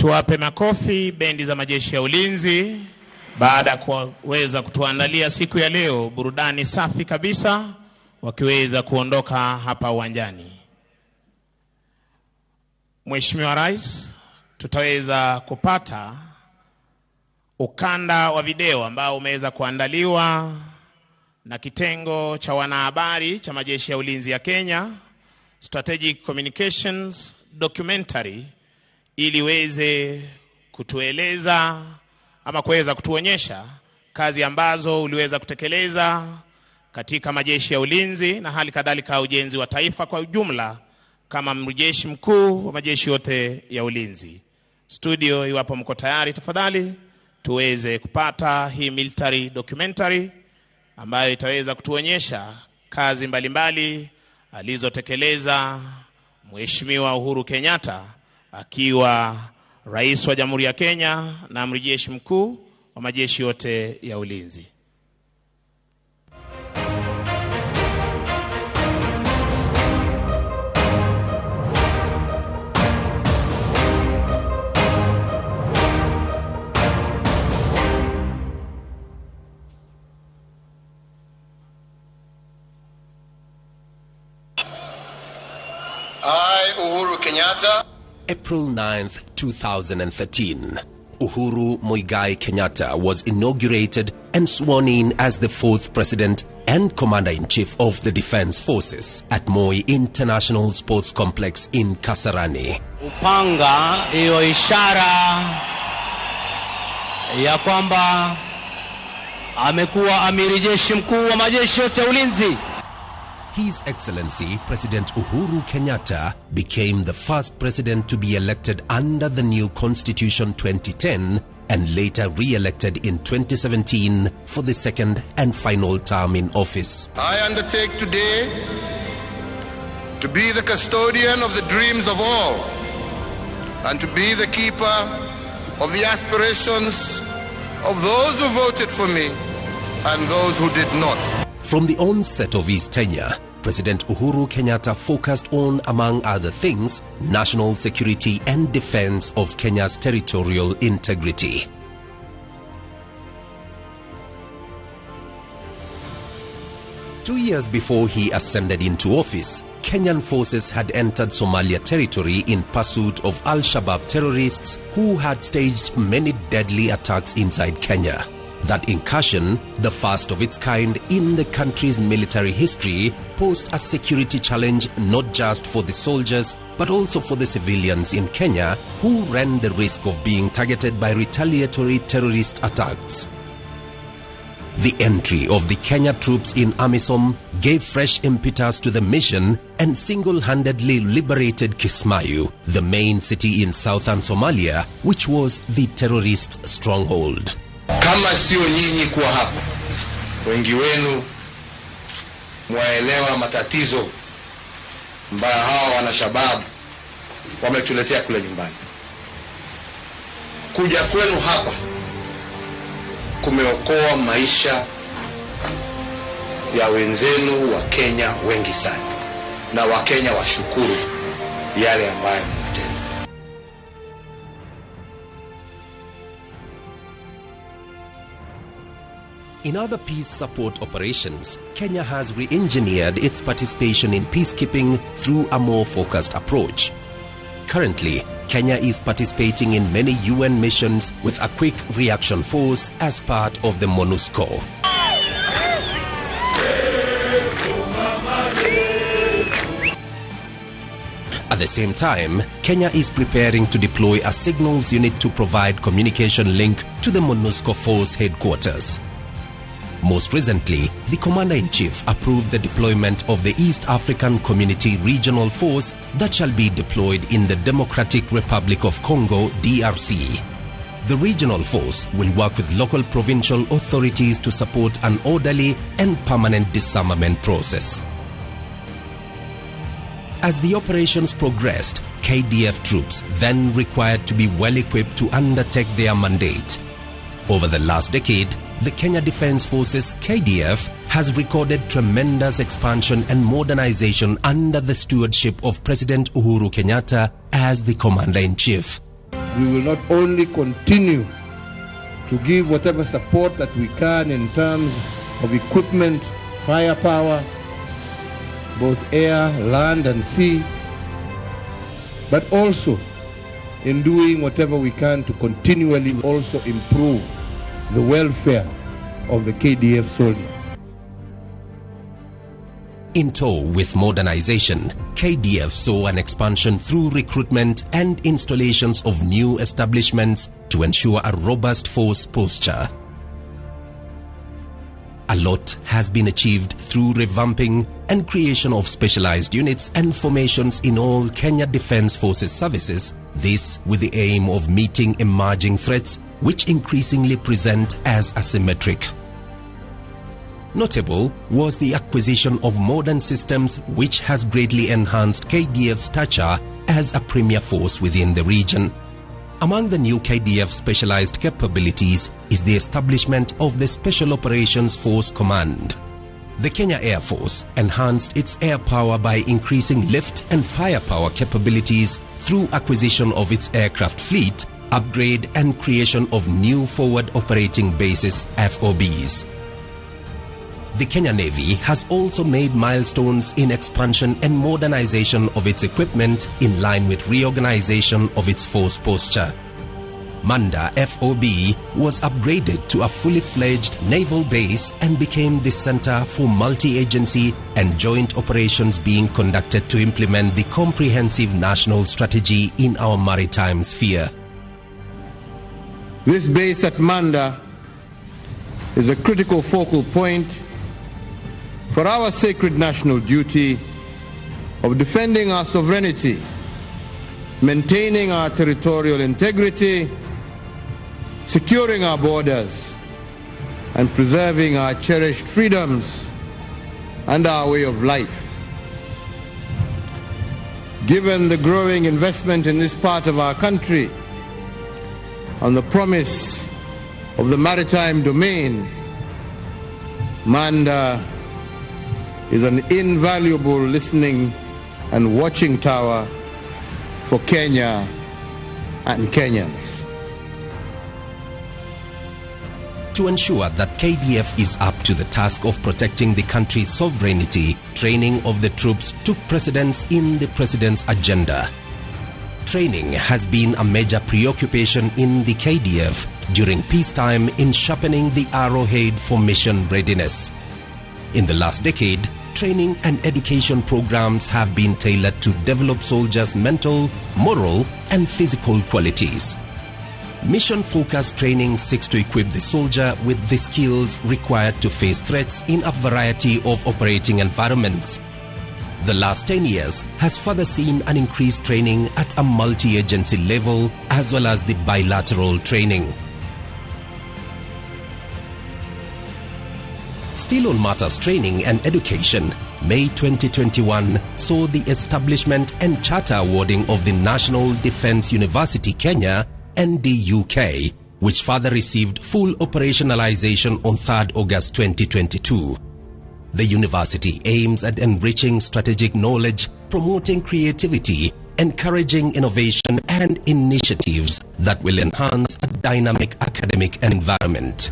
Tuwape makofi bendi za majeshi ya ulinzi baada ya kuweza kutuandalia siku ya leo burudani safi kabisa, wakiweza kuondoka hapa uwanjani. Mheshimiwa Rais, tutaweza kupata ukanda wa video ambao umeweza kuandaliwa na kitengo cha wanahabari cha majeshi ya ulinzi ya Kenya, Strategic Communications Documentary, ili iweze kutueleza ama kuweza kutuonyesha kazi ambazo uliweza kutekeleza katika majeshi ya ulinzi na hali kadhalika ujenzi wa taifa kwa ujumla kama mjeshi mkuu wa majeshi yote ya ulinzi. Studio, iwapo mko tayari, tafadhali tuweze kupata hii military documentary ambayo itaweza kutuonyesha kazi mbalimbali alizotekeleza Mheshimiwa Uhuru Kenyatta akiwa Rais wa Jamhuri ya Kenya na amri jeshi mkuu wa majeshi yote ya ulinzi. I, Uhuru Kenyatta, April 9th, 2013, Uhuru Muigai Kenyatta was inaugurated and sworn in as the fourth president and commander-in-chief of the Defense Forces at Moi International Sports Complex in Kasarani. Upanga hiyo ishara ya kwamba amekuwa amiri jeshi mkuu wa majeshi yote ya ulinzi. His Excellency President Uhuru Kenyatta became the first president to be elected under the new Constitution 2010 and later re-elected in 2017 for the second and final term in office. I undertake today to be the custodian of the dreams of all and to be the keeper of the aspirations of those who voted for me and those who did not. From the onset of his tenure, President Uhuru Kenyatta focused on, among other things, national security and defense of Kenya's territorial integrity. 2 years before he ascended into office, Kenyan forces had entered Somalia territory in pursuit of Al-Shabaab terrorists who had staged many deadly attacks inside Kenya. That incursion, the first of its kind in the country's military history, posed a security challenge not just for the soldiers but also for the civilians in Kenya who ran the risk of being targeted by retaliatory terrorist attacks. The entry of the Kenya troops in AMISOM gave fresh impetus to the mission and single-handedly liberated Kismayu, the main city in southern Somalia, which was the terrorist stronghold. Kama sio nyinyi kuwa hapa, wengi wenu mwaelewa matatizo ambayo hawa wanashababu wametuletea kule nyumbani. Kuja kwenu hapa kumeokoa maisha ya wenzenu wa Kenya wengi sana, na Wakenya washukuru yale ambayo mmetenda. In other peace support operations, Kenya has re-engineered its participation in peacekeeping through a more focused approach. Currently, Kenya is participating in many UN missions with a quick reaction force as part of the MONUSCO. At the same time, Kenya is preparing to deploy a signals unit to provide communication link to the MONUSCO force headquarters. Most recently, the Commander-in-Chief approved the deployment of the East African Community Regional Force that shall be deployed in the Democratic Republic of Congo, DRC. The regional force will work with local provincial authorities to support an orderly and permanent disarmament process. As the operations progressed, KDF troops then required to be well equipped to undertake their mandate. Over the last decade, the Kenya Defence Forces KDF has recorded tremendous expansion and modernization under the stewardship of President Uhuru Kenyatta as the Commander-in-Chief. We will not only continue to give whatever support that we can in terms of equipment, firepower, both air, land and sea, but also in doing whatever we can to continually also improve the welfare of the KDF soldier. In tow with modernization, KDF saw an expansion through recruitment and installations of new establishments to ensure a robust force posture. A lot has been achieved through revamping and creation of specialized units and formations in all Kenya Defence Forces services, this with the aim of meeting emerging threats which increasingly present as asymmetric. Notable was the acquisition of modern systems which has greatly enhanced KDF's stature as a premier force within the region. Among the new KDF specialized capabilities is the establishment of the Special Operations Force Command. The Kenya Air Force enhanced its air power by increasing lift and firepower capabilities through acquisition of its aircraft fleet, upgrade and creation of new forward operating bases FOBs. The Kenya Navy has also made milestones in expansion and modernization of its equipment in line with reorganization of its force posture. Manda FOB was upgraded to a fully fledged naval base and became the center for multi-agency and joint operations being conducted to implement the comprehensive national strategy in our maritime sphere. This base at Manda is a critical focal point for our sacred national duty of defending our sovereignty, maintaining our territorial integrity, securing our borders, and preserving our cherished freedoms and our way of life. Given the growing investment in this part of our country and the promise of the maritime domain, Manda is an invaluable listening and watching tower for Kenya and Kenyans. To ensure that KDF is up to the task of protecting the country's sovereignty, training of the troops took precedence in the president's agenda. Training has been a major preoccupation in the KDF during peacetime in sharpening the arrowhead for mission readiness. In the last decade, training and education programs have been tailored to develop soldiers' mental, moral, and physical qualities. Mission-focused training seeks to equip the soldier with the skills required to face threats in a variety of operating environments. The last 10 years has further seen an increased training at a multi-agency level as well as the bilateral training. Still on matters training and education, May 2021 saw the establishment and charter awarding of the National Defence University Kenya, NDUK, which further received full operationalization on 3rd August 2022. The university aims at enriching strategic knowledge, promoting creativity, encouraging innovation and initiatives that will enhance a dynamic academic environment.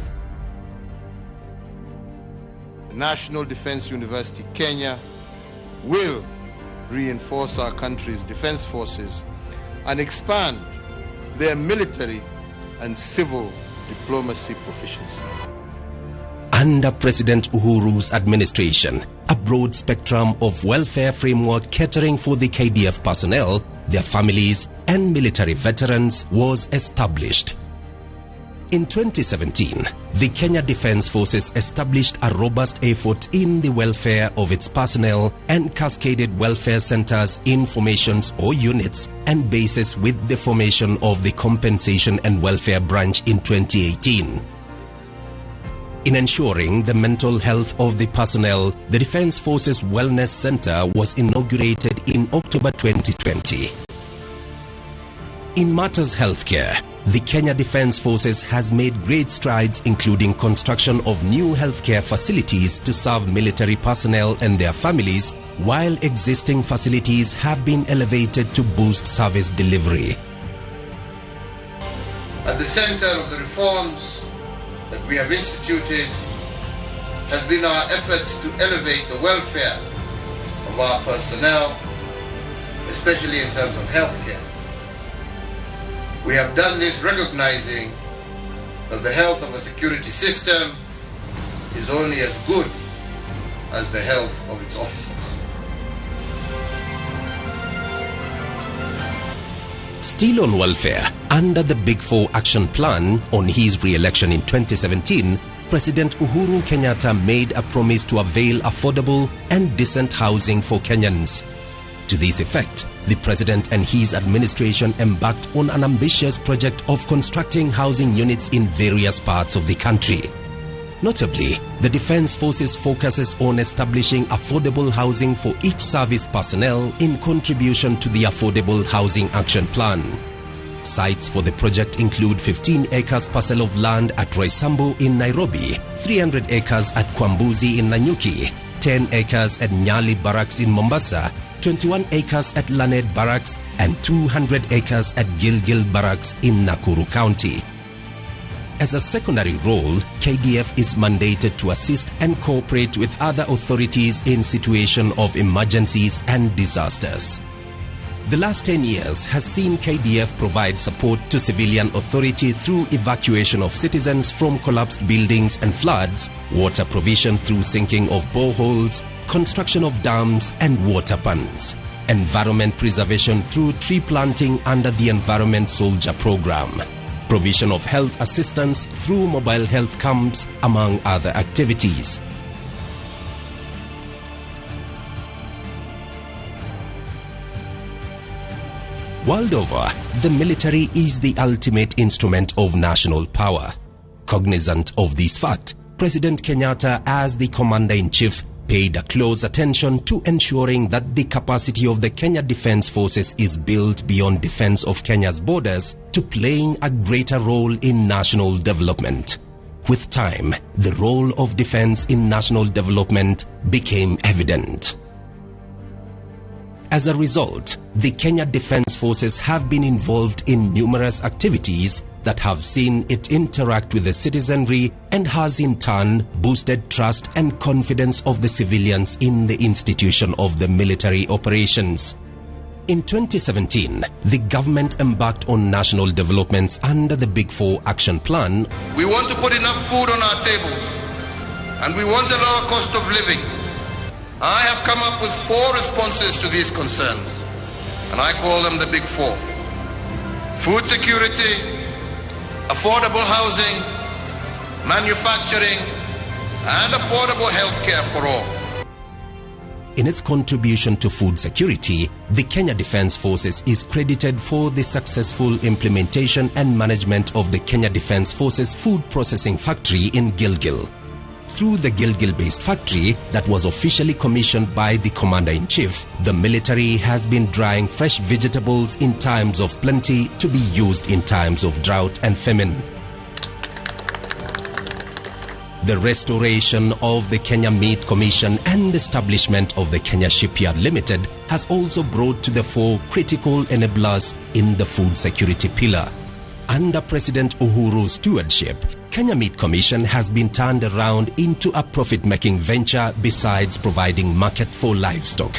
The National Defence University Kenya will reinforce our country's defense forces and expand their military and civil diplomacy proficiency. Under President Uhuru's administration, a broad spectrum of welfare framework catering for the KDF personnel, their families, and military veterans was established. In 2017, the Kenya Defence Forces established a robust effort in the welfare of its personnel and cascaded welfare centers in formations or units and bases with the formation of the Compensation and Welfare Branch in 2018. In ensuring the mental health of the personnel, the Defence Forces Wellness Center was inaugurated in October 2020. In matters healthcare, the Kenya Defence Forces has made great strides, including construction of new healthcare facilities to serve military personnel and their families, while existing facilities have been elevated to boost service delivery. At the center of the reforms that we have instituted has been our efforts to elevate the welfare of our personnel, especially in terms of healthcare. We have done this recognizing that the health of a security system is only as good as the health of its officers. Still on welfare, under the Big Four Action Plan on his re-election in 2017, President Uhuru Kenyatta made a promise to avail affordable and decent housing for Kenyans. To this effect, the president and his administration embarked on an ambitious project of constructing housing units in various parts of the country. Notably, the Defense Forces focuses on establishing affordable housing for each service personnel in contribution to the Affordable Housing Action Plan. Sites for the project include 15 acres parcel of land at Roysambu in Nairobi, 300 acres at Kwambuzi in Nanyuki, 10 acres at Nyali Barracks in Mombasa, 21 acres at Lanet Barracks, and 200 acres at Gilgil Barracks in Nakuru County. As a secondary role, KDF is mandated to assist and cooperate with other authorities in situation of emergencies and disasters. The last 10 years has seen KDF provide support to civilian authority through evacuation of citizens from collapsed buildings and floods, water provision through sinking of boreholes, construction of dams and water ponds, environment preservation through tree planting under the Environment Soldier Program, provision of health assistance through mobile health camps, among other activities. World over, the military is the ultimate instrument of national power. Cognizant of this fact, President Kenyatta, as the Commander-in-Chief, paid a close attention to ensuring that the capacity of the Kenya Defense Forces is built beyond defense of Kenya's borders to playing a greater role in national development. With time, the role of defense in national development became evident. As a result, the Kenya Defense Forces have been involved in numerous activities that have seen it interact with the citizenry and has in turn boosted trust and confidence of the civilians in the institution of the military operations. In 2017, the government embarked on national developments under the Big Four Action Plan. We want to put enough food on our tables, and we want a lower cost of living. I have come up with 4 responses to these concerns, and I call them the Big Four. Food security, affordable housing, manufacturing, and affordable health care for all. In its contribution to food security, the Kenya Defense Forces is credited for the successful implementation and management of the Kenya Defense Forces Food Processing Factory in Gilgil. Through the Gilgil-based factory that was officially commissioned by the Commander-in-Chief, the military has been drying fresh vegetables in times of plenty to be used in times of drought and famine. The restoration of the Kenya Meat Commission and establishment of the Kenya Shipyard Limited has also brought to the fore critical enablers in the food security pillar. Under President Uhuru's stewardship, Kenya Meat Commission has been turned around into a profit-making venture besides providing market for livestock.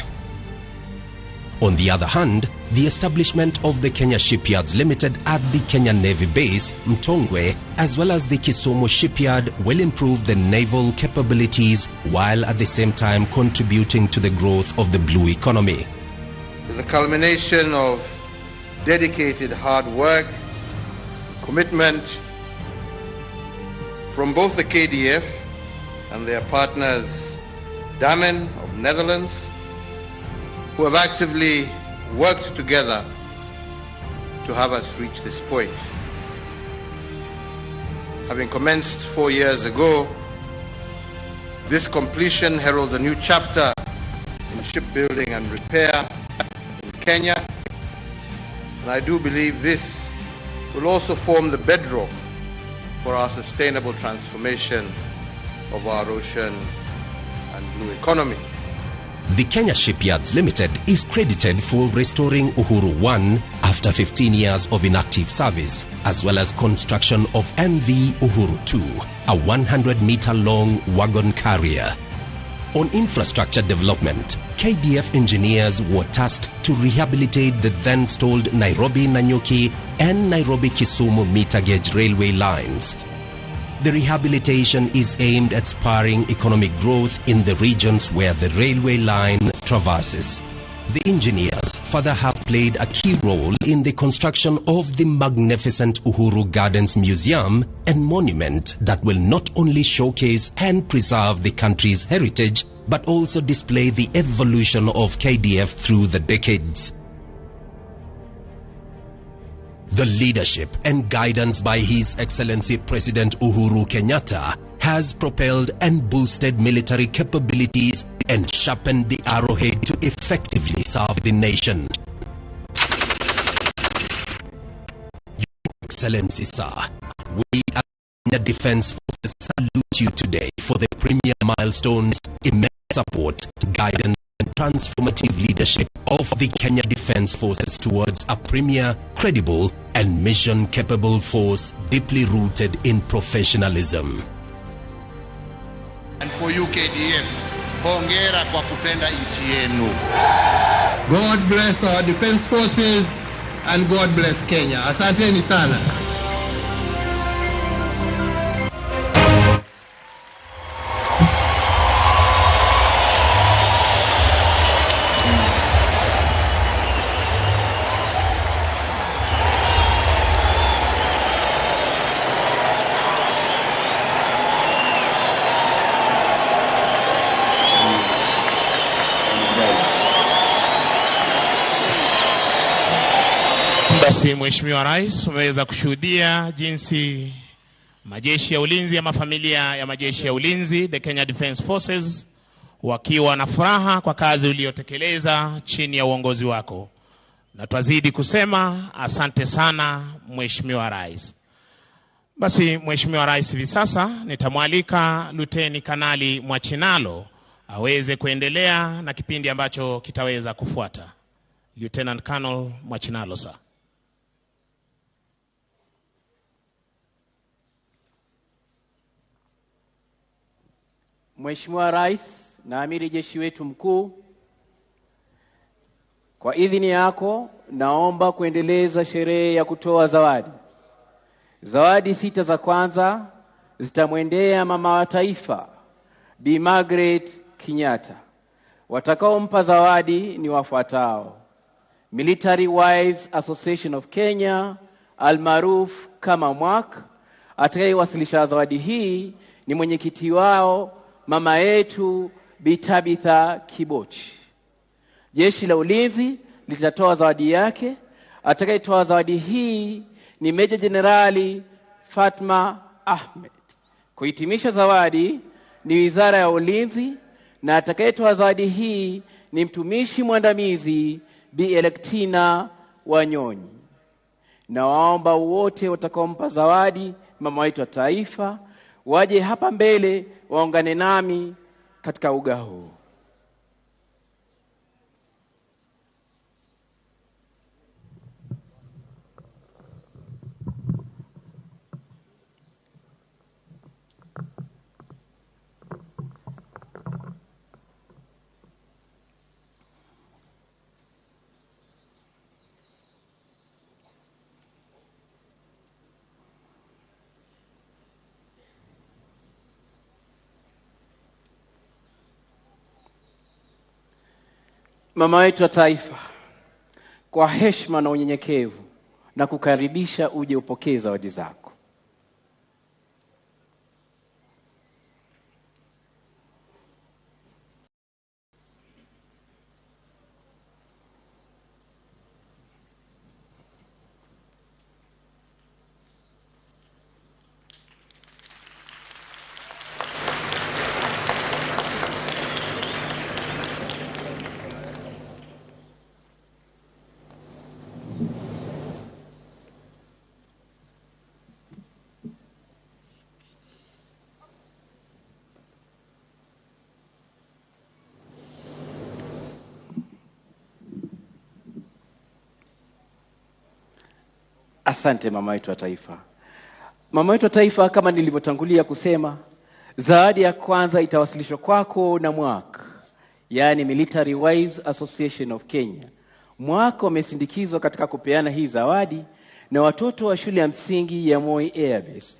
On the other hand, the establishment of the Kenya Shipyards Limited at the Kenya Navy Base, Mtongwe, as well as the Kisumu Shipyard will improve the naval capabilities while at the same time contributing to the growth of the blue economy. It's a culmination of dedicated hard work, commitment from both the KDF and their partners, Damen of Netherlands, who have actively worked together to have us reach this point. Having commenced 4 years ago, this completion heralds a new chapter in shipbuilding and repair in Kenya, and I do believe this will also form the bedrock for our sustainable transformation of our ocean and blue economy. The Kenya Shipyards Limited is credited for restoring Uhuru 1 after 15 years of inactive service, as well as construction of MV Uhuru 2, a 100-meter-long wagon carrier. On infrastructure development, KDF engineers were tasked to rehabilitate the then stalled Nairobi-Nanyuki and Nairobi-Kisumu meter gauge railway lines. The rehabilitation is aimed at spurring economic growth in the regions where the railway line traverses. The engineers further have played a key role in the construction of the magnificent Uhuru Gardens Museum and monument that will not only showcase and preserve the country's heritage, but also display the evolution of KDF through the decades. The leadership and guidance by His Excellency President Uhuru Kenyatta has propelled and boosted military capabilities and sharpened the arrowhead to effectively serve the nation. Your Excellency, sir, we at the Defense Forces salute you today for the premier milestones, immense support, guidance, and transformative leadership of the Kenya Defense Forces towards a premier, credible, and mission-capable force deeply rooted in professionalism. And for you KDF, hongera kwa kupenda nchi yenu. God bless our defense forces and God bless Kenya. Asanteni sana. Basi Mheshimiwa Rais, umeweza kushuhudia jinsi majeshi ya ulinzi ama familia ya majeshi ya ulinzi, the Kenya Defence Forces, wakiwa na furaha kwa kazi uliyotekeleza chini ya uongozi wako. Na twazidi kusema asante sana Mheshimiwa Rais. Basi Mheshimiwa Rais, hivi sasa nitamwalika Luteni Kanali Mwachinalo aweze kuendelea na kipindi ambacho kitaweza kufuata. Lieutenant Colonel Mwachinalo, sir. Mheshimiwa Rais na Amiri Jeshi wetu Mkuu, kwa idhini yako naomba kuendeleza sherehe ya kutoa zawadi. Zawadi 6 za kwanza zitamwendea mama wa taifa Bi Margaret Kenyatta. Watakaompa zawadi ni wafuatao: Military Wives Association of Kenya almaruf kama MWAK. Atakayewasilisha zawadi hii ni mwenyekiti wao mama yetu Bi Tabitha Kibochi. Jeshi la Ulinzi litatoa zawadi yake. Atakayetoa zawadi hii ni Meja Jenerali Fatma Ahmed. Kuhitimisha zawadi ni Wizara ya Ulinzi, na atakayetoa zawadi hii ni mtumishi mwandamizi Bi Electina Wanyonyi. Na waomba wote watakaompa zawadi mama wetu wa taifa waje hapa mbele waungane nami katika uga huu. Mama wetu wa taifa, kwa heshima na unyenyekevu na kukaribisha uje upokee zawadi zako. Asante mama wetu wa taifa. Mama wetu wa taifa, kama nilivyotangulia kusema, zawadi ya kwanza itawasilishwa kwako na MWAK, yaani Military Wives Association of Kenya. MWAK wamesindikizwa katika kupeana hii zawadi na watoto wa shule ya msingi ya Moi Airbase.